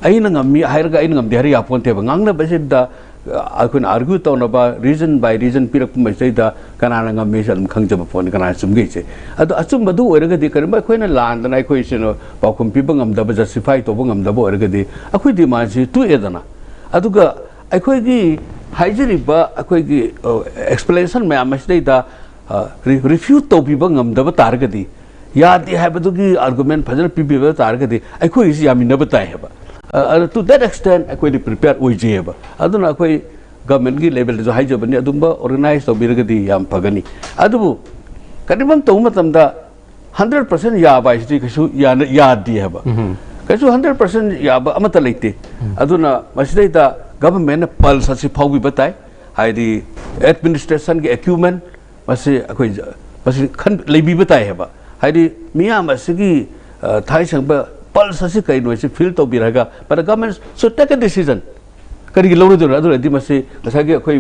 ꯑꯩꯅ ꯉꯝꯃꯤ ꯍꯥꯏꯔꯒ ꯑꯩꯅ ꯉꯝꯗꯦ ꯍꯥꯏꯔ ꯌꯥꯄꯣꯟꯇꯦꯕ꯫ ꯉꯥꯡꯅꯕꯁꯤꯗ, ꯑ, ꯑꯩꯈꯣꯏꯅ ꯑꯥꯔꯒ꯭ꯌꯨ ꯇꯧꯅꯕ, ꯔꯤꯖꯟ ꯕꯥꯏ ꯔꯤꯖꯟ ꯄꯤꯔꯛꯄ ꯃꯁꯤꯗꯩꯗ ꯀꯅꯥꯅ ꯉꯝꯃꯤ ꯍꯥꯏꯁꯦ ꯑꯗꯨꯝ ꯈꯪꯖꯕ ꯄꯣꯠꯅꯤ, ꯀꯅꯥꯅ ꯆꯨꯝꯒꯦ ꯍꯥꯏꯁꯦ꯫ ꯑꯗꯣ ꯑꯆꯨꯝꯕꯗꯨ ꯑꯣꯏꯔꯒꯗꯤ, ꯀꯔꯤꯒꯨꯝꯕ ꯑꯩꯈꯣꯏꯅ ꯂꯥꯟꯗꯅ ꯑꯩꯈꯣꯏꯁꯤꯅ ꯄꯥꯎꯈꯨꯝ ꯄꯤꯕ ꯉꯝꯗꯕ, ꯖꯁꯇꯤꯐꯥꯏ ꯇꯧꯕ ꯉꯝꯗꯕ ꯑꯣꯏꯔꯒꯗꯤ, ꯑꯩꯈꯣꯏ ꯗꯤꯃꯥꯟꯁꯤ ꯇꯣꯛꯑꯦꯗꯅ꯫ ꯑꯗꯨꯒ ꯑꯩꯈꯣꯏꯒꯤ ꯍꯥꯏꯖꯔꯤꯕ ꯑꯩꯈꯣꯏꯒꯤ, ꯑ, ꯑꯦꯛꯁꯄ꯭ꯂꯦꯅꯦꯁꯟ ꯃꯌꯥꯝ ꯑꯁꯤꯗꯩꯗ, ꯑ, ꯔꯤ-, ꯔꯤꯐ꯭ꯌꯨꯠ ꯇꯧꯕꯤꯕ ꯉꯝꯗꯕ ꯇꯥꯔꯒꯗꯤ, ꯌꯥꯗꯦ ꯍꯥꯏꯕꯗꯨꯒꯤ ꯑꯥꯔꯒꯨꯃꯦꯟ ꯐꯖꯅ ꯄꯤꯕꯤꯕ ꯇꯥꯔꯒꯗꯤ, ꯑꯩꯈꯣꯏꯒꯤꯁꯤ ꯌꯥꯃꯤꯟꯅꯕ ꯇꯥꯏ ꯍꯥꯏꯕ꯫ ꯑ, ꯑꯗꯨ to that extent ꯑꯩꯈꯣꯏꯗꯤ ꯄ꯭ꯔꯤꯄꯦꯌꯔ ꯑꯣꯏꯖꯩꯑꯕ꯫ ꯑꯗꯨꯅ ꯑꯩꯈꯣꯏ ꯒꯚꯔꯟꯃꯦꯟꯠꯀꯤ ꯂꯦꯚꯦꯜꯗꯁꯨ ꯍꯥꯏꯖꯕꯅꯤ, ꯑꯗꯨꯝꯕ ꯑꯣꯔꯒꯅꯥꯏꯖ ꯇꯧꯕꯤꯔꯒꯗꯤ ꯌꯥꯝ ꯐꯒꯅꯤ꯫ ꯑꯗꯨꯕꯨ ꯀꯔꯤꯒꯨꯝꯕ ꯇꯧꯕ ꯃꯇꯝꯗ ꯍꯟꯗ꯭ꯔꯦꯠ ꯄꯥꯔꯁꯦꯟ ꯌꯥꯕ ꯍꯥꯏꯁꯤꯗꯤ ꯀꯩꯁꯨ ꯌꯥꯅ-, ꯌꯥꯗꯦ ꯍꯥꯏꯕ꯫ ꯎꯝ꯫ ꯀꯩꯁꯨ ꯍꯟꯗ꯭ꯔꯦꯠ ꯄꯥꯔꯁꯦꯟ ꯌꯥꯕ ꯑꯃꯠꯇ ꯂꯩꯇꯦ꯫ ꯎꯝ꯫ ꯑꯗꯨꯅ ꯃꯁꯤꯗꯩꯗ ꯒꯚꯔꯟꯃꯦꯟꯠꯅ ꯄꯜꯁ ꯑꯁꯤ ꯐꯥꯎꯕꯤꯕ ꯇꯥꯏ꯫ ꯍꯥꯏꯗꯤ ꯑꯦꯗꯃꯤꯅꯤꯁꯇ꯭ꯔꯦꯁꯟꯒꯤ ꯑꯦꯀ꯭ꯌꯨꯃꯦꯟ, ꯃꯁꯤ ꯑꯩꯈꯣꯏ ꯖ-, ꯃꯁꯤ ꯈꯟ-, ꯂꯩꯕꯤꯕ ꯇꯥꯏ ꯍꯥꯏꯕ꯫ ꯍꯥꯏꯗꯤ ꯃꯤꯌꯥꯝ ꯑꯁꯤꯒꯤ, ꯑ, ꯊꯥꯏꯁꯪꯕ ꯄꯜꯁ ꯑꯁꯤ ꯀꯩꯅꯣ ꯍꯥꯏꯁꯤ ꯐꯤꯜ ꯇꯧꯕꯤꯔꯒ, but the government should take a decision꯫ ꯀꯔꯤꯒꯤ ꯂꯧꯔꯣꯏꯗꯣꯏꯅꯣ? ꯑꯗꯨ ꯑꯣꯏꯔꯗꯤ ꯃꯁꯤ ꯉꯁꯥꯏꯒꯤ ꯑꯩꯈꯣꯏ,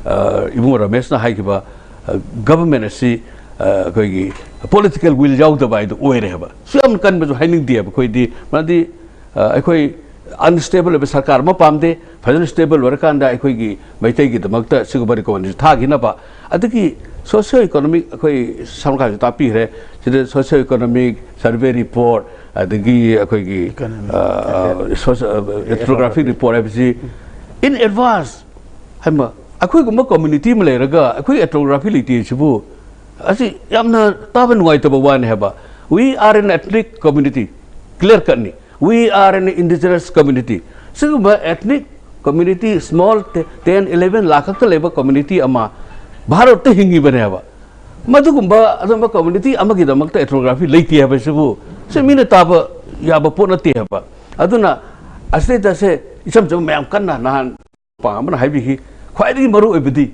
ꯑ, ꯏꯕꯨꯡꯉꯣ ꯔꯃꯦꯁꯅ ꯍꯥꯏꯈꯤꯕ, ꯑ, ꯒꯚꯔꯟꯃꯦꯟꯠ ꯑꯁꯤ, ꯑ, ꯑꯩꯈꯣꯏꯒꯤ ꯄꯣꯂꯤꯇꯤꯀꯦꯜ ꯋꯤꯜ ꯌꯥꯎꯗꯕ ꯍꯥꯏꯗꯨ ꯑꯣꯏꯔꯦ ꯍꯥꯏꯕ꯫ ꯁꯨ ꯌꯥꯝ ꯀꯟꯕꯁꯨ ꯍꯥꯏꯅꯤꯡꯗꯦ ꯍꯥꯏꯕ ꯑꯩꯈꯣꯏꯗꯤ꯫ ꯃꯔꯝꯗꯤ, ꯑ, ꯑꯩꯈꯣꯏ ꯑꯟꯁꯇꯦꯕꯜ ꯑꯣꯏꯕ ꯁꯔꯀꯥꯔ ꯑꯃ ꯄꯥꯝꯗꯦ꯫ ꯐꯖꯅ ꯁ꯭ꯇꯦꯕꯜ ꯑꯣꯏꯔꯀꯥꯟꯗ ꯑꯩꯈꯣꯏꯒꯤ ꯃꯩꯇꯩꯒꯤꯗꯃꯛꯇ ꯁꯤꯒꯨꯝꯕ ꯔꯤꯀꯣꯃꯦꯟꯗꯦꯁꯟ ꯊꯥꯈꯤꯅꯕ꯫ ꯑꯗꯒꯤ Socio economic ꯑꯩꯈꯣꯏ ꯁꯝꯅ ꯍꯥꯏꯔꯕꯗ ꯇꯥꯛꯄꯤꯈ꯭ꯔꯦ꯫ ꯁꯤꯗ socio economic survey report, ꯑꯗꯒꯤ ꯑꯩꯈꯣꯏꯒꯤ ethnographic report ꯍꯥꯏꯕꯁꯤ in advance, ꯍꯥꯏꯃ, ꯑꯩꯈꯣꯏꯒꯨꯝꯕ community ꯑꯃ ꯂꯩꯔꯒ ꯑꯩꯈꯣꯏ ethnography ꯂꯩꯇꯦ ꯁꯤꯕꯨ, ꯑꯁꯤ ꯌꯥꯝꯅ ꯇꯥꯕ ꯅꯨꯡꯉꯥꯏꯇꯕ ꯋꯥꯅꯤ ꯍꯥꯏꯕ꯫ We are an ethnic community, clear cutꯅꯤ꯫ We are an indigenous community꯫ ꯁꯤꯒꯨꯝꯕ ethnic community, small ten eleven lakh ꯈꯛꯇ ꯂꯩꯕ community ꯑꯃ ꯚꯥꯔꯠꯇ ꯍꯤꯡꯉꯤꯕꯅꯦꯕ꯫ ꯃꯗꯨꯒꯨꯝꯕ ꯑꯗꯨꯝꯕ community ꯑꯃꯒꯤꯗꯃꯛꯇ ethnography ꯂꯩꯇꯦ ꯍꯥꯏꯕꯁꯤꯕꯨ ꯁꯤ ꯃꯤꯅ ꯇꯥꯕ ꯌꯥꯕ ꯄꯣꯠ ꯅꯠꯇꯦ ꯍꯥꯏꯕ꯫ ꯑꯗꯨꯅ ꯑꯁꯤꯗꯩꯗ ꯁꯦ ꯏꯆꯝ ꯆꯝꯕ ꯃꯌꯥꯝ ꯀꯟꯅ ꯅꯍꯥꯟ ꯄꯥ ꯑꯃꯅ ꯍꯥꯏꯕꯤꯈꯤ, ꯈ꯭ꯋꯥꯏꯗꯒꯤ ꯃꯔꯨ ꯑꯣꯏꯕꯗꯤ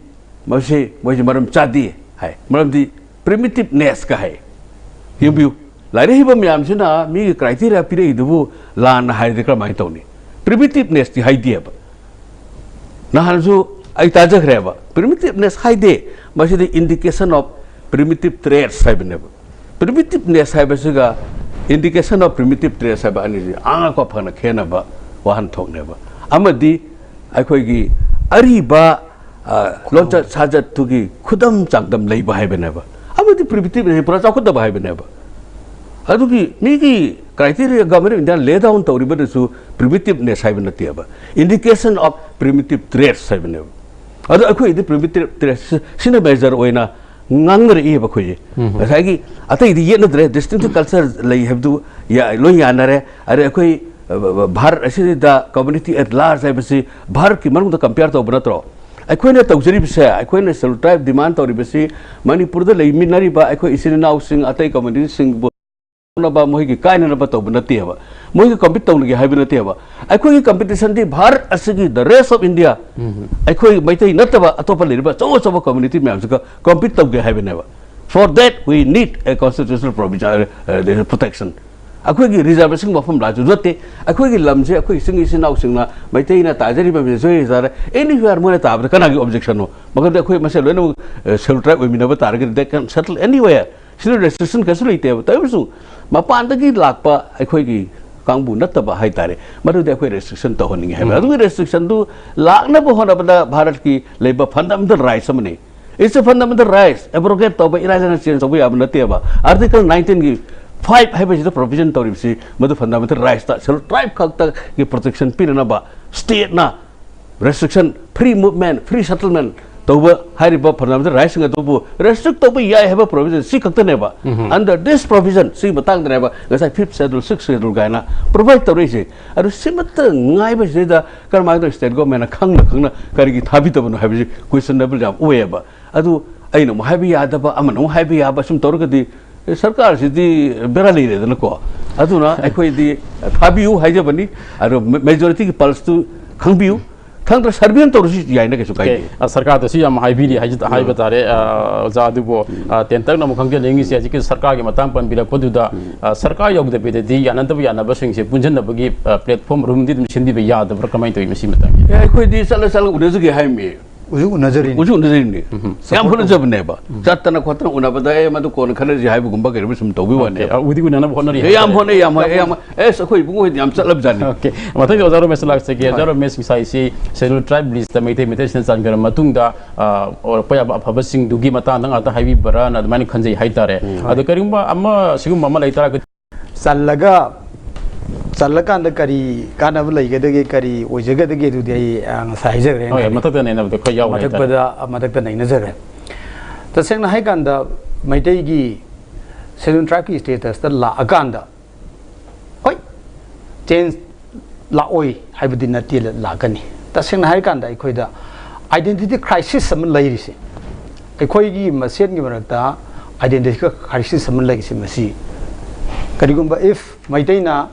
ꯃꯁꯤ ꯃꯣꯏꯁꯤ ꯃꯔꯝ ꯆꯥꯗꯦ ꯍꯥꯏ꯫ ꯃꯔꯝꯗꯤ primitivenessꯀ ꯍꯥꯏ꯫ ꯌꯦꯡꯕꯤꯌꯨ, ꯂꯥꯏꯔꯤꯛ ꯍꯩꯕ ꯃꯌꯥꯝꯁꯤꯅ ꯃꯤꯒꯤ criteria ꯄꯤꯔꯛꯏꯗꯨꯕꯨ ꯂꯥꯟꯅ ꯍꯥꯏꯔꯗꯤ ꯀꯔꯝꯍꯥꯏꯅ ꯇꯧꯅꯤ? Primitivenessꯇꯤ ꯍꯥꯏꯗꯦꯕ꯫ ꯅꯍꯥꯟꯁꯨ ꯑꯩ ꯇꯥꯖꯈ꯭ꯔꯦꯕ, primitiveness ꯍꯥꯏꯗꯦ, ꯃꯁꯤꯗꯤ indication of primitive traits ꯍꯥꯏꯕꯅꯦꯕ꯫ Primitiveness ꯍꯥꯏꯕꯁꯤꯒ indication of primitive traits ꯍꯥꯏꯕ ꯑꯅꯤꯁꯤ ꯑꯉꯛꯄ ꯐꯅ ꯈꯦꯠꯅꯕ ꯋꯥꯍꯟꯊꯣꯛꯅꯦꯕ꯫ ꯑꯃꯗꯤ ꯑꯩꯈꯣꯏꯒꯤ ꯑꯔꯤꯕ, ꯑ, ꯂꯣꯟꯆꯠ ꯁꯥꯖꯠꯇꯨꯒꯤ ꯈꯨꯗꯝ ꯆꯥꯡꯗꯝ ꯂꯩꯕ ꯍꯥꯏꯕꯅꯦꯕ꯫ ꯑꯃꯗꯤ primitiveness ꯄꯨꯔꯥ ꯆꯥꯎꯈꯠꯇꯕ ꯍꯥꯏꯕꯅꯦꯕ꯫ ꯑꯗꯨꯒꯤ ꯃꯤꯒꯤ criteria Government of India lay down ꯇꯧꯔꯤꯕꯗꯨꯁꯨ primitiveness ꯍꯥꯏꯕ ꯅꯠꯇꯦꯕ, indication of primitive traits ꯍꯥꯏꯕꯅꯦꯕ꯫ ꯑꯗꯣ ꯑꯩꯈꯣꯏꯗꯤ primitive traits ꯁꯤꯅ major ꯑꯣꯏꯅ ꯉꯥꯡꯅꯔꯛꯏꯕ ꯑꯩꯈꯣꯏꯁꯦ꯫ ꯉꯁꯥꯏꯒꯤ ꯑꯇꯩꯗꯤ ꯌꯦꯠꯅꯗ꯭ꯔꯦ, distinctive culture ꯂꯩ ꯍꯥꯏꯕꯗꯨ ꯌꯥ-, ꯂꯣꯏ ꯌꯥꯅꯔꯦ꯫ ꯑꯗꯩ ꯑꯩꯈꯣꯏ, ꯑ, ꯚꯥꯔꯠ ꯑꯁꯤꯗ community at large ꯍꯥꯏꯕꯁꯤ ꯚꯥꯔꯠꯀꯤ ꯃꯅꯨꯡꯗ compare ꯇꯧꯕ ꯅꯠꯇ꯭ꯔꯣ? ꯑꯩꯈꯣꯏꯅ ꯇꯧꯖꯔꯤꯕꯁꯦ, ꯑꯩꯈꯣꯏꯅ scheduled tribe demand ꯇꯧꯔꯤꯕꯁꯤ ꯃꯅꯤꯄꯨꯔꯗ ꯂꯩꯃꯤꯟꯅꯔꯤꯕ ꯑꯩꯈꯣꯏ ꯏꯆꯤꯟ ꯏꯅꯥꯎꯁꯤꯡ, ꯑꯇꯩ communityꯁꯤꯡꯕꯨ ꯅꯕ ꯃꯣꯏꯒꯤ ꯀꯥꯏꯅꯅꯕ ꯇꯧꯕ ꯅꯠꯇꯦꯕ, ꯃꯣꯏꯒ compete ꯇꯧꯅꯒꯦ ꯍꯥꯏꯕ ꯅꯠꯇꯦꯕ꯫ ꯑꯩꯈꯣꯏꯒꯤ competitionꯗꯤ ꯚꯥꯔꯠ ꯑꯁꯤꯒꯤ the rest of India, ꯑꯩꯈꯣꯏ ꯃꯩꯇꯩ ꯅꯠꯇꯕ ꯑꯇꯣꯞꯄ ꯂꯩꯔꯤꯕ ꯑꯆꯧ ꯑꯆꯧꯕ community ꯃꯌꯥꯝꯁꯤꯒ compete ꯇꯧꯒꯦ ꯍꯥꯏꯕꯅꯦꯕ꯫ For that we need a constitutional provision, uh, protection꯫ ꯑꯩꯈꯣꯏꯒꯤ reservation ꯃꯐꯝ ꯂꯥꯛꯁꯨ ꯅꯠꯇꯦ꯫ ꯑꯩꯈꯣꯏꯒꯤ ꯂꯝꯁꯦ ꯑꯩꯈꯣꯏ ꯆꯤꯡ ꯏꯆꯤꯟ ꯏꯅꯥꯎꯁꯤꯡꯅ, ꯃꯩꯇꯩꯅ ꯇꯥꯖꯔꯤꯕ majority ꯇꯥꯔꯦ, anywhere ꯃꯣꯏꯅ ꯇꯥꯕꯗ ꯀꯅꯥꯒꯤ objectionꯅꯣ? ꯃꯔꯝꯗꯤ ꯑꯩꯈꯣꯏ ꯃꯁꯦꯟ ꯂꯣꯏꯅꯃꯛ, ꯑ, scheduled tribe ꯑꯣꯏꯃꯤꯟꯅꯕ ꯇꯥꯔꯒꯗꯤ they can settle anywhere꯫ ꯁꯤꯗ restriction ꯀꯩꯁꯨ ꯂꯩꯇꯦꯕ꯫ ꯇꯧꯔꯤꯕꯁꯨ ꯃꯄꯥꯟꯗꯒꯤ ꯂꯥꯛꯄ ꯑꯩꯈꯣꯏꯒꯤ ꯀꯥꯡꯕꯨ ꯅꯠꯇꯕ ꯍꯥꯏꯇꯥꯔꯦ, ꯃꯗꯨꯗꯤ ꯑꯩꯈꯣꯏ restriction ꯇꯧꯍꯟꯅꯤꯡꯉꯤ ꯍꯥꯏꯕ꯫ ꯑꯗꯨꯒꯤ restrictionꯗꯨ ꯂꯥꯛꯅꯕ ꯍꯣꯠꯅꯕꯗ ꯚꯥꯔꯠꯀꯤ ꯂꯩꯕ fundamental rights ꯑꯃꯅꯤ꯫ It's a fundamental rights. Abrogate ꯇꯧꯕ, ꯏꯔꯥꯏ ꯂꯥꯏꯅ change ꯇꯧꯕ ꯌꯥꯕ ꯅꯠꯇꯦꯕ꯫ Article nineteenꯒꯤ five ꯍꯥꯏꯕꯁꯤꯗ provision ꯇꯧꯔꯤꯕꯁꯤ ꯃꯗꯨ fundamental rightsꯇ, schedule tribe ꯈꯛꯇꯒꯤ protection ꯄꯤꯅꯅꯕ stateꯅ restriction, free movement, free settlement ꯇꯧꯕ ꯍꯥꯏꯔꯤꯕ fundamental rightsꯁꯤꯡ ꯑꯗꯨꯕꯨ restrict ꯇꯧꯕ ꯌꯥꯏ ꯍꯥꯏꯕ provision ꯁꯤ ꯈꯛꯇꯅꯦꯕ꯫ Under this provision ꯁꯤꯒꯤ ꯃꯇꯥꯡꯗꯅꯦꯕ ꯉꯁꯥꯏ fifth schedule, sixth schedule ꯀꯥꯏꯅ provide ꯇꯧꯔꯛꯏꯁꯦ꯫ ꯑꯗꯨ ꯁꯤꯃꯠꯇ ꯉꯥꯏꯕꯁꯤꯗꯩꯗ ꯀꯔꯝꯍꯥꯏꯅ ꯇꯧꯔꯤ state governmentꯅ ꯈꯪꯅ ꯈꯪꯅ ꯀꯔꯤꯒꯤ ꯊꯥꯕꯤꯗꯕꯅꯣ ꯍꯥꯏꯕꯁꯤ questionable ꯌꯥꯝ ꯑꯣꯏꯌꯦꯕ꯫ ꯑꯗꯨ ꯑꯩꯅ ꯑꯃꯨꯛ ꯍꯥꯏꯕ ꯌꯥꯗꯕ, ꯑꯃꯅ ꯑꯃꯨꯛ ꯍꯥꯏꯕ ꯌꯥꯕ, ꯁꯨꯝ ꯇꯧꯔꯒꯗꯤ ꯁꯔꯀꯥꯔꯁꯤꯗꯤ ꯕꯦꯔꯥ ꯂꯩꯔꯦꯗꯅꯀꯣ꯫ ꯑꯗꯨꯅ ꯑꯩꯈꯣꯏꯗꯤ ꯊꯥꯕꯤꯌꯨ ꯍꯥꯏꯖꯕꯅꯤ꯫ ꯑꯗꯣ majorityꯒꯤ pulseꯇꯨ ꯈꯪꯕꯤꯌꯨ꯫ ꯈꯪꯗ꯭ꯔ survey ꯑꯃ ꯇꯧꯔꯁꯨ ꯌꯥꯏꯅ, ꯀꯩꯁꯨ ꯀꯥꯏꯗꯦ꯫ ꯑ, ꯁꯔꯀꯥꯔꯗꯁꯨ ꯌꯥꯝ ꯍꯥꯏꯕꯤꯔꯤ ꯍꯥꯏꯖ- ꯍꯥꯏꯕ ꯇꯥꯔꯦ꯫ ꯑ, ꯑꯣꯖꯥ, ꯑꯗꯨꯕꯨ ꯑ, ꯇꯦꯟꯇꯛꯅ ꯑꯃꯨꯛ ꯈꯪꯖꯅꯤꯡꯉꯤꯁꯦ ꯍꯧꯖꯤꯛꯀꯤ ꯁꯔꯀꯥꯔꯒꯤ ꯃꯇꯥꯡ ꯄꯟꯕꯤꯔꯛꯄꯗꯨꯗ, ꯑ, ꯁꯔꯀꯥꯔ ꯌꯧꯗꯕꯤꯗꯗꯤ ꯌꯥꯅꯗꯕ ꯌꯥꯅꯕꯁꯤꯡꯁꯦ ꯄꯨꯟꯁꯤꯟꯅꯕꯒꯤ ꯑ, platform roomꯗꯤ ꯑꯗꯨꯝ ꯁꯤꯟꯕꯤꯕ ꯌꯥꯗꯕ꯭ꯔꯥ, ꯀꯃꯥꯏꯅ ꯇꯧꯋꯤ ꯃꯁꯤ ꯃꯇꯥꯡꯒꯤ? ꯑꯦ, ꯑꯩꯈꯣꯏꯗꯤ ꯆꯠꯂ ꯆꯠꯂ ꯎꯅꯖꯒꯦ ꯍꯥꯏꯔꯝꯃꯤ꯫ ꯍꯧꯖꯤꯛ ꯎꯅꯖꯔꯤꯅꯤ꯫ ꯍꯧꯖꯤꯛ ꯎꯅꯖꯔꯤꯅꯤ꯫ ꯌꯥꯝ ꯍꯣꯠꯅꯖꯕꯅꯦꯕ꯫ ꯆꯠꯇꯅ ꯈꯣꯠꯇꯅ ꯎꯅꯕꯗ, "ꯑꯦ, ꯃꯗꯨ ꯀꯣꯟꯅ ꯈꯟꯅꯁꯤ" ꯍꯥꯏꯕꯒꯨꯝꯕ ꯀꯩꯅꯣ ꯁꯨꯝ ꯇꯧꯕꯤ ꯋꯥꯅꯦ꯫ ꯑ, ꯎꯗꯤ ꯎꯅꯅꯕ ꯍꯣꯠꯅꯔꯤ ꯑꯦ, ꯌꯥꯝ ꯍꯥꯏꯇꯥꯔꯦ꯫ ꯍꯣꯠꯅꯩ, ꯌꯥꯝ ꯍꯣꯠꯅꯩ, ꯌꯥꯝ ꯍꯣꯠꯅꯩ꯫ ꯑꯦꯁ, ꯑꯩꯈꯣꯏ ꯏꯕꯨꯡꯉꯣ ꯍꯣꯏꯗꯤ ꯌꯥꯝ ꯆꯠꯂꯕꯖꯥꯠꯅꯤ꯫ ꯑꯣꯀꯦ, ꯃꯊꯪꯗꯤ ꯑꯣꯖꯥ ꯔꯣꯃꯦꯁ ꯂꯥꯛꯆꯒꯦ꯫ ꯑꯣꯖꯥ ꯔꯣꯃꯦꯁ, ꯉꯁꯥꯏꯁꯤ schedule tribe listꯇ ꯃꯩꯇꯩ ꯃꯩꯇꯩꯁꯤꯡꯅ ꯆꯟꯈ꯭ꯔ ꯃꯇꯨꯡꯗ, ꯑ, ꯑꯣꯏꯔꯛꯄ ꯌꯥꯕ ꯑꯐꯕꯁꯤꯡꯗꯨꯒꯤ ꯃꯇꯥꯡꯗ ꯉꯥꯛꯇ ꯍꯥꯏꯕꯤꯕ꯭ꯔꯥꯅ ꯑꯗꯨꯃꯥꯏꯅ ꯈꯟꯖꯩ ꯍꯥꯏꯇꯥꯔꯦ꯫ ꯑꯗꯣ ꯀꯔꯤꯒꯨꯝꯕ ꯑꯃ, ꯁꯤꯒꯨꯝꯕ ꯑꯃ ꯂꯩꯇꯥꯔꯒꯗꯤ, ꯆꯜꯂꯒ ꯆꯜꯂꯀꯥꯟꯗ ꯀꯔꯤ ꯀꯥꯟꯅꯕ ꯂꯩꯒꯗꯒꯦ, ꯀꯔꯤ ꯑꯣꯏꯖꯒꯗꯒꯦ, ꯑꯗꯨꯗꯤ ꯑꯩ ꯑ, ꯉꯁꯥꯏ ꯍꯥꯏꯖꯈ꯭ꯔꯦ꯫ ꯍꯣꯏ, ꯃꯊꯛꯇ ꯅꯩꯅꯕꯗꯣ ꯈꯔ ꯌꯥꯎꯔꯦ ꯍꯥꯏꯇꯥꯔꯦ꯫ ꯃꯊꯛꯄꯗ ꯃꯊꯛꯇ ꯅꯩꯅꯖꯈ꯭ꯔꯦ꯫ ꯇꯁꯦꯡꯅ ꯍꯥꯏꯀꯥꯟꯗ ꯃꯩꯇꯩꯒꯤ schedule tribeꯀꯤ statusꯇ ꯂꯥꯛꯑꯀꯥꯟꯗ, ꯍꯣꯏ, change ꯂꯥꯛꯑꯣꯏ ꯍꯥꯏꯕꯗꯤ ꯅꯠꯇꯦ, ꯂꯥꯛꯀꯅꯤ꯫ ꯇꯁꯦꯡꯅ ꯍꯥꯏꯔꯀꯥꯟꯗ ꯑꯩꯈꯣꯏꯗ identity crisis ꯑꯃ ꯂꯩꯔꯤꯁꯦ, ꯑꯩꯈꯣꯏꯒꯤ ꯃꯁꯦꯟꯒꯤ ꯃꯔꯛꯇ identity crisis ꯑꯃ ꯂꯩꯔꯤꯁꯦ, ꯃꯁꯤ ꯀꯔꯤꯒꯨꯝꯕ if ꯃꯩꯇꯩꯅ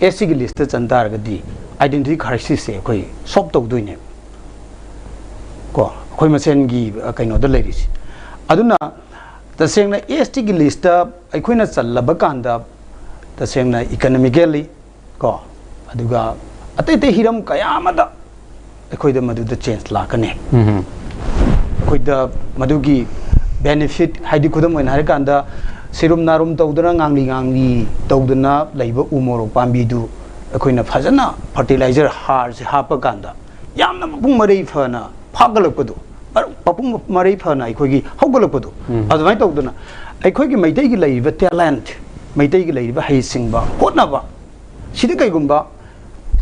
STꯒꯤ listꯇ ꯆꯟ ꯇꯥꯔꯒꯗꯤ identity crisisꯁꯦ ꯑꯩꯈꯣꯏ solve ꯇꯧꯗꯣꯏꯅꯦꯕ꯫ ꯀꯣ, ꯑꯩꯈꯣꯏ ꯃꯁꯦꯟꯒꯤ, ꯑ, ꯀꯩꯅꯣꯗ ꯂꯩꯔꯤꯁꯦ꯫ ꯑꯗꯨꯅ ꯇꯁꯦꯡꯅ STꯒꯤ listꯇ ꯑꯩꯈꯣꯏꯅ ꯆꯜꯂꯕ ꯀꯥꯟꯗ, ꯇꯁꯦꯡꯅ economically, ꯀꯣ, ꯑꯗꯨꯒ ꯑꯇꯩ ꯑꯇꯩ ꯍꯤꯔꯝ ꯀꯌꯥ ꯑꯃꯗ ꯑꯩꯈꯣꯏꯗ ꯃꯗꯨꯗ change ꯂꯥꯛꯀꯅꯤ꯫ ꯑꯩꯈꯣꯏꯗ ꯃꯗꯨꯒꯤ benefit, ꯍꯥꯏꯗꯤ ꯈꯨꯗꯝ ꯑꯣꯏꯅ ꯍꯥꯏꯔꯀꯥꯟꯗ, ꯁꯤꯔꯨꯝ ꯅꯥꯔꯨꯝ ꯇꯧꯗꯅ, ꯉꯥꯡꯂꯤ ꯉꯥꯡꯂꯤ ꯇꯧꯗꯅ ꯂꯩꯕ ꯎ ꯃꯣꯔꯣꯛ ꯄꯥꯝꯕꯤꯗꯨ ꯑꯩꯈꯣꯏꯅ ꯐꯖꯅ fertilizer, ꯍꯥꯔꯁꯦ ꯍꯥꯞꯄ ꯀꯥꯟꯗ ꯌꯥꯝꯅ ꯃꯄꯨꯡ ꯃꯔꯩ ꯐꯅ ꯐꯥꯒꯠꯂꯛꯄꯗꯣ, ꯃꯄꯨꯡ ꯃꯔꯩ ꯐꯅ ꯑꯩꯈꯣꯏꯒꯤ ꯍꯧꯒꯠꯂꯛꯄꯗꯣ꯫ ꯎꯝ꯫ ꯑꯗꯨꯃꯥꯏꯅ ꯇꯧꯗꯅ ꯑꯩꯈꯣꯏꯒꯤ ꯃꯩꯇꯩꯒꯤ ꯂꯩꯔꯤꯕ talent, ꯃꯩꯇꯩꯒꯤ ꯂꯩꯔꯤꯕ ꯍꯩꯁꯤꯡꯕ, ꯍꯣꯠꯅꯕ, ꯁꯤꯗ ꯀꯩꯒꯨꯝꯕ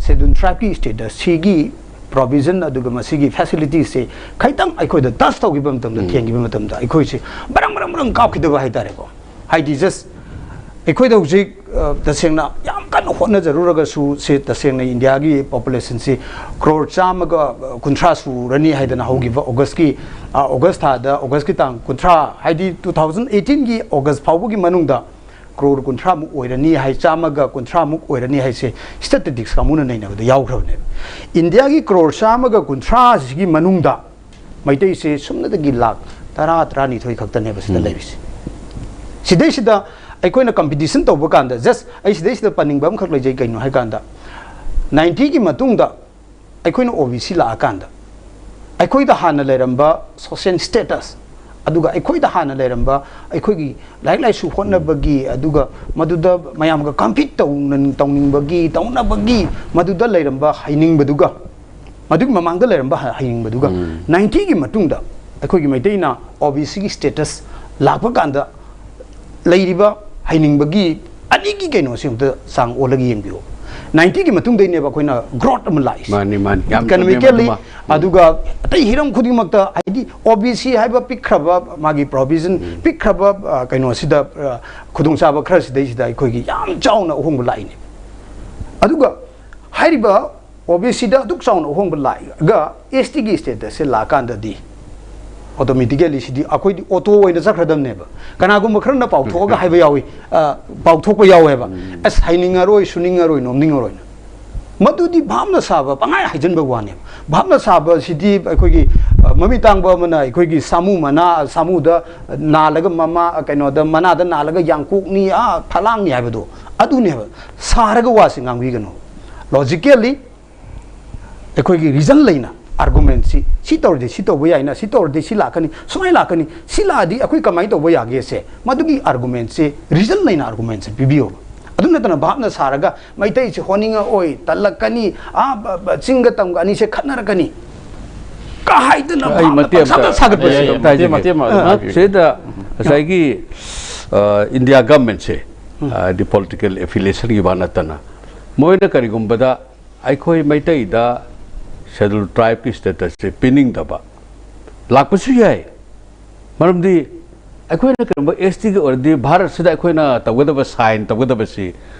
Scheduled Tribeꯀꯤ status ꯁꯤꯒꯤ provision ꯑꯗꯨꯒ ꯃꯁꯤꯒꯤ facilities ꯁꯦ ꯈꯤꯇꯪ ꯑꯩꯈꯣꯏꯗ touch ꯇꯧꯈꯤꯕ ꯃꯇꯝꯗ, ꯎꯝ꯫ ꯊꯦꯡꯈꯤꯕ ꯃꯇꯝꯗ ꯑꯩꯈꯣꯏꯁꯦ ꯕ꯭ꯔꯪ ꯕ꯭ꯔꯪ ꯕ꯭ꯔꯪ ꯀꯥꯞꯈꯤꯗꯕ ꯍꯥꯏꯇꯥꯔꯦꯀꯣ꯫ ꯍꯥꯏꯗꯤ just ꯑꯩꯈꯣꯏꯗ ꯍꯧꯖꯤꯛ, ꯑ, ꯇꯁꯦꯡꯅ ꯌꯥꯝ ꯀꯟꯅ ꯍꯣꯠꯅꯖꯔꯨꯔꯒꯁꯨ, ꯁꯤ ꯇꯁꯦꯡꯅ ꯏꯟꯗꯤꯌꯥꯒꯤ population ꯁꯤ ꯀ꯭ꯔꯣꯔ ꯆꯥꯝꯃꯒ ꯀꯨꯟꯊ꯭ꯔꯥ ꯁꯨꯔꯅꯤ ꯍꯥꯏꯗꯅ ꯍꯧꯈꯤꯕ Augustꯀꯤ, ꯑ, August ꯊꯥꯗ, Augustꯀꯤ ꯇꯥꯡ ꯀꯨꯟꯊ꯭ꯔꯥ, ꯍꯥꯏꯗꯤ two thousand eighteenꯒꯤ August ꯐꯥꯎꯕꯒꯤ ꯃꯅꯨꯡꯗ ꯀ꯭ꯔꯣꯔ ꯀꯨꯟꯊ꯭ꯔꯥꯃꯨꯛ ꯑꯣꯏꯔꯅꯤ ꯍꯥꯏ, ꯆꯥꯝꯃꯒ ꯀꯨꯟꯊ꯭ꯔꯥꯃꯨꯛ ꯑꯣꯏꯔꯅꯤ ꯍꯥꯏꯁꯦ statistics ꯀꯥꯡꯕꯨꯅ ꯅꯩꯅꯕꯗ ꯌꯥꯎꯈ꯭ꯔꯕꯅꯦꯕ꯫ ꯏꯟꯗꯤꯌꯥꯒꯤ ꯀ꯭ꯔꯣꯔ ꯆꯥꯝꯃꯒ ꯀꯨꯟꯊ꯭ꯔꯥꯁꯤꯒꯤ ꯃꯅꯨꯡꯗ ꯃꯩꯇꯩꯁꯦ ꯁꯨꯞꯅꯇꯒꯤ ꯂꯥꯛ ꯇꯔꯥ, ꯇꯔꯥꯅꯤꯊꯣꯏ ꯈꯛꯇꯅꯦꯕ ꯁꯤꯗ ꯎꯝ꯫ ꯂꯩꯔꯤꯁꯦ꯫ ꯁꯤꯗꯩꯁꯤꯗ ꯑꯩꯈꯣꯏꯅ competition ꯇꯧꯕ ꯀꯥꯟꯗ, just ꯑꯩ ꯁꯤꯗꯩꯁꯤꯗ ꯄꯟꯅꯤꯡꯕ ꯑꯃꯈꯛ ꯂꯩꯖꯩ꯫ ꯀꯩꯅꯣ ꯍꯥꯏꯀꯥꯟꯗ, ninety ꯒꯤ ꯃꯇꯨꯡꯗ ꯑꯩꯈꯣꯏꯅ OBC ꯂꯥꯛꯑꯀꯥꯟꯗ ꯑꯩꯈꯣꯏꯗ ꯍꯥꯟꯅ ꯂꯩꯔꯝꯕ social status, ꯑꯗꯨꯒ ꯑꯩꯈꯣꯏꯗ ꯍꯥꯟꯅ ꯂꯩꯔꯝꯕ ꯑꯩꯈꯣꯏꯒꯤ ꯂꯥꯏꯔꯤꯛ ꯂꯥꯏꯁꯨ ꯍꯣꯠꯅꯕꯒꯤ, ꯑꯗꯨꯒ ꯃꯗꯨꯗ ꯃꯌꯥꯝꯒ compete ꯇꯧꯅ-, ꯇꯧꯅꯤꯡꯕꯒꯤ, ꯇꯧꯅꯕꯒꯤ, ꯃꯗꯨꯗ ꯂꯩꯔꯝꯕ ꯍꯩꯅꯤꯡꯕꯗꯨꯒ, ꯃꯗꯨꯒꯤ ꯃꯃꯥꯡꯗ ꯂꯩꯔꯝꯕ ꯍ-, ꯍꯩꯅꯤꯡꯕꯗꯨꯒ, ꯎꯝ꯫ ninety ꯒꯤ ꯃꯇꯨꯡꯗ ꯑꯩꯈꯣꯏꯒꯤ ꯃꯩꯇꯩꯅ OBCꯒꯤ status ꯂꯥꯛꯄ ꯀꯥꯟꯗ ꯂꯩꯔꯤꯕ ꯍꯩꯅꯤꯡꯕꯒꯤ ꯑꯅꯤꯒꯤ ꯀꯩꯅꯣꯁꯤ ꯑꯝꯇ ꯆꯥꯡ ꯑꯣꯜꯂꯒ ꯌꯦꯡꯕꯤꯌꯨ꯫ ninety ꯒꯤ ꯃꯇꯨꯡꯗꯩꯅꯦꯕ ꯑꯩꯈꯣꯏꯅ growth ꯑꯃ ꯂꯥꯛꯏꯁꯦ꯫ ꯃꯥꯅꯤ, ꯃꯥꯅꯤ꯫ ꯌꯥꯝ ꯆꯨꯝꯃꯦ, economically, ꯃꯗꯨꯃ꯫ ꯎꯝ꯫ ꯑꯗꯨꯒ ꯑꯇꯩ ꯍꯤꯔꯝ ꯈꯨꯗꯤꯡꯃꯛꯇ, ꯍꯥꯏꯗꯤ OBC ꯍꯥꯏꯕ ꯄꯤꯛꯈ꯭ꯔꯕ ꯃꯥꯒꯤ provision, ꯎꯝ꯫ ꯄꯤꯛꯈ꯭ꯔꯕ, ꯑ, ꯀꯩꯅꯣꯁꯤꯗ, ꯑ, ꯈꯨꯗꯣꯡꯆꯥꯕ ꯈꯔꯁꯤꯗꯩꯁꯤꯗ ꯑꯩꯈꯣꯏꯒꯤ ꯌꯥꯝ ꯆꯥꯎꯅ ꯑꯍꯣꯡꯕ ꯂꯥꯛꯏꯅꯦ꯫ ꯑꯗꯨꯒ ꯍꯥꯏꯔꯤꯕ OBCꯗ ꯑꯗꯨꯛ ꯆꯥꯎꯅ ꯑꯍꯣꯡꯕ ꯂꯥꯛꯑꯒ STꯒꯤ statusꯁꯦ ꯂꯥꯛꯑꯀꯥꯟꯗꯗꯤ automatically ꯁꯤꯗꯤ ꯑꯩꯈꯣꯏꯗꯤ auto ꯑꯣꯏꯅ ꯆꯠꯈ꯭ꯔꯗꯕꯅꯦꯕ꯫ ꯀꯅꯥꯒꯨꯝꯕ ꯈꯔꯅ ꯄꯥꯎꯊꯣꯛꯑꯒ ꯍꯥꯏꯕ ꯌꯥꯎꯏ, ꯑ, ꯄꯥꯎꯊꯣꯛꯄ ꯌꯥꯎꯋꯦꯕ, ꯎꯝ꯫ "ꯑꯁ, ꯍꯩꯅꯤꯡꯉꯔꯣꯏ, ꯁꯨꯅꯤꯡꯉꯔꯣꯏ, ꯅꯣꯝꯅꯤꯡꯉꯔꯣꯏꯅ"꯫ ꯃꯗꯨꯗꯤ ꯚꯥꯞꯅ ꯁꯥꯕ, ꯄꯪꯍꯥꯏ ꯍꯥꯏꯖꯤꯟꯕ ꯋꯥꯅꯦꯕ꯫ ꯚꯥꯞꯅ ꯁꯥꯕꯁꯤꯗꯤ ꯑꯩꯈꯣꯏꯒꯤ, ꯑ, ꯃꯃꯤꯠ ꯇꯥꯡꯕ ꯑꯃꯅ ꯑꯩꯈꯣꯏꯒꯤ ꯁꯥꯃꯨ ꯃꯅꯥ, ꯁꯥꯃꯨꯗ ꯅꯥꯜꯂꯒ ꯃꯃꯥ, ꯀꯩꯅꯣꯗ, ꯃꯅꯥꯗ ꯅꯥꯜꯂꯒ ꯌꯥꯡꯀꯣꯛꯅꯤ, ꯑꯥ, ꯐꯂꯥꯡꯅꯤ ꯍꯥꯏꯕꯗꯣ ꯑꯗꯨꯅꯦꯕ꯫ ꯁꯥꯔꯒ ꯋꯥꯁꯦ ꯉꯥꯡꯕꯤꯒꯅꯨ꯫ Logically, ꯑꯩꯈꯣꯏꯒꯤ reason ꯂꯩꯅ argumentꯁꯤ, ꯁꯤ ꯇꯧꯔꯗꯤ ꯁꯤ ꯇꯧꯕ ꯌꯥꯏꯅ, ꯁꯤ ꯇꯧꯔꯗꯤ ꯁꯤ ꯂꯥꯛꯀꯅꯤ, ꯁꯨꯃꯥꯏꯅ ꯂꯥꯛꯀꯅꯤ, ꯁꯤ ꯂꯥꯛꯑꯗꯤ ꯑꯩꯈꯣꯏ ꯀꯃꯥꯏꯅ ꯇꯧꯕ ꯌꯥꯒꯦꯁꯦ, ꯃꯗꯨꯒꯤ argumentꯁꯦ, reason ꯂꯩꯅ argumentꯁꯦ ꯄꯤꯕꯤꯌꯣꯕ꯫ ꯑꯗꯨ ꯅꯠꯇꯅ ꯚꯥꯞꯅ ꯁꯥꯔꯒ ꯃꯩꯇꯩꯁꯦ ꯍꯣꯅꯤꯡꯉꯛꯑꯣꯏ, ꯇꯜꯂꯛꯀꯅꯤ, ꯑꯥ, ꯕ-, ꯕ-, ꯆꯤꯡꯒ ꯇꯝꯒ ꯑꯅꯤꯁꯦ ꯈꯠꯅꯔꯛꯀꯅꯤ, ꯍꯥꯏꯗꯅ ꯑꯩ ꯃꯇꯦꯛ ꯑꯝꯇ ꯁꯥꯒꯠꯄꯁꯦ ꯑꯩ ꯑꯝꯇ ꯍꯥꯏꯖꯒꯦ꯫ ꯁꯤꯗ ꯉꯁꯥꯏꯒꯤ ꯏꯟꯗꯤꯌꯥ ꯒꯚꯔꯟꯃꯦꯟꯠꯁꯦ, ꯍꯥꯏꯗꯤ ꯄꯣꯂꯤꯇꯤꯀꯦꯜ ꯑꯦꯐꯤꯂꯤꯌꯦꯁꯟꯒꯤ ꯋꯥ ꯅꯠꯇꯅ, ꯃꯣꯏꯅ ꯀꯔꯤꯒꯨꯝꯕꯗ ꯑꯩꯈꯣꯏ ꯃꯩꯇꯩꯗ ꯁꯦꯗꯨꯜ ꯇ꯭ꯔꯥꯏꯕꯀꯤ ꯁ꯭ꯇꯦꯇꯁꯁꯦ ꯄꯤꯅꯤꯡꯗꯕ ꯂꯥꯛꯄꯁꯨ ꯌꯥꯏ꯫ ꯃꯔꯝꯗꯤ ꯑꯩꯈꯣꯏꯅ ꯀꯔꯤꯒꯨꯝꯕ ꯑꯦꯁ ꯇꯤꯒꯤ ꯑꯣꯏꯔꯗꯤ ꯚꯥꯔꯠꯁꯤꯗ ꯑꯩꯈꯣꯏꯅ ꯇꯧꯒꯗꯕ, ꯁꯥꯏꯟ ꯇꯧꯒꯗꯕꯁꯤ,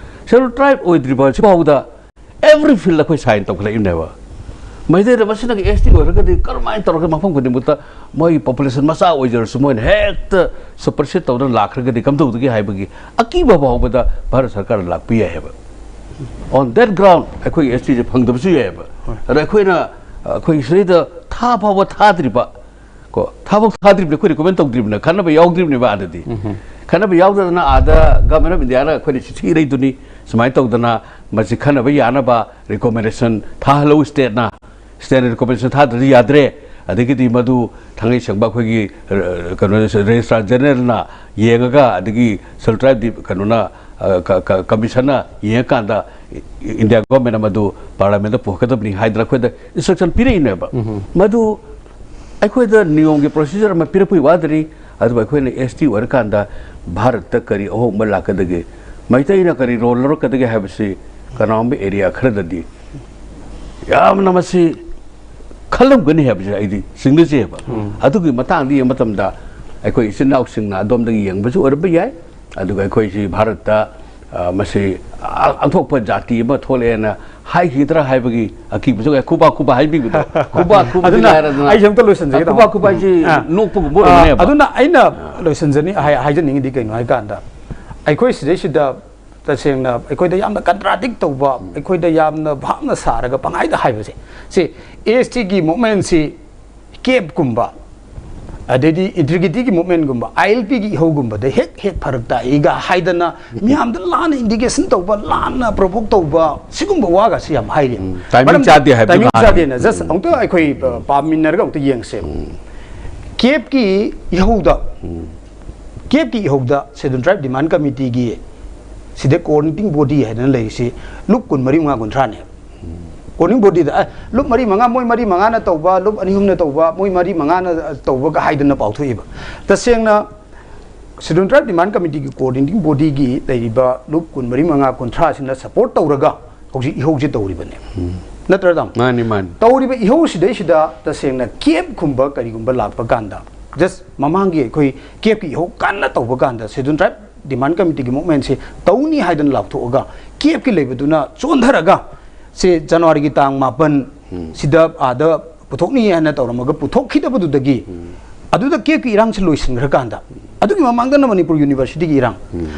ꯁꯦꯗꯨꯜ ꯇ꯭ꯔꯥꯏꯕ ꯑꯣꯏꯗ꯭ꯔꯤꯕ ꯁꯤꯐꯥꯎꯗ ꯑꯦꯚ꯭ꯔꯤ ꯐꯤꯜꯗ ꯑꯩꯈꯣꯏ ꯁꯥꯏꯟ ꯇꯧꯈꯠꯂꯛꯏꯕꯅꯦꯕ꯫ ꯃꯩꯇꯩꯗ ꯃꯁꯤꯅꯒ ꯑꯦꯁ ꯇꯤ ꯑꯣꯏꯔꯒꯗꯤ ꯀꯔꯝꯍꯥꯏꯅ ꯇꯧꯔꯒ ꯃꯐꯝ ꯈꯨꯗꯤꯡꯃꯛꯇ ꯃꯣꯏꯒꯤ ꯄꯣꯄꯨꯂꯦꯁꯟ ꯃꯆꯥ ꯑꯣꯏꯖꯔꯁꯨ ꯃꯣꯏꯅ ꯍꯦꯛꯇ ꯁꯨꯄꯔꯁꯤꯠ ꯇꯧꯗꯅ ꯂꯥꯛꯈ꯭ꯔꯒꯗꯤ ꯀꯝꯗꯧꯗꯒꯦ ꯍꯥꯏꯕꯒꯤ ꯑꯀꯤꯕ ꯐꯥꯎꯕꯗ ꯚꯥꯔꯠ ꯁꯔꯀꯥꯔ ꯂꯥꯛꯄ ꯌꯥꯏ ꯍꯥꯏꯕ꯫ On that ground ꯑꯩꯈꯣꯏꯒꯤ ꯑꯦꯁ ꯇꯤꯁꯦ ꯐꯪꯗꯕꯁꯨ ꯌꯥꯏꯑꯕ꯫ ꯑꯗꯣ ꯑꯩꯈꯣꯏꯅ, ꯑꯩꯈꯣꯏ ꯁꯤꯗꯩꯗ ꯊꯥ ꯐꯥꯎꯕ ꯊꯥꯗ꯭ꯔꯤꯕ, ꯀꯣ, ꯊꯥꯕꯛ ꯊꯥꯗ꯭ꯔꯤꯕꯅꯤ, ꯑꯩꯈꯣꯏ ꯔꯤꯀꯃꯦꯟ ꯇꯧꯗ꯭ꯔꯤꯕꯅꯤ, ꯈꯟꯅꯕ ꯌꯥꯎꯗ꯭ꯔꯤꯕꯅꯦꯕ ꯑꯥꯗꯗꯤ꯫ ꯈꯟꯅꯕ ꯌꯥꯎꯗꯗꯅ ꯑꯥꯗ ꯒꯚꯔꯟꯃꯦꯟꯠ ꯑꯣꯐ ꯏꯟꯗꯤꯌꯥꯅ ꯑꯩꯈꯣꯏꯗ ꯆꯤꯊꯤ ꯏꯔꯩꯗꯨꯅꯤ, ꯁꯨꯃꯥꯏꯅ ꯇꯧꯗꯅ ꯃꯁꯤ ꯈꯟꯅꯕ ꯌꯥꯅꯕ ꯔꯤꯀꯣꯃꯦꯟꯗꯦꯁꯟ ꯊꯥꯍꯜꯂꯧ ꯁ꯭ꯇꯦꯠꯅ꯫ ꯁ꯭ꯇꯦꯠꯅ ꯔꯤꯀꯣꯃꯦꯟꯗꯦꯁꯟ ꯊꯥꯗ꯭ꯔꯗꯤ ꯌꯥꯗ꯭ꯔꯦ꯫ ꯑꯗꯒꯤꯗꯤ ꯃꯗꯨ ꯊꯥꯡꯉꯩ ꯁꯦꯡꯕ ꯑꯩꯈꯣꯏꯒꯤ, ꯑ, ꯀꯩꯅꯣ, ꯔꯦꯖꯤꯁꯇ꯭ꯔꯥꯔ ꯖꯦꯅꯔꯦꯜꯅ ꯌꯦꯡꯉꯒ, ꯑꯗꯒꯤ ꯁꯦꯗꯨꯜ ꯇ꯭ꯔꯥꯏꯕ ꯗꯤ-, ꯀꯩꯅꯣꯅ, ꯑ, ꯀ-, ꯀ-, ꯀꯃꯤꯁꯟꯅ ꯌꯦꯡꯉꯀꯥꯟꯗ ꯏ-, ꯏꯟꯗꯤꯌꯥ ꯒꯚꯔꯟꯃꯦꯟꯠꯅ ꯃꯗꯨ ꯄꯥꯔꯂꯤꯌꯥꯃꯦꯟꯠꯇ ꯄꯨꯈꯠꯀꯗꯕꯅꯤ ꯍꯥꯏꯗꯅ ꯑꯩꯈꯣꯏꯗ ꯏꯟꯁꯇ꯭ꯔꯛꯁꯟ ꯄꯤꯔꯛꯏꯅꯦꯕ꯫ ꯃꯗꯨ ꯑꯩꯈꯣꯏꯗ ꯅꯤꯌꯣꯝꯒꯤ ꯄ꯭ꯔꯣꯁꯤꯖꯔ ꯑꯃ ꯄꯤꯔꯛꯄꯒꯤ ꯋꯥꯗꯅꯤ꯫ ꯑꯗꯨꯕꯨ ꯑꯩꯈꯣꯏꯅ ꯑꯦꯁ ꯇꯤ ꯑꯣꯏꯔꯀꯥꯟꯗ ꯚꯥꯔꯠꯇ ꯀꯔꯤ ꯑꯍꯣꯡꯕ ꯂꯥꯛꯀꯗꯒꯦ, ꯃꯩꯇꯩꯅ ꯀꯔꯤ ꯔꯣꯜ ꯂꯧꯔꯛꯀꯗꯒꯦ ꯍꯥꯏꯕꯁꯤ ꯀꯅꯥꯒꯨꯝꯕ ꯑꯦꯔꯤꯌꯥ ꯈꯔꯗꯗꯤ ꯌꯥꯝꯅ ꯃꯁꯤ ꯈꯜꯂꯝꯒꯅꯤ ꯍꯥꯏꯕꯁꯦ ꯑꯩꯗꯤ ꯆꯤꯡꯅꯖꯩꯑꯕ꯫ ꯑꯗꯨꯒꯤ ꯃꯇꯥꯡꯗ ꯌꯦꯡꯕ ꯃꯇꯝꯗ ꯑꯩꯈꯣꯏ ꯏꯆꯤꯟ ꯏꯅꯥꯎꯁꯤꯡꯅ ꯑꯗꯣꯝꯗꯒꯤ ꯌꯦꯡꯕꯁꯨ ꯑꯣꯏꯔꯝꯕ ꯌꯥꯏ꯫ ꯑꯗꯨꯒ ꯑꯩꯈꯣꯏꯁꯤ ꯚꯥꯔꯠꯇ, ꯑ, ꯃꯁꯤ ꯑ-, ꯑꯣꯟꯊꯣꯛꯄ ꯖꯥꯇꯤ ꯑꯃ ꯊꯣꯛꯂꯛꯑꯦꯅ ꯍꯥꯏꯈꯤꯗ꯭ꯔꯥ ꯍꯥꯏꯕꯒꯤ ꯑꯀꯤꯕꯁꯨ ꯂꯩ꯫ ꯈꯨꯕꯥꯛ ꯈꯨꯕꯥꯛ ꯍꯥꯏꯕꯤꯕꯗꯣ, ꯈꯨꯕꯥꯛ ꯈꯨꯕꯗꯤ ꯑꯗꯨꯅ ꯂꯥꯏꯔꯗꯅ, ꯑꯩꯁꯦ ꯑꯝꯇ ꯂꯣꯏꯁꯤꯟꯖꯒꯦ ꯈꯨꯕꯥꯛ ꯇꯧꯕ꯫ ꯈꯨꯕꯥꯛ ꯍꯥꯏꯁꯤ ꯑꯥ꯫ ꯅꯣꯛꯄꯒꯨꯝꯕ ꯑꯥ, ꯑꯣꯏꯔꯝꯒꯅꯦꯕ꯫ ꯑꯗꯨꯅ ꯑꯩꯅ ꯂꯣꯏꯁꯤꯟꯖꯅꯤ-, ꯍꯥꯏ-, ꯍꯥꯏꯖꯅꯤꯡꯉꯤꯗꯤ ꯀꯩꯅꯣ ꯍꯥꯏ ꯀꯥꯟꯗ, ꯑꯩꯈꯣꯏ ꯁꯤꯗꯩꯁꯤꯗ ꯇꯁꯦꯡꯅ ꯑꯩꯈꯣꯏꯗ ꯌꯥꯝꯅ ꯀꯟꯇ꯭ꯔꯥꯗꯤꯛ ꯇꯧꯕ, ꯑꯩꯈꯣꯏꯗ ꯌꯥꯝꯅ ꯚꯥꯞꯅ ꯁꯥꯔꯒ ꯄꯪꯍꯥꯏꯗ ꯍꯥꯏꯕꯁꯦ, ꯁꯤ ꯑꯦꯁ ꯇꯤꯒꯤ ꯃꯨꯞꯃꯦꯟꯁꯤ ꯀꯦꯞꯀꯨꯝꯕ, ꯑꯗꯩꯗꯤ ꯏꯟꯇꯤꯒ꯭ꯔꯤꯇꯤꯒꯤ ꯃꯨꯞꯃꯦꯟꯒꯨꯝꯕ, ꯑꯥꯏ ꯑꯦꯜ ꯄꯤꯒꯤ ꯏꯍꯧꯒꯨꯝꯕꯗ ꯍꯦꯛ ꯍꯦꯛ ꯐꯔꯛ ꯇꯥꯏꯒ ꯍꯥꯏꯗꯅ ꯃꯤꯌꯥꯝꯗ ꯂꯥꯟꯅ ꯏꯟꯗꯤꯀꯦꯁꯟ ꯇꯧꯕ, ꯂꯥꯟꯅ ꯄ꯭ꯔꯣꯚꯣꯛ ꯇꯧꯕ, ꯁꯤꯒꯨꯝꯕ ꯋꯥꯒꯁꯤ ꯌꯥꯝ ꯍꯥꯏꯔꯤ꯫ ꯎꯝ, timing ꯃꯔꯝꯗꯤ ꯆꯥꯗꯦ ꯍꯥꯏꯕꯗꯨ timing ꯂꯥꯟꯅꯤ꯫ ꯆꯥꯗꯦꯅ꯫ Just ꯑꯃꯨꯛꯇ ꯑꯩꯈꯣꯏ, ꯑ, ꯄꯥꯃꯤꯟꯅꯔꯒ ꯑꯃꯨꯛꯇ ꯌꯦꯡꯁꯦ꯫ ꯀꯦꯞꯀꯤ ꯏꯍꯧꯗ, ꯀꯦꯞꯀꯤ ꯏꯍꯧꯗ ꯁꯦꯗꯨꯜ ꯇ꯭ꯔꯥꯏꯕ ꯗꯤꯃꯥꯟ ꯀꯃꯤꯇꯤꯒꯤ ꯁꯤꯗ ꯀꯣꯑꯣꯔꯗꯤꯅꯦꯇꯤꯡ ꯕꯣꯗꯤ ꯍꯥꯏꯗꯅ ꯂꯩꯔꯤꯁꯤ ꯂꯨꯞ ꯀꯨꯟꯃꯔꯤ ꯃꯉꯥ ꯀꯨꯟꯊ꯭ꯔꯥꯅꯦ꯫ Coordinating bodyꯗ ꯑꯦ ꯂꯨꯞ ꯃꯔꯤ ꯃꯉꯥ, ꯃꯣꯏ ꯃꯔꯤ ꯃꯉꯥꯅ ꯇꯧꯕ, ꯂꯨꯞ ꯑꯅꯤ ꯑꯍꯨꯝꯅ ꯇꯧꯕ, ꯃꯣꯏ ꯃꯔꯤ ꯃꯉꯥꯅ ꯇꯧꯕꯒ ꯍꯥꯏꯗꯅ ꯄꯥꯎꯊꯣꯛꯏꯕ꯫ ꯇꯁꯦꯡꯅ Scheduled Tribe Demand Committeeꯒꯤ coordinating bodyꯒꯤ ꯂꯩꯔꯤꯕ ꯂꯨꯞ ꯀꯨꯟꯃꯔꯤ ꯃꯉꯥ, ꯀꯨꯟꯊ꯭ꯔꯥꯁꯤꯅ support ꯇꯧꯔꯒ ꯍꯧꯖꯤꯛ ꯏꯍꯧꯁꯦ ꯇꯧꯔꯤꯕꯅꯦ꯫ ꯅꯠꯇ꯭ꯔꯥ, ꯇꯥꯃꯣ? ꯃꯥꯅꯤ, ꯃꯥꯅꯤ꯫ ꯇꯧꯔꯤꯕ ꯏꯍꯧꯁꯤꯗꯩꯁꯤꯗ ꯇꯁꯦꯡꯅ CAFꯀꯨꯝꯕ ꯀꯔꯤꯒꯨꯝꯕ ꯂꯥꯛꯄ ꯀꯥꯟꯗ, just ꯃꯃꯥꯡꯒꯤ ꯑꯩꯈꯣꯏ CAFꯀꯤ ꯏꯍꯧ ꯀꯟꯅ ꯇꯧꯕ ꯀꯥꯟꯗ Scheduled Tribe Demand Committeeꯒꯤ movementꯁꯦ ꯇꯧꯅꯤ ꯍꯥꯏꯗꯅ ꯂꯥꯎꯊꯣꯛꯑꯒ, CAFꯀꯤ ꯂꯩꯕꯗꯨꯅ ꯆꯣꯟꯊꯔꯒ, ꯁꯦ ꯖꯅꯋꯥꯔꯤꯒꯤ ꯇꯥꯡ ꯃꯥꯄꯟ ꯁꯤꯗ ꯑꯥꯗ ꯄꯨꯊꯣꯛꯅꯤ ꯍꯥꯏꯅ ꯇꯧꯔꯝꯃꯒ ꯄꯨꯊꯣꯛꯈꯤꯗꯕꯗꯨꯗꯒꯤ, ꯑꯗꯨꯗ CAFꯀꯤ ꯏꯔꯥꯡꯁꯦ ꯂꯣꯏꯁꯤꯟꯈ꯭ꯔꯀꯥꯟꯗ, ꯑꯗꯨꯒꯤ ꯃꯃꯥꯡꯗꯅ ꯃꯅꯤꯄꯨꯔ ꯌꯨꯅꯤꯚꯔꯁꯤꯇꯤꯒꯤ ꯏꯔꯥꯡ,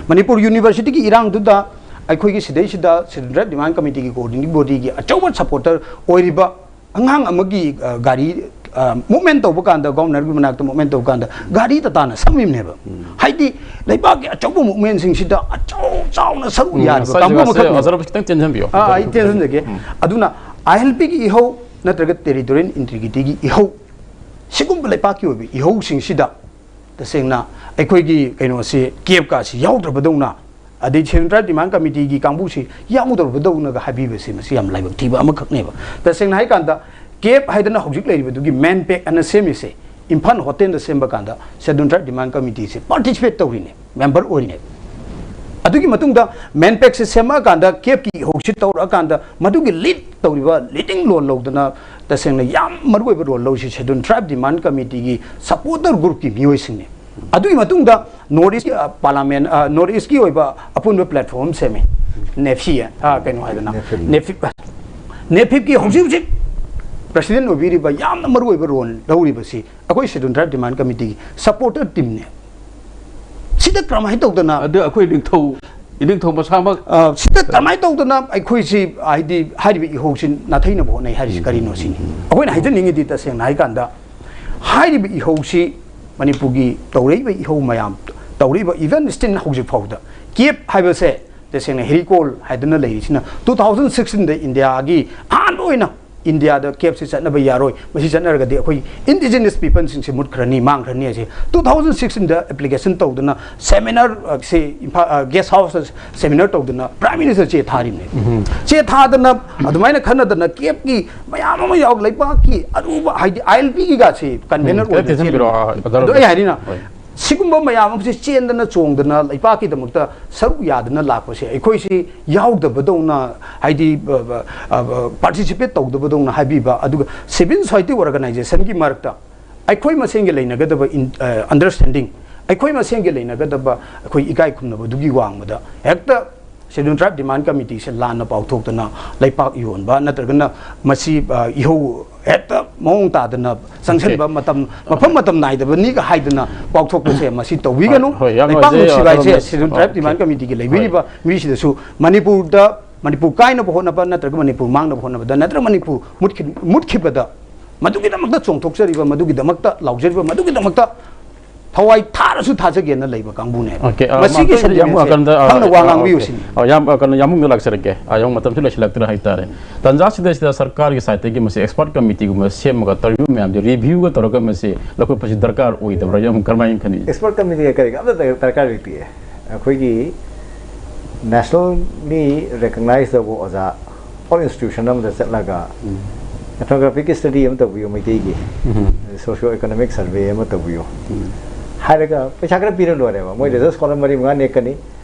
ꯃꯅꯤꯄꯨꯔ ꯌꯨꯅꯤꯚꯔꯁꯤꯇꯤꯒꯤ ꯏꯔꯥꯡꯗꯨꯗ ꯑꯩꯈꯣꯏꯒꯤ ꯁꯤꯗꯩꯁꯤꯗ Scheduled Tribe Demand Committeeꯒꯤ coordinating bodyꯒꯤ ꯑꯆꯧꯕ supporter ꯑꯣꯏꯔꯤꯕ ꯑꯉꯥꯡ ꯑꯃꯒꯤ, ꯑ, ꯒꯥꯔꯤ, ꯑ, movement ꯇꯧꯕ ꯀꯥꯟꯗ governorꯒꯤ ꯃꯅꯥꯛꯇ movement ꯇꯧꯕ ꯀꯥꯟꯗ ꯒꯥꯔꯤ ꯇꯇꯥꯅ ꯁꯝꯃꯤꯕꯅꯦꯕ꯫ ꯍꯥꯏꯗꯤ ꯂꯩꯕꯥꯛꯀꯤ ꯑꯆꯧꯕ movementꯁꯤꯡꯁꯤꯗ ꯑꯆꯧ ꯆꯥꯎꯅ ꯁꯔꯨꯛ ꯎꯝ, ꯌꯥꯔꯤꯕ ꯉꯁꯥꯏ ꯀꯥꯡꯕꯨ ꯖꯒꯥꯁꯦ ꯑꯃꯈꯛꯅꯦꯕ꯫ ꯑꯣꯖꯥ ꯔꯣꯕꯤꯟ ꯈꯤꯇꯪ ꯇꯦꯟꯁꯤꯟꯕꯤꯌꯣ꯫ ꯑꯥ, ꯑꯩ ꯇꯦꯟꯁꯤꯟꯖꯒꯦ꯫ ꯎꯝ꯫ ꯑꯗꯨꯅ ILPꯒꯤ ꯏꯍꯧ ꯅꯠꯇ꯭ꯔꯒ territorial integrityꯒꯤ ꯏꯍꯧ, ꯁꯤꯒꯨꯝꯕ ꯂꯩꯄꯥꯛꯀꯤ ꯑꯣꯏꯕ ꯏꯍꯧꯁꯤꯡꯁꯤꯗ ꯇꯁꯦꯡꯅ ꯑꯩꯈꯣꯏꯒꯤ ꯀꯩꯅꯣꯁꯤ, CAFꯀꯁꯤ ꯌꯥꯎꯗ꯭ꯔꯕꯗꯧꯅ, ꯑꯗꯩ Scheduled Tribe Demand Committeeꯒꯤ ꯀꯥꯡꯕꯨꯁꯤ ꯌꯥꯎꯗ꯭ꯔꯕꯗꯧꯅꯒ ꯍꯥꯏꯕꯤꯕꯁꯤ, ꯃꯁꯤ ꯌꯥꯝ ꯂꯥꯏꯕꯛ ꯊꯤꯕ ꯑꯃꯈꯛꯅꯦꯕ꯫ ꯇꯁꯦꯡꯅ ꯍꯥꯏꯀꯥꯟꯗ, CAF ꯍꯥꯏꯗꯅ ꯍꯧꯖꯤꯛ ꯂꯩꯔꯤꯕꯗꯨꯒꯤ MANPAC ꯑꯅ ꯁꯦꯝꯃꯤꯁꯦ ꯏꯝꯐꯥꯜ ꯍꯣꯇꯦꯜꯗ ꯁꯦꯝꯕ ꯀꯥꯟꯗ Scheduled Tribe Demand Committeeꯁꯦ participate ꯇꯧꯔꯤꯅꯦ, member ꯑꯣꯏꯔꯤꯅꯦ꯫ ꯑꯗꯨꯒꯤ ꯃꯇꯨꯡꯗ MANPACꯁꯦ ꯁꯦꯝꯃꯛꯑꯀꯥꯟꯗ, CAFꯀꯤ ꯏꯍꯧꯁꯤ ꯇꯧꯔꯛꯑꯀꯥꯟꯗ, ꯃꯗꯨꯒꯤ lead ꯇꯧꯔꯤꯕ leading role ꯂꯧꯗꯅ, ꯇꯁꯦꯡꯅ ꯌꯥꯝ ꯃꯔꯨꯑꯣꯏꯕ role ꯂꯧꯔꯤꯁꯤ Scheduled Tribe Demand Committeeꯒꯤ supporter groupꯀꯤ ꯃꯤꯑꯣꯏꯁꯤꯡꯅꯦ꯫ ꯑꯗꯨꯒꯤ ꯃꯇꯨꯡꯗ North East, ꯑ, parliament, ꯑ, North Eastꯀꯤ ꯑꯣꯏꯕ ꯑꯄꯨꯟꯕ platform ꯁꯦꯝꯃꯦ, NEFI, ꯑ, ꯀꯩꯅꯣ ꯍꯥꯏꯗꯅ, NEFIP꯫ NEFIP, NEFIPꯀꯤ ꯍꯧꯖꯤꯛ ꯍꯧꯖꯤꯛ president ꯑꯣꯏꯕꯤꯔꯤꯕ, ꯌꯥꯝꯅ ꯃꯔꯨꯑꯣꯏꯕ role ꯂꯧꯔꯤꯕꯁꯤ ꯑꯩꯈꯣꯏ Scheduled Tribe Demand Committeeꯒꯤ supporter teamꯅꯦ꯫ ꯁꯤꯗ ꯀꯔꯝꯍꯥꯏꯅ ꯇꯧꯗꯅ ꯑꯗꯨ ꯑꯩꯈꯣꯏ ꯅꯤꯡꯊꯧ, ꯏꯅꯤꯡꯊꯧ ꯃꯁꯥꯃꯛ ꯑ, ꯁꯤꯗ ꯀꯃꯥꯏꯅ ꯇꯧꯗꯅ ꯑꯩꯈꯣꯏꯁꯤ, ꯍꯥꯏꯗꯤ, ꯍꯥꯏꯔꯤꯕ ꯏꯍꯧꯁꯤ ꯅꯥꯊꯩꯅꯕ ꯍꯣꯠꯅꯩ ꯍꯥꯏꯔꯤꯁꯤ ꯀꯔꯤꯅꯣ ꯁꯤꯅꯤ꯫ ꯑꯩꯈꯣꯏꯅ ꯍꯥꯏꯖꯅꯤꯡꯉꯤꯗꯤ, ꯇꯁꯦꯡꯅ ꯍꯥꯏꯀꯥꯟꯗ, ꯍꯥꯏꯔꯤꯕ ꯏꯍꯧꯁꯤ, ꯃꯅꯤꯄꯨꯔꯒꯤ ꯇꯧꯔꯛꯏꯕ ꯏꯍꯧ ꯃꯌꯥꯝ, ꯇꯧꯔꯛꯏꯕ, even still ꯍꯧꯖꯤꯛ ꯐꯥꯎꯗ, CAF ꯍꯥꯏꯕꯁꯦ, ꯇꯁꯦꯡꯅ ꯍꯦꯔꯤꯀꯣꯜ ꯍꯥꯏꯗꯅ ꯂꯩꯔꯤꯁꯤꯅ two thousand sixteenꯗ ꯏꯟꯗꯤꯌꯥꯒꯤ ꯑꯍꯥꯟꯕ ꯑꯣꯏꯅ ꯏꯟꯗꯤꯌꯥꯗ ꯀꯦꯞꯁꯤ ꯆꯠꯅꯕ ꯌꯥꯔꯣꯏ, ꯃꯁꯤ ꯆꯠꯅꯔꯒꯗꯤ ꯑꯩꯈꯣꯏ indigenous peopleꯁꯤꯡꯁꯦ ꯃꯨꯠꯈ꯭ꯔꯅꯤ, ꯃꯥꯡꯈ꯭ꯔꯅꯤ ꯍꯥꯏꯁꯦ two thousand sixꯇ application ꯇꯧꯗꯅ seminar, ꯑ, ꯁꯤ ꯏꯝꯐꯥꯜ, ꯑ, guest houseꯇ seminar ꯇꯧꯗꯅ Prime Minister ꯆꯦ ꯊꯥꯔꯤꯕꯅꯦ꯫ ꯆꯦ ꯊꯥꯗꯅ ꯑꯗꯨꯃꯥꯏꯅ ꯈꯟꯅꯗꯅ ꯀꯦꯞꯀꯤ ꯃꯌꯥꯝ ꯑꯃ ꯌꯥꯎ, ꯂꯩꯕꯥꯛꯀꯤ ꯑꯔꯨꯕ, ꯍꯥꯏꯗꯤ ILPꯒꯤꯒꯁꯤ convener ꯎꯝ, ꯑꯣꯏꯅ ꯈꯤꯇꯪ ꯊꯦꯡꯖꯤꯟꯕꯤꯔꯣ, ꯆꯦꯜꯂꯤꯕꯅꯦ꯫ ꯑ, ꯑꯗꯣ ꯑꯩ ꯍꯥꯏꯔꯤꯅ, ꯍꯣꯏ꯫ ꯁꯤꯒꯨꯝꯕ ꯃꯌꯥꯝ ꯑꯃꯁꯤ ꯆꯦꯟꯗꯅ ꯆꯣꯡꯗꯅ ꯂꯩꯕꯥꯛꯀꯤꯗꯃꯛꯇ ꯁꯔꯨꯛ ꯌꯥꯗꯅ ꯂꯥꯛꯄꯁꯦ ꯑꯩꯈꯣꯏꯁꯤ ꯌꯥꯎꯗꯕꯗꯧꯅ, ꯍꯥꯏꯗꯤ, ꯑ, ꯑ, ꯑ, participate ꯇꯧꯗꯕꯗꯧꯅ ꯍꯥꯏꯕꯤꯕ, ꯑꯗꯨꯒ civil society organizationꯒꯤ ꯃꯔꯛꯇ ꯑꯩꯈꯣꯏ ꯃꯁꯦꯟꯒꯤ ꯂꯩꯅꯒꯗꯕ ꯏꯟ-, ꯑ, understanding, ꯑꯩꯈꯣꯏ ꯃꯁꯦꯟꯒꯤ ꯂꯩꯅꯒꯗꯕ ꯑꯩꯈꯣꯏ ꯏꯀꯥꯏ ꯈꯨꯝꯅꯕꯗꯨꯒꯤ ꯋꯥꯡꯃꯗ ꯍꯦꯛꯇ Scheduled Tribe Demand Committeeꯁꯦ ꯂꯥꯟꯅ ꯄꯥꯎꯊꯣꯛꯇꯅ ꯂꯩꯄꯥꯛ ꯌꯣꯟꯕ, ꯅꯠꯇ꯭ꯔꯒꯅ ꯃꯁꯤ, ꯑ, ꯏꯍꯧ ꯍꯦꯛꯇ ꯃꯑꯣꯡ ꯇꯥꯗꯅ ꯆꯪꯁꯤꯟꯕ, OK꯫ ꯃꯇꯝ, ꯃꯐꯝ ꯃꯇꯝ ꯅꯥꯏꯗꯕꯅꯤꯒ ꯍꯥꯏꯗꯅ ꯄꯥꯎꯊꯣꯛꯄꯁꯦ ꯃꯁꯤ ꯇꯧꯕꯤꯒꯅꯨ꯫ ꯍꯣꯏ, ꯌꯥꯝ ꯂꯩꯄꯥꯛ ꯅꯨꯡꯉꯥꯏꯖꯩ, ꯅꯨꯡꯁꯤꯕ ꯍꯥꯏꯁꯦ ꯑꯗꯣꯝꯅ Scheduled Tribe OK꯫ Demand Committeeꯒꯤ ꯍꯣꯏ꯫ ꯂꯩꯕꯤꯔꯤꯕ ꯃꯤꯁꯤꯗꯁꯨ ꯃꯅꯤꯄꯨꯔꯗ, ꯃꯅꯤꯄꯨꯔ ꯀꯥꯏꯅꯕ ꯍꯣꯠꯅꯕ ꯅꯠꯇ꯭ꯔꯒ ꯃꯅꯤꯄꯨꯔ ꯃꯥꯡꯅꯕ ꯍꯣꯠꯅꯕꯗ ꯅꯠꯇ꯭ꯔꯒ ꯃꯅꯤꯄꯨꯔ ꯃꯨꯠꯈꯤ-, ꯃꯨꯠꯈꯤꯕꯗ ꯃꯗꯨꯒꯤꯗꯃꯛꯇ ꯆꯣꯡꯊꯣꯛꯆꯔꯤꯕ, ꯃꯗꯨꯒꯤꯗꯃꯛꯇ ꯂꯥꯎꯖꯔꯤꯕ, ꯃꯗꯨꯒꯤꯗꯃꯛꯇ ꯊꯋꯥꯏ ꯊꯥꯔꯁꯨ ꯊꯥꯖꯒꯦꯅ ꯂꯩꯕ ꯀꯥꯡꯕꯨꯅꯦꯕ꯫ OK, ꯑ, ꯃꯁꯤꯒꯤ ꯃꯥꯇꯣꯟ ꯌꯥꯝ sentiments ꯁꯦ ꯋꯥꯈꯜꯗ, ꯑ, ꯈꯪꯅ ꯋꯥ ꯑ, ꯉꯥꯡꯕꯤꯌꯨ OK꯫ ꯁꯤꯅꯤ꯫ ꯑ, ꯌꯥꯝ, ꯑ, ꯀꯩꯅꯣ, ꯌꯥꯝ ꯃꯨꯟꯅ ꯂꯥꯛꯆꯔꯛꯀꯦ꯫ ꯑ, ꯌꯥꯝ ꯃꯇꯝꯁꯨ ꯂꯩꯁꯤꯜꯂꯛꯇ꯭ꯔꯦ ꯍꯥꯏꯇꯥꯔꯦ꯫ ꯇꯥꯟꯖꯥ ꯁꯤꯗꯩꯁꯤꯗ ꯁꯔꯀꯥꯔꯒꯤ side ꯇꯒꯤ ꯃꯁꯤ expert committeeꯒꯨꯝꯕ ꯁꯦꯝꯃꯒ ꯇꯧꯔꯤꯕ ꯃꯌꯥꯝꯁꯦ reviewꯒ ꯇꯧꯔꯒ ꯃꯁꯤ ꯂꯧꯈꯠꯄꯁꯤ ꯗꯔꯀꯥꯔ ꯑꯣꯏꯗꯕ꯭ꯔꯥ? ꯌꯥꯝ ꯀꯔꯝꯍꯥꯏꯅ ꯈꯟꯕꯤ? Expert committeeꯒ ꯀꯔꯤꯒ ꯑꯝꯇ ꯗꯔꯀꯥꯔ ꯂꯩꯇꯦ꯫ ꯑꯩꯈꯣꯏꯒꯤ nationally recognize ꯇꯧꯕ ꯑꯣꯖꯥ ꯑꯣꯜ institution ꯑꯃꯗ ꯆꯠꯂꯒ ethnographic study ꯑꯃ ꯇꯧꯕꯤꯌꯨ ꯃꯩꯇꯩꯒꯤ, socio economic survey ꯑꯃ ꯇꯧꯕꯤꯌꯨ ꯍꯥꯏꯔꯒ ꯄꯩꯁꯥ ꯈꯔ ꯄꯤꯔ ꯂꯣꯏꯔꯦꯕ꯫ ꯃꯣꯏ research scholar ꯃꯔꯤ ꯃꯉꯥ ꯅꯦꯛꯀꯅꯤ꯫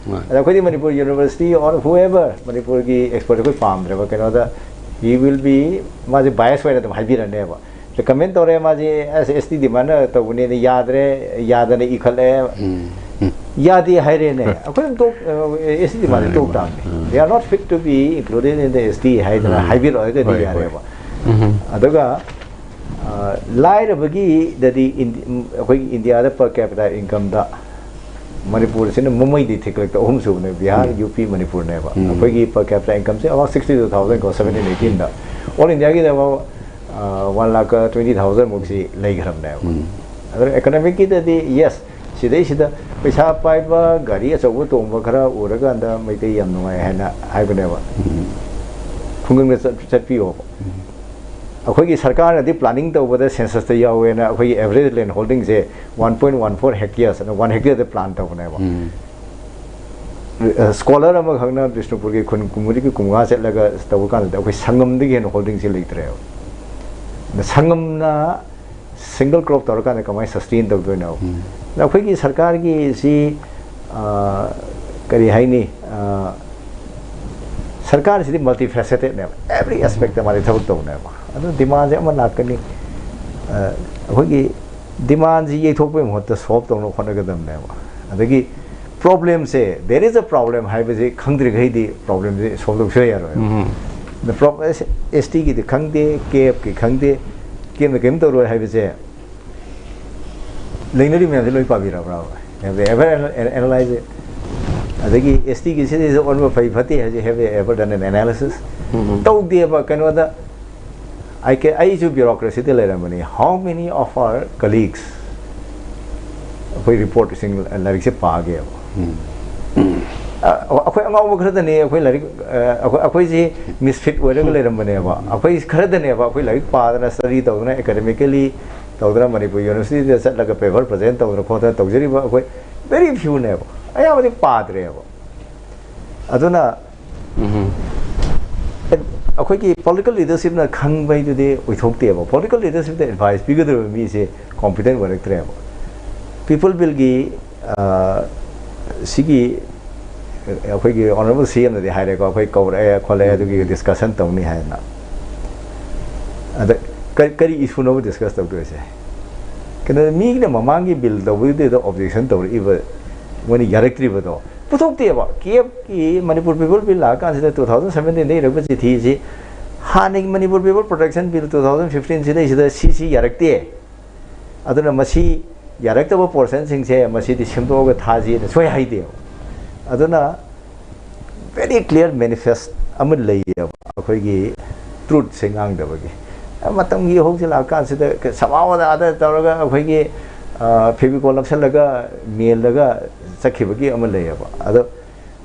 ꯑꯗ ꯑꯩꯈꯣꯏꯗꯤ ꯃꯅꯤꯄꯨꯔ university or whoever, ꯃꯅꯤꯄꯨꯔꯒꯤ expert ꯑꯩꯈꯣꯏ ꯄꯥꯝꯗ꯭ꯔꯦꯕ꯫ ꯀꯩꯅꯣꯗ he will be, ꯃꯥꯁꯦ bias ꯑꯣꯏꯅ ꯑꯗꯨꯝ ꯍꯥꯏꯕꯤꯔꯅꯦꯕ꯫ Recommend ꯇꯧꯔꯦ ꯃꯥꯁꯦ, ꯑꯁ, ST demandꯅ ꯇꯧꯕꯅꯦꯅ ꯌꯥꯗ꯭ꯔꯦ, ꯌꯥꯗꯅ ꯏꯈꯠꯂꯛꯑꯦ꯫ ꯌꯥꯗꯦ ꯍꯥꯏꯔꯦꯅꯦ꯫ ꯑꯩꯈꯣꯏ ꯑꯗꯨꯝ ꯇꯣꯛ-, ꯑ, ST demandꯁꯦ ꯇꯣꯛ ꯇꯥꯕꯅꯤ꯫ They are not fit to be included in the ST ꯍꯥꯏꯗꯅ ꯍꯥꯏꯕꯤꯔꯛꯑꯒꯗꯤ ꯍꯣꯏ, ꯍꯣꯏ꯫ ꯌꯥꯔꯦꯕ꯫ ꯑꯗꯨꯒ, ꯑ, ꯂꯥꯏꯔꯕꯒꯤꯗꯗꯤ ꯏꯟꯗꯤ-, ꯑꯩꯈꯣꯏꯒꯤ ꯏꯟꯗꯤꯌꯥꯗ per capita incomeꯗ ꯃꯅꯤꯄꯨꯔꯁꯤꯅ ꯃꯃꯩꯗꯤ ꯊꯦꯛꯂꯛꯇ ꯑꯍꯨꯝ ꯁꯨꯕꯅꯦ, ꯕꯤꯍꯥꯔ, UP, ꯃꯅꯤꯄꯨꯔꯅꯦꯕ꯫ ꯑꯩꯈꯣꯏꯒꯤ per capita incomeꯁꯦ about sixty two thousand ꯀꯣ, seventeen eighteenꯗ꯫ All Indiaꯒꯤꯗ about, ꯑ, one lakh twenty thousand ꯃꯨꯛꯁꯤ ꯂꯩꯈ꯭ꯔꯕꯅꯦꯕ꯫ ꯑꯗꯨꯅ economicꯀꯤꯗꯗꯤ, yes, ꯁꯤꯗꯩꯁꯤꯗ ꯄꯩꯁꯥ ꯄꯥꯏꯕ, ꯒꯥꯔꯤ ꯑꯆꯧꯕ ꯇꯣꯡꯕ ꯈꯔ ꯎꯔꯀꯥꯟꯗ ꯃꯩꯇꯩ ꯌꯥꯝ ꯅꯨꯡꯉꯥꯏ ꯍꯥꯏꯅ ꯍꯥꯏꯕꯅꯦꯕ꯫ ꯈꯨꯡꯒꯪꯗ ꯆꯠ-, ꯆꯠꯄꯤꯌꯣꯕ꯫ ꯑꯩꯈꯣꯏꯒꯤ ꯁꯔꯀꯥꯔꯅꯗꯤ planning ꯇꯧꯕꯗ censusꯇ ꯌꯥꯎꯋꯦꯅ ꯑꯩꯈꯣꯏꯒꯤ average land holdingꯁꯦ one point one four hectares, one hectareꯗ plan ꯇꯧꯕꯅꯦꯕ꯫ Scholar ꯑꯃꯈꯛꯅ ꯕꯤꯁꯅꯨꯄꯨꯔꯒꯤ ꯈꯨꯟ ꯀꯨꯟꯃꯔꯤꯒꯤ ꯀꯨꯟꯃꯉꯥ ꯆꯠꯂꯒ ꯇꯧꯕ ꯀꯥꯟꯗ ꯑꯩꯈꯣꯏ ꯁꯪꯉꯝꯗꯒꯤ ꯍꯦꯟꯅ holdingꯁꯦ ꯂꯩꯇ꯭ꯔꯦꯕ꯫ ꯑꯗ ꯁꯪꯉꯝꯅ single crop ꯇꯧꯔꯀꯥꯟꯗ ꯀꯃꯥꯏꯅ sustain ꯇꯧꯗꯣꯏꯅꯣ? ꯑꯗ ꯑꯩꯈꯣꯏꯒꯤ ꯁꯔꯀꯥꯔꯒꯤꯁꯤ, ꯑ, ꯀꯔꯤ ꯍꯥꯏꯅꯤ? ꯑ, ꯁꯔꯀꯥꯔꯁꯤꯗꯤ multifacetedꯅꯦꯕ, every aspectꯇ ꯃꯥꯗꯤ ꯊꯕꯛ ꯇꯧꯅꯦꯕ꯫ ꯑꯗꯨ demandꯁꯦ ꯑꯃ ꯂꯥꯛꯀꯅꯤ꯫ ꯑ, ꯑꯩꯈꯣꯏꯒꯤ demandꯁꯤ ꯌꯩꯊꯣꯛꯄꯒꯤ ꯃꯍꯨꯠꯇ solve ꯇꯧꯅꯕ ꯍꯣꯠꯅꯒꯗꯕꯅꯦꯕ꯫ ꯑꯗꯒꯤ problemꯁꯦ, there is a problem ꯍꯥꯏꯕꯁꯤ ꯈꯪꯗ꯭ꯔꯤꯈꯩꯗꯤ problemꯁꯦ solve ꯇꯧꯕ ꯁꯨꯡꯌꯥ ꯌꯥꯔꯣꯏ꯫ ꯎꯝ꯫ The problem, STꯒꯤꯗꯤ ꯈꯪꯗꯦ, CAFꯀꯤ ꯈꯪꯗꯦ, CAFꯅ ꯀꯔꯤꯝ ꯇꯧꯔꯣꯏ ꯍꯥꯏꯕꯁꯦ, ꯂꯩꯅꯔꯤ ꯃꯌꯥꯝꯁꯦ ꯂꯣꯏ ꯄꯥꯕꯤꯔꯕ꯭ꯔꯥ? Have they ever ana-, analyze it? ꯑꯗꯒꯤ STꯒꯤ ꯁꯤꯗꯩꯁꯤꯗ ꯑꯣꯟꯕ ꯐꯩ ꯐꯠꯇꯦ ꯍꯥꯏꯁꯦ, have they ever done an analysis? ꯎꯝ꯫ ꯇꯧꯗꯦꯕ꯫ ꯀꯩꯅꯣꯗ, ꯑꯩ ꯀꯦ-, ꯑꯩꯁꯨ bureaucracyꯗ ꯂꯩꯔꯝꯕꯅꯤ꯫ How many of our colleagues ꯑꯩꯈꯣꯏ reportꯁꯤꯡ, ꯂꯥꯏꯔꯤꯛꯁꯦ ꯄꯥꯒꯦꯕ? ꯑ, ꯑꯩꯈꯣꯏ ꯑꯉꯥꯎꯕ ꯈꯔꯗꯅꯤ ꯑꯩꯈꯣꯏ ꯂꯥꯏꯔꯤꯛ, ꯑ, ꯑꯩꯈꯣꯏ, ꯑꯩꯈꯣꯏꯁꯤ misfit ꯑꯣꯏꯔꯒ ꯂꯩꯔꯝꯕꯅꯦꯕ꯫ ꯑꯩꯈꯣꯏ ꯈꯔꯗꯅꯦꯕ ꯑꯩꯈꯣꯏ ꯂꯥꯏꯔꯤꯛ ꯄꯥꯗꯅ, study ꯇꯧꯗꯅ, academically ꯇꯧꯗꯅ, ꯃꯅꯤꯄꯨꯔ universityꯗ ꯆꯠꯂꯒ paper present ꯇꯧꯗꯅ ꯈꯣꯠꯇꯅ ꯇꯧꯖꯔꯤꯕ ꯑꯩꯈꯣꯏ very fewꯅꯦꯕ꯫ ꯑꯌꯥꯝꯕꯗꯤ ꯄꯥꯗ꯭ꯔꯦꯕ꯫ ꯑꯗꯨꯅ ꯑꯩꯈꯣꯏꯒꯤ political leadershipꯅ ꯈꯪꯕꯩꯗꯨꯗꯤ ꯑꯣꯏꯊꯣꯛꯇꯦꯕ꯫ Political leadershipꯇ advice ꯄꯤꯒꯗꯧꯔꯤꯕ ꯃꯤꯁꯦ competent ꯑꯣꯏꯔꯛꯇ꯭ꯔꯦꯕ꯫ People billꯒꯤ, ꯑ, ꯁꯤꯒꯤ ꯑꯩꯈꯣꯏꯒꯤ honourable CMꯅꯗꯤ ꯍꯥꯏꯔꯦꯀꯣ, ꯑꯩꯈꯣꯏ ꯀꯧꯔꯛꯑꯦ ꯈꯣꯠꯂꯛꯑꯦ, ꯑꯗꯨꯒꯤ discussion ꯇꯧꯅꯤ ꯍꯥꯏꯅ꯫ ꯑꯗ ꯀꯔꯤ, ꯀꯔꯤ issueꯅꯣꯕ discuss ꯇꯧꯗꯣꯏꯁꯦ? ꯀꯩꯅꯣ, ꯃꯤꯒꯤꯅ ꯃꯃꯥꯡꯒꯤ bill ꯇꯧꯕꯗꯨꯗ objection ꯇꯧꯔꯛꯏꯕ, ꯃꯣꯏꯅ ꯌꯥꯔꯛꯇ꯭ꯔꯤꯕꯗꯣ ꯄꯨꯊꯣꯛꯇꯦꯕ꯫ CAFꯀꯤ Manipur People Bill ꯂꯥꯛꯑꯀꯥꯟꯁꯤꯗ two thousand seventeenꯗ ꯏꯔꯛꯄ ꯆꯤꯊꯤꯁꯤ ꯍꯥꯟꯅꯒꯤ Manipur People Protection Bill two thousand fifteen ꯁꯤꯗꯩꯁꯤꯗ ꯁꯤ, ꯁꯤ ꯌꯥꯔꯛꯇꯦ꯫ ꯑꯗꯨꯅ ꯃꯁꯤ ꯌꯥꯔꯛꯇꯕ portionꯁꯤꯡꯁꯦ ꯃꯁꯤꯗꯤ ꯁꯦꯝꯗꯣꯛꯑꯒ ꯊꯥꯁꯤꯅ ꯁꯣꯏ ꯍꯥꯏꯗꯦꯕ꯫ ꯑꯗꯨꯅ very clear manifest ꯑꯃ ꯂꯩꯌꯦꯕ ꯑꯩꯈꯣꯏꯒꯤ truthꯁꯦ ꯉꯥꯡꯗꯕꯒꯤ꯫ ꯃꯇꯝꯒꯤ ꯏꯍꯧꯁꯦ ꯂꯥꯛꯀꯥꯟꯁꯤꯗ somehow ꯑꯗ, ꯑꯗ ꯇꯧꯔꯒ ꯑꯩꯈꯣꯏꯒꯤ, ꯑ, Fevicol ꯅꯞꯁꯜꯂꯒ ꯃꯦꯜꯂꯒ ꯆꯠꯈꯤꯕꯒꯤ ꯑꯃ ꯂꯩꯌꯦꯕ꯫ ꯑꯗꯣ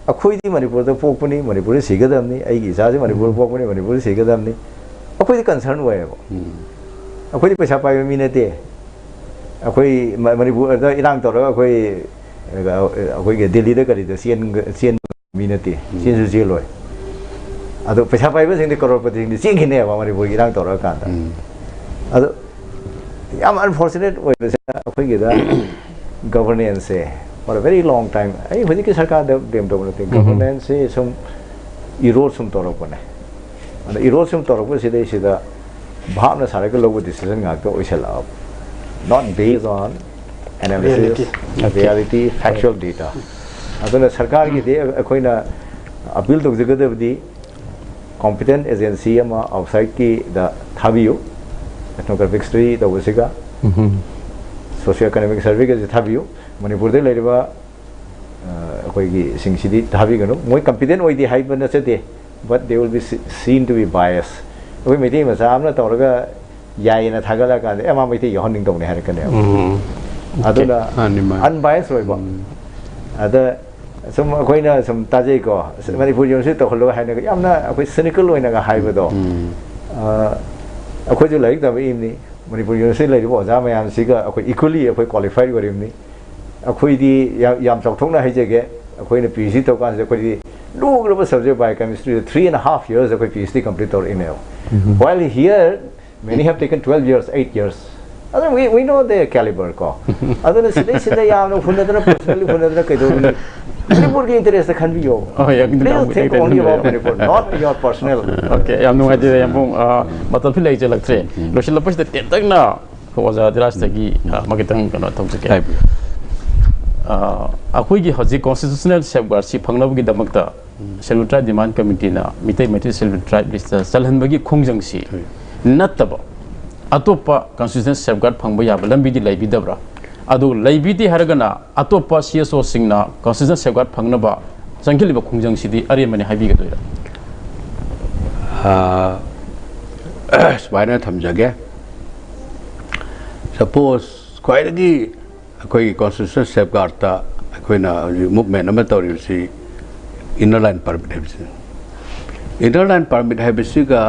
ꯑꯩꯈꯣꯏꯗꯤ ꯃꯅꯤꯄꯨꯔꯗ ꯄꯣꯛꯄꯅꯤ, ꯃꯅꯤꯄꯨꯔꯗ ꯁꯤꯒꯗꯕꯅꯤ, ꯑꯩꯒꯤ ꯏꯆꯥꯁꯤ ꯃꯅꯤꯄꯨꯔꯗ ꯄꯣꯛꯄꯅꯤ, ꯃꯅꯤꯄꯨꯔꯗ ꯁꯤꯒꯗꯕꯅꯤ꯫ ꯑꯩꯈꯣꯏꯗꯤ ꯀꯟꯁꯔꯟ ꯑꯣꯏꯌꯦꯕ꯫ ꯑꯩꯈꯣꯏꯗꯤ ꯄꯩꯁꯥ ꯄꯥꯏꯕ ꯃꯤ ꯅꯠꯇꯦ꯫ ꯑꯩꯈꯣꯏ ꯃ- ꯃꯅꯤꯄꯨꯔꯗ ꯏꯔꯥꯡ ꯇꯧꯔꯒ ꯑꯩꯈꯣꯏ ꯑꯩꯈꯣꯏꯒꯤ ꯗꯤꯜꯂꯤꯗ ꯀꯔꯤꯗ ꯆꯦꯟ- ꯆꯦꯟꯕ ꯃꯤ ꯅꯠꯇꯦ꯫ ꯆꯦꯟꯁꯨ ꯆꯦꯜꯂꯣꯏ꯫ ꯑꯗꯣ ꯄꯩꯁꯥ ꯄꯥꯏꯕꯁꯤꯡꯗꯤ, ꯀꯔꯣꯔꯄꯇꯤꯁꯤꯡꯗꯤ ꯆꯦꯟꯈꯤꯅꯦꯕ ꯃꯅꯤꯄꯨꯔꯒꯤ ꯏꯔꯥꯡ ꯇꯧꯔꯀꯥꯟꯗ꯫ ꯑꯗꯣ ꯌꯥꯝ ꯑꯟꯐꯣꯔꯆꯨꯅꯦꯠ ꯑꯣꯏꯕꯁꯤꯅ ꯑꯩꯈꯣꯏꯒꯤꯗ ꯒꯚꯔꯅꯦꯟꯁꯁꯦ for a very long time, ꯑꯩ ꯍꯧꯖꯤꯛꯀꯤ ꯁꯔꯀꯥꯔꯗ ꯕ꯭ꯂꯦꯝ ꯇꯧꯕ ꯅꯠꯇꯦ, ꯒꯚꯔꯅꯦꯟꯁꯁꯤ ꯁꯨꯝ ꯏꯔꯣꯗ ꯁꯨꯝ ꯇꯧꯔꯛꯄꯅꯦ꯫ ꯑꯗ ꯏꯔꯣꯗ ꯁꯨꯝ ꯇꯧꯔꯛꯄꯁꯤꯗꯩꯁꯤꯗ ꯚꯥꯞꯅ ꯁꯥꯔꯒ ꯂꯧꯕ ꯗꯤꯁꯤꯖꯟ ꯉꯥꯛꯇ ꯑꯣꯏꯁꯜꯂꯛꯑꯕ, not based on analysis, reality, factual data. ꯑꯗꯨꯅ ꯁꯔꯀꯥꯔꯒꯤꯗꯤ ꯑꯩꯈꯣꯏꯅ ꯑꯄꯤꯜ ꯇꯧꯖꯒꯗꯕꯗꯤ ꯀꯣꯝꯄꯤꯇꯦꯟ ꯑꯦꯖꯦꯟꯁꯤ ꯑꯃ ꯑꯥꯎꯠꯁꯥꯏꯠꯀꯤꯗ ꯊꯥꯕꯤꯌꯨ꯫ ꯑꯦꯊꯅꯣꯒ꯭ꯔꯥꯐꯤꯛ ꯁ꯭ꯇꯗꯤ ꯇꯧꯕꯁꯤꯒ ꯁꯣꯁꯤꯑꯣ ꯏꯀꯣꯅꯣꯃꯤꯛ ꯁꯔꯚꯦꯒꯁꯦ ꯊꯥꯕꯤꯌꯨ꯫ ꯃꯅꯤꯄꯨꯔꯗ ꯂꯩꯔꯤꯕ ꯑ, ꯑꯩꯈꯣꯏꯒꯤ ꯁꯤꯡꯁꯤꯗꯤ ꯊꯥꯕꯤꯒꯅꯨ꯫ ꯃꯣꯏ ꯀꯝꯄꯤꯇꯦꯟ ꯑꯣꯏꯗꯦ ꯍꯥꯏꯕ ꯅꯠꯆꯗꯦ, but they will be seen to be biased. ꯑꯩꯈꯣꯏ ꯃꯩꯇꯩ ꯃꯆꯥ ꯑꯃꯅ ꯇꯧꯔꯒ ꯌꯥꯏꯌꯦꯅ ꯊꯥꯒꯠꯂꯛꯑꯀꯥꯟꯗ ꯑꯦ ꯃꯥ ꯃꯩꯇꯩ ꯌꯥꯎꯍꯟꯅꯤꯡꯗꯧꯅꯦ ꯍꯥꯏꯔꯛꯀꯅꯦꯕ꯫ ꯑꯗꯨꯅ ꯑꯟꯕꯥꯏꯁ ꯑꯣꯏꯕ꯫ ꯑꯗ ꯁꯨꯝ ꯑꯩꯈꯣꯏꯅ ꯁꯨꯝ ꯇꯥꯖꯩꯀꯣ, "ꯑꯁ, ꯃꯅꯤꯄꯨꯔ ꯌꯨꯅꯤꯚꯔꯁꯤꯇꯤ ꯇꯧꯍꯜꯂꯣ" ꯍꯥꯏꯅꯒ ꯌꯥꯝꯅ ꯑꯩꯈꯣꯏ ꯁꯤꯅꯤꯀꯦꯜ ꯑꯣꯏꯅꯒ ꯍꯥꯏꯕꯗꯣ꯫ ꯑ, ꯑꯩꯈꯣꯏꯁꯨ ꯂꯥꯏꯔꯤꯛ ꯇꯝꯃꯛꯏꯕꯅꯤ, ꯃꯅꯤꯄꯨꯔ ꯌꯨꯅꯤꯚꯔꯁꯤꯇꯤ ꯂꯩꯔꯤꯕ ꯑꯣꯖꯥ ꯃꯌꯥꯝꯁꯤꯒ ꯑꯩꯈꯣꯏ ꯏꯀ꯭ꯋꯦꯂꯤ ꯑꯩꯈꯣꯏ ꯀ꯭ꯋꯥꯂꯤꯐꯥꯏꯠ ꯑꯣꯏꯔꯤꯕꯅꯤ꯫ ꯑꯩꯈꯣꯏꯗꯤ ꯌꯥꯝ ꯌꯥꯝ ꯆꯥꯎꯊꯣꯛꯅ ꯍꯥꯏꯖꯒꯦ, ꯑꯩꯈꯣꯏꯅ ꯄꯤ ꯑꯩꯆ ꯗꯤ ꯇꯧꯀꯥꯟꯁꯤꯗ ꯑꯩꯈꯣꯏꯗꯤ ꯂꯨꯈ꯭ꯔꯕ ꯁꯕꯖꯦꯛ ꯕꯥꯏꯑꯣ ꯀꯦꯃꯤꯁꯇ꯭ꯔꯤꯗ ꯊ꯭ꯔꯤ ꯑꯦꯟ ꯍꯥꯐ ꯌꯔꯁ ꯑꯩꯈꯣꯏ ꯄꯤ ꯑꯩꯆ ꯗꯤ ꯀꯝꯄ꯭ꯂꯤꯠ ꯇꯧꯔꯛꯏꯅꯦꯕ꯫ While here many have taken twelve years, eight years. ꯑꯗꯨ we, we know their caliber ꯀꯣ꯫ ꯑꯗꯨꯅ ꯁꯤꯗꯩꯁꯤꯗ ꯌꯥꯝꯅ ꯍꯨꯟꯅꯗꯅ, ꯄꯔꯁꯅꯦꯜꯂꯤ ꯍꯨꯟꯅꯗꯅ ꯀꯩꯗꯧꯔꯨꯅꯤ? ꯃꯅꯤꯄꯨꯔꯒꯤ ꯏꯟꯇꯔꯦꯁꯇ ꯈꯟꯕꯤꯌꯣ꯫ ꯍꯣꯏ, ꯌꯥꯝ Please ꯅꯨꯡꯉꯥꯏꯕ think only about interest. Manipur, not your personal. Okay, ꯌꯥꯝ ꯅꯨꯡꯉꯥꯏꯖꯔꯦ ꯌꯥꯝꯕꯨꯡ꯫ ꯑ, ꯃꯇꯝꯁꯤ ꯂꯩꯖꯜꯂꯛꯇ꯭ꯔꯦ꯫ ꯂꯣꯏꯁꯤꯜꯂꯛꯄꯁꯤꯗ ꯇꯦꯟꯇꯛꯅ ꯑꯣꯖꯥ ꯙꯤꯔꯥꯖꯇꯒꯤ, ꯑ, ꯑꯃ ꯈꯤꯇꯪ ꯀꯩꯅꯣ ꯇꯧꯖꯒꯦ꯫ ꯍꯥꯏꯕꯤꯌꯨ꯫ ꯑ, ꯑꯩꯈꯣꯏꯒꯤ ꯍꯧꯖꯤꯛ ꯀꯣꯟꯁꯇꯤꯇ꯭ꯌꯨꯁꯅꯦꯜ ꯁꯦꯐꯒꯥꯔꯗꯁꯤ ꯐꯪꯅꯕꯒꯤꯗꯃꯛꯇ ꯁꯦꯗ꯭ꯌꯨꯜ ꯇ꯭ꯔꯥꯏꯕ ꯗꯤꯃꯥꯟ ꯀꯃꯤꯇꯤꯅ ꯃꯤꯇꯩ ꯃꯩꯇꯩ ꯁꯦꯗ꯭ꯌꯨꯜ ꯇ꯭ꯔꯥꯏꯕ ꯂꯤꯁꯇ ꯆꯜꯍꯟꯕꯒꯤ ꯈꯣꯡꯖꯪꯁꯤ ꯍꯣꯏ꯫ ꯅꯠꯇꯕ ꯑꯇꯣꯞꯄ ꯀꯟꯁꯇꯤꯇ꯭ꯌꯨꯁꯅꯦꯜ ꯁꯦꯐꯒꯥꯔꯗ ꯐꯪꯕ ꯌꯥꯕ ꯂꯝꯕꯤꯗꯤ ꯂꯩꯕꯤꯗꯕ꯭ꯔꯥ? ꯑꯗꯨ ꯂꯩꯕꯤꯗꯦ ꯍꯥꯏꯔꯒꯅ ꯑꯇꯣꯞꯄ ꯁꯤ ꯑꯦꯁ ꯑꯣꯁꯤꯡꯅ ꯀꯟꯁꯇꯤꯇ꯭ꯌꯨꯁꯅꯦꯜ ꯁꯦꯐꯒꯥꯔꯗ ꯐꯪꯅꯕ ꯆꯪꯁꯤꯜꯂꯤꯕ ꯈꯣꯡꯖꯪꯁꯤꯗꯤ ꯑꯔꯦꯝꯕꯅꯤ ꯍꯥꯏꯕꯤꯒꯗꯣꯏꯔꯥ? ꯑꯥ, ꯁꯨꯃꯥꯏꯅ ꯊꯝꯖꯒꯦ꯫ ꯁꯄꯣꯁ ꯈ꯭ꯋꯥꯏꯗꯒꯤ ꯑꯩꯈꯣꯏꯒꯤ ꯀꯣꯟꯁꯇꯤꯇ꯭ꯌꯨꯁꯅꯦꯜ ꯁꯦꯐꯒꯥꯔꯗꯇ ꯑꯩꯈꯣꯏꯅ ꯍꯧꯖꯤꯛ ꯃꯨꯞꯃꯦꯟ ꯑꯃ ꯇꯧꯔꯤꯕꯁꯤ ꯏꯟꯅꯔ ꯂꯥꯏꯟ ꯄꯔꯃꯤꯠ ꯍꯥꯏꯕꯁꯤꯅꯤ꯫ ꯏꯟꯅꯔ ꯂꯥꯏꯟ ꯄꯔꯃꯤꯠ ꯍꯥꯏꯕꯁꯤꯒ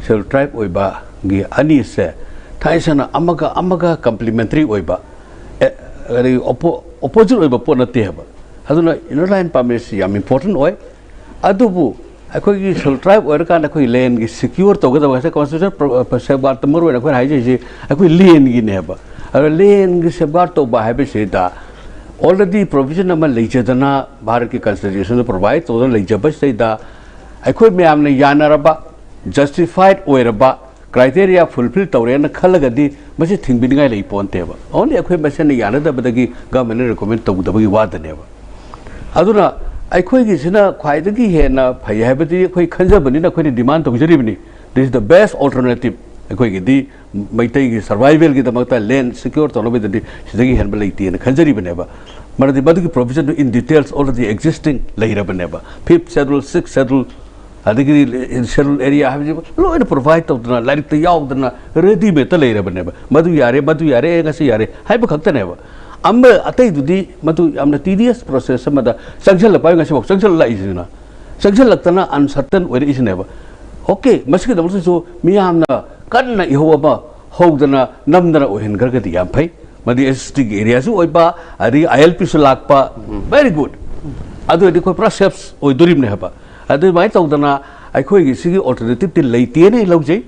ꯁꯦꯜ ꯇ꯭ꯔꯥꯏꯕ ꯑꯣꯏꯕꯒꯤ ꯑꯅꯤꯁꯦ ꯊꯥꯏꯁꯅ ꯑꯃꯒ ꯑꯃꯒ ꯀꯝꯄ꯭ꯂꯤꯃꯦꯟꯇꯔꯤ ꯑꯣꯏꯕ, ꯑꯦ, ꯑꯗꯒꯤ ꯑꯣꯄꯣ-, ꯑꯣꯄꯣꯖꯤꯠ ꯑꯣꯏꯕ ꯄꯣꯠ ꯅꯠꯇꯦ ꯍꯥꯏꯕ꯫ ꯑꯗꯨꯅ ꯏꯅꯔ ꯂꯥꯏꯟ ꯄꯥꯔꯃꯤꯠꯁꯤ ꯌꯥꯝ ꯏꯝꯄꯣꯔꯇꯦꯟ ꯑꯣꯏ꯫ ꯑꯗꯨꯕꯨ ꯑꯩꯈꯣꯏꯒꯤ ꯁꯦꯜ ꯇ꯭ꯔꯥꯏꯕ ꯑꯣꯏꯔꯀꯥꯟꯗ ꯑꯩꯈꯣꯏ ꯂꯦꯟꯒꯤ ꯁꯤꯀ꯭ꯌꯣꯔ ꯇꯧꯒꯗꯕ ꯍꯥꯏꯁꯦ ꯀꯣꯟꯁꯇꯤꯇ꯭ꯌꯨꯁꯟ ꯁꯦꯐꯒꯥꯔꯗꯇ ꯃꯔꯨ ꯑꯣꯏꯅ ꯑꯩꯈꯣꯏꯅ ꯍꯥꯏꯖꯔꯤꯁꯤ ꯑꯩꯈꯣꯏ ꯂꯦꯟꯒꯤꯅꯦꯕ꯫ ꯑꯗꯣ ꯂꯦꯟꯒꯤ ꯁꯦꯐꯒꯥꯔꯗ ꯇꯧꯕ ꯍꯥꯏꯕꯁꯤꯗ ꯑꯣꯜꯔꯦꯗꯤ ꯄ꯭ꯔꯣꯚꯤꯖꯟ ꯑꯃ ꯂꯩꯖꯗꯅ, ꯚꯥꯔꯠꯀꯤ ꯀꯟꯁꯇꯤꯇ꯭ꯌꯨꯁꯟꯗ ꯄ꯭ꯔꯣꯚꯥꯏꯗ ꯇꯧꯗꯨꯅ ꯂꯩꯖꯕꯁꯤꯗꯩꯗ ꯑꯩꯈꯣꯏ ꯃꯌꯥꯝꯅ ꯌꯥꯅꯔꯕ, ꯖꯁꯇꯤꯐꯥꯏꯗ ꯑꯣꯏꯔꯕ ꯀ꯭ꯔꯥꯏꯇꯦꯔꯤꯌꯥ ꯐꯨꯜꯐꯤꯜ ꯇꯧꯔꯦꯅ ꯈꯜꯂꯒꯗꯤ ꯃꯁꯤ ꯊꯤꯡꯕꯤꯅꯤꯡꯉꯥꯏ ꯂꯩ ꯄꯣꯟꯇꯦꯕ꯫ ꯑꯣꯟꯂꯤ ꯑꯩꯈꯣꯏ ꯃꯁꯦꯟꯅ ꯌꯥꯅꯗꯕꯗꯒꯤ ꯒꯚꯔꯟꯃꯦꯟꯠꯅ ꯔꯤꯀꯃꯦꯟ ꯇꯧꯗꯕꯒꯤ ꯋꯥꯗꯅꯦꯕ꯫ ꯑꯗꯨꯅ ꯑꯩꯈꯣꯏꯒꯤꯁꯤꯅ ꯈ꯭ꯋꯥꯏꯗꯒꯤ ꯍꯦꯟꯅ ꯐꯩ ꯍꯥꯏꯕꯗꯤ ꯑꯩꯈꯣꯏ ꯈꯟꯖꯕꯅꯤꯅ ꯑꯩꯈꯣꯏꯅ ꯗꯤꯃꯥꯟ ꯇꯧꯖꯔꯤꯕꯅꯤ꯫ This is the best alternative꯫ ꯑꯩꯈꯣꯏꯒꯤꯗꯤ ꯃꯩꯇꯩꯒꯤ ꯁꯔꯚꯥꯏꯚꯦꯜꯒꯤꯗꯃꯛꯇ, ꯂꯦꯟ ꯁꯤꯀ꯭ꯌꯣꯔ ꯇꯧꯅꯕꯗꯗꯤ ꯁꯤꯗꯒꯤ ꯍꯦꯟꯕ ꯂꯩꯇꯦꯅ ꯈꯟꯖꯔꯤꯕꯅꯦꯕ꯫ ꯃꯔꯝꯗꯤ ꯃꯗꯨꯒꯤ ꯄ꯭ꯔꯣꯚꯤꯖꯟꯗꯨ in details already existing ꯂꯩꯔꯕꯅꯦꯕ꯫ ꯐꯤꯐ ꯁꯦꯗꯨꯜ, ꯁꯤꯛꯁ ꯁꯦꯗꯨꯜ, ꯑꯗꯒꯤꯗꯤ ꯁꯦꯗꯨꯜ ꯑꯦꯔꯤꯌꯥ ꯍꯥꯏꯕꯁꯤ ꯂꯣꯏꯅ ꯄ꯭ꯔꯣꯚꯥꯏꯗ ꯇꯧꯗꯅ, ꯂꯥꯏꯔꯤꯛꯇ ꯌꯥꯎꯗꯅ, ꯔꯦꯗꯤꯃꯦꯗꯇ ꯂꯩꯔꯕꯅꯦꯕ꯫ ꯃꯗꯨ ꯌꯥꯔꯦ, ꯃꯗꯨ ꯌꯥꯔꯦ, ꯉꯁꯤ ꯌꯥꯔꯦ ꯍꯥꯏꯕ ꯈꯛꯇꯅꯦꯕ꯫ ꯑꯃ ꯑꯇꯩꯗꯨꯗꯤ ꯃꯗꯨ ꯌꯥꯝꯅ ꯇꯤꯗꯤꯌꯁ ꯄ꯭ꯔꯣꯁꯦꯁ ꯑꯃꯗ ꯆꯪꯁꯤꯜꯂꯛꯄ ꯍꯥꯏꯕ ꯉꯁꯤꯐꯥꯎ ꯆꯪꯁꯤꯜꯂꯛꯏꯁꯤꯅ, ꯆꯪꯁꯤꯜꯂꯛꯇꯅ ꯑꯟꯁꯔꯇꯟ ꯑꯣꯏꯔꯛꯏꯁꯤꯅꯦꯕ꯫ ꯑꯣꯀꯦ, ꯃꯁꯤꯒꯤꯗꯃꯛꯇꯁꯨ ꯃꯤꯌꯥꯝꯅ ꯀꯟꯅ ꯏꯍꯧ ꯑꯃ ꯍꯧꯗꯅ ꯅꯝꯗꯅ ꯑꯣꯏꯍꯟꯈ꯭ꯔꯒꯗꯤ ꯌꯥꯝ ꯐꯩ꯫ ꯃꯗꯤ ꯑꯦꯁ ꯇꯤꯒꯤ ꯑꯦꯔꯤꯌꯥꯁꯨ ꯑꯣꯏꯕ, ꯑꯗꯒꯤ ꯑꯥꯏ ꯑꯦꯜ ꯄꯤꯁꯨ ꯂꯥꯛꯄ, ꯚꯦꯔꯤ ꯒꯨꯗ꯫ ꯑꯗꯨ ꯑꯣꯏꯔꯗꯤ ꯑꯩꯈꯣꯏ ꯄꯨꯔꯥ ꯁꯦꯐ ꯑꯣꯏꯗꯣꯔꯤꯕꯅꯦ ꯍꯥꯏꯕ꯫ ꯑꯗꯨꯃꯥꯏꯅ ꯇꯧꯗꯅ ꯑꯩꯈꯣꯏꯒꯤ ꯁꯤꯒꯤ ꯑꯣꯜꯇꯔꯅꯦꯇꯤꯞꯇꯤ ꯂꯩꯇꯦꯅ ꯑꯩ ꯂꯧꯖꯩ꯫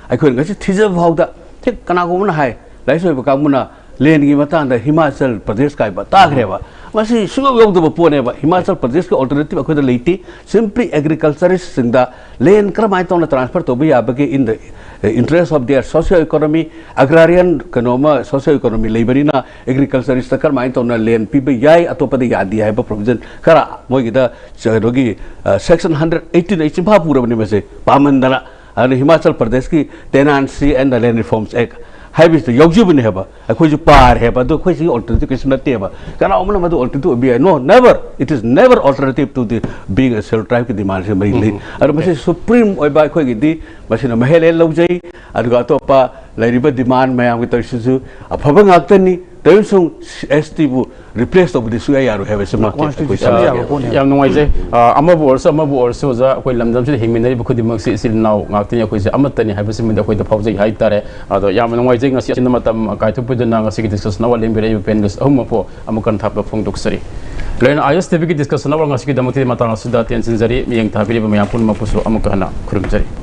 ꯑꯩꯈꯣꯏꯅ ꯉꯁꯤ ꯊꯤꯖꯕ ꯐꯥꯎꯗ ꯍꯦꯛ ꯀꯅꯥꯒꯨꯝꯕꯅ ꯍꯥꯏ, ꯂꯥꯏꯔꯤꯛ ꯑꯣꯏꯕ ꯀꯥꯡꯕꯨꯅ ꯂꯦꯟꯒꯤ ꯃꯇꯥꯡꯗ ꯍꯤꯃꯥꯆꯜ ꯄ꯭ꯔꯗꯦꯁ ꯀꯥꯏꯕ ꯇꯥꯈ꯭ꯔꯦꯕ꯫ ꯃꯁꯤ ꯁꯨꯡꯌꯧ ꯌꯧꯗꯕ ꯄꯣꯠꯅꯦꯕ꯫ ꯍꯤꯃꯥꯆꯜ ꯄ꯭ꯔꯗꯦꯁꯀꯤ ꯑꯣꯜꯇꯔꯅꯦꯇꯤꯞ ꯑꯩꯈꯣꯏꯗ ꯂꯩꯇꯦ꯫ ꯁꯤꯝꯄ꯭ꯂꯤ ꯑꯦꯒ꯭ꯔꯤꯀꯜꯆꯔꯤꯁꯁꯤꯡꯗ ꯂꯦꯟ ꯀꯔꯝꯍꯥꯏꯅ ꯇꯧꯅ ꯇ꯭ꯔꯥꯟꯁꯐꯔ ꯇꯧꯕ ꯌꯥꯕꯒꯦ, in the interest of their socio economy, agrarian ꯀꯩꯅꯣꯃ, socio economy ꯂꯩꯕꯅꯤꯅ ꯑꯦꯒ꯭ꯔꯤꯀꯜꯆꯔꯤꯁꯇ ꯀꯔꯝꯍꯥꯏꯅ ꯇꯧꯅ ꯂꯦꯟ ꯄꯤꯕ ꯌꯥꯏ, ꯑꯇꯣꯞꯄꯗ ꯌꯥꯗꯦ ꯍꯥꯏꯕ ꯄ꯭ꯔꯣꯚꯤꯖꯟ ꯈꯔ ꯃꯣꯏꯒꯤꯗ ꯀꯩꯅꯣꯒꯤ, ꯑ, ꯁꯦꯛꯁꯟ ꯍꯟꯗ꯭ꯔꯦꯠ ꯑꯩꯠꯇꯤꯟ ꯑꯩ ꯆꯤꯟꯐꯥ ꯄꯨꯔꯕꯅꯤ ꯃꯁꯦ ꯄꯥꯝꯃꯟꯗꯅ꯫ ꯑꯗꯨꯅ ꯍꯤꯃꯥꯆꯜ ꯄ꯭ꯔꯗꯦꯁꯀꯤ Tenancy and the Land Reforms Act ꯍꯥꯏꯕꯁꯤꯗ ꯌꯥꯎꯖꯕꯅꯦ ꯍꯥꯏꯕ꯫ ꯑꯩꯈꯣꯏꯁꯨ ꯄꯥꯔꯦ ꯍꯥꯏꯕ꯫ ꯑꯗꯣ ꯑꯩꯈꯣꯏ ꯁꯤꯒꯤ ꯑꯣꯜꯇꯔꯅꯦꯇꯤꯞ ꯀꯩꯁꯨ ꯅꯠꯇꯦꯕ꯫ ꯀꯅꯥꯒꯨꯝꯕꯅ ꯃꯗꯨ ꯑꯣꯜꯇꯔꯅꯦꯇꯤꯞ ꯑꯣꯏꯕ ꯌꯥꯏ? No, never, it is never alternative to the being a scheduled tribe ꯀꯤ ꯗꯤꯃꯥꯟꯁꯦ ꯃꯔꯤ ꯂꯩ꯫ ꯑꯗꯣ ꯃꯁꯤ ꯁꯨꯄ꯭ꯔꯤꯝ ꯑꯣꯏꯕ ꯑꯩꯈꯣꯏꯒꯤꯗꯤ ꯃꯁꯤꯅ ꯃꯍꯩ ꯂꯣꯏꯅ ꯂꯧꯖꯩ꯫ ꯑꯗꯨꯒ ꯑꯇꯣꯞꯄ ꯂꯩꯔꯤꯕ ꯗꯤꯃꯥꯟ ꯃꯌꯥꯝꯒꯤ ꯇꯧꯔꯤꯁꯤꯁꯨ ꯑꯐꯕ ꯉꯥꯛꯇꯅꯤ꯫ ꯇꯧꯏ ꯁꯨꯝ ꯑꯦꯁ ꯇꯤꯕꯨ ꯔꯤꯄ꯭ꯂꯦꯁ ꯇꯧꯕꯗꯤ ꯁꯨꯡꯌꯥ ꯌꯥꯔꯣꯏ ꯍꯥꯏꯕꯁꯤꯃ ꯑꯩꯈꯣꯏ ꯀꯣꯟꯁꯇꯤꯇ꯭ꯌꯨꯁꯟꯗ ꯊꯝꯖꯒꯦ꯫ ꯌꯥꯕ ꯄꯣꯠꯅꯦ꯫ ꯌꯥꯝ ꯅꯨꯡꯉꯥꯏꯖꯩ꯫ ꯑ, ꯑꯃꯕꯨ ꯑꯣꯏꯔꯁꯨ, ꯑꯃꯕꯨ ꯑꯣꯏꯔꯁꯨ, ꯑꯣꯖꯥ, ꯑꯩꯈꯣꯏ ꯂꯝꯗꯝꯁꯤꯗ ꯍꯤꯡꯃꯤꯟꯅꯔꯤꯕ ꯈꯨꯗꯤꯡꯃꯛꯁꯤ ꯏꯆꯤꯜ ꯏꯅꯥꯎ ꯉꯥꯛꯇꯅꯤ꯫ ꯑꯩꯈꯣꯏꯁꯦ ꯑꯃꯠꯇꯅꯤ ꯍꯥꯏꯕꯁꯤꯃꯗꯤ ꯑꯩꯈꯣꯏꯗ ꯐꯥꯎꯖꯩ ꯍꯥꯏꯇꯥꯔꯦ꯫ ꯑꯗꯣ ꯌꯥꯝꯅ ꯅꯨꯡꯉꯥꯏꯖꯩ ꯉꯁꯤ ꯑꯆꯤꯟꯕ ꯃꯇꯝ ꯀꯥꯏꯊꯣꯛꯄꯤꯗꯨꯅ ꯉꯁꯤꯒꯤ ꯗꯤꯁꯀꯁꯟ ꯑꯋꯥꯔ ꯂꯦꯡꯕꯤꯔꯛꯏꯕ ꯄꯦꯅꯦꯂꯤꯁ ꯑꯍꯨꯝꯃꯛꯄꯨ ꯑꯃꯨꯛ ꯍꯟꯅ ꯊꯥꯒꯠꯄ ꯐꯣꯡꯗꯣꯛꯆꯔꯤ꯫ ꯂꯣꯏꯅꯅ ꯑꯥꯏ ꯑꯦꯁ ꯇꯤ ꯚꯤꯒꯤ ꯗꯤꯁꯀꯁꯟ ꯑꯋꯥꯔ ꯉꯁꯤꯒꯤꯗꯃꯛꯇꯤ ꯃꯇꯥꯡ ꯑꯁꯤꯗ ꯇꯦꯟꯁꯤꯟꯖꯔꯤ꯫ ꯃꯤꯠꯌꯦꯡ ꯇꯥꯕꯤꯔꯤꯕ ꯃꯌꯥꯝ ꯄꯨꯝꯅꯃꯛꯄꯨꯁꯨ ꯑꯃꯨꯛꯀ ꯍꯟꯅ ꯈꯨꯔꯨꯝꯖꯔꯤ꯫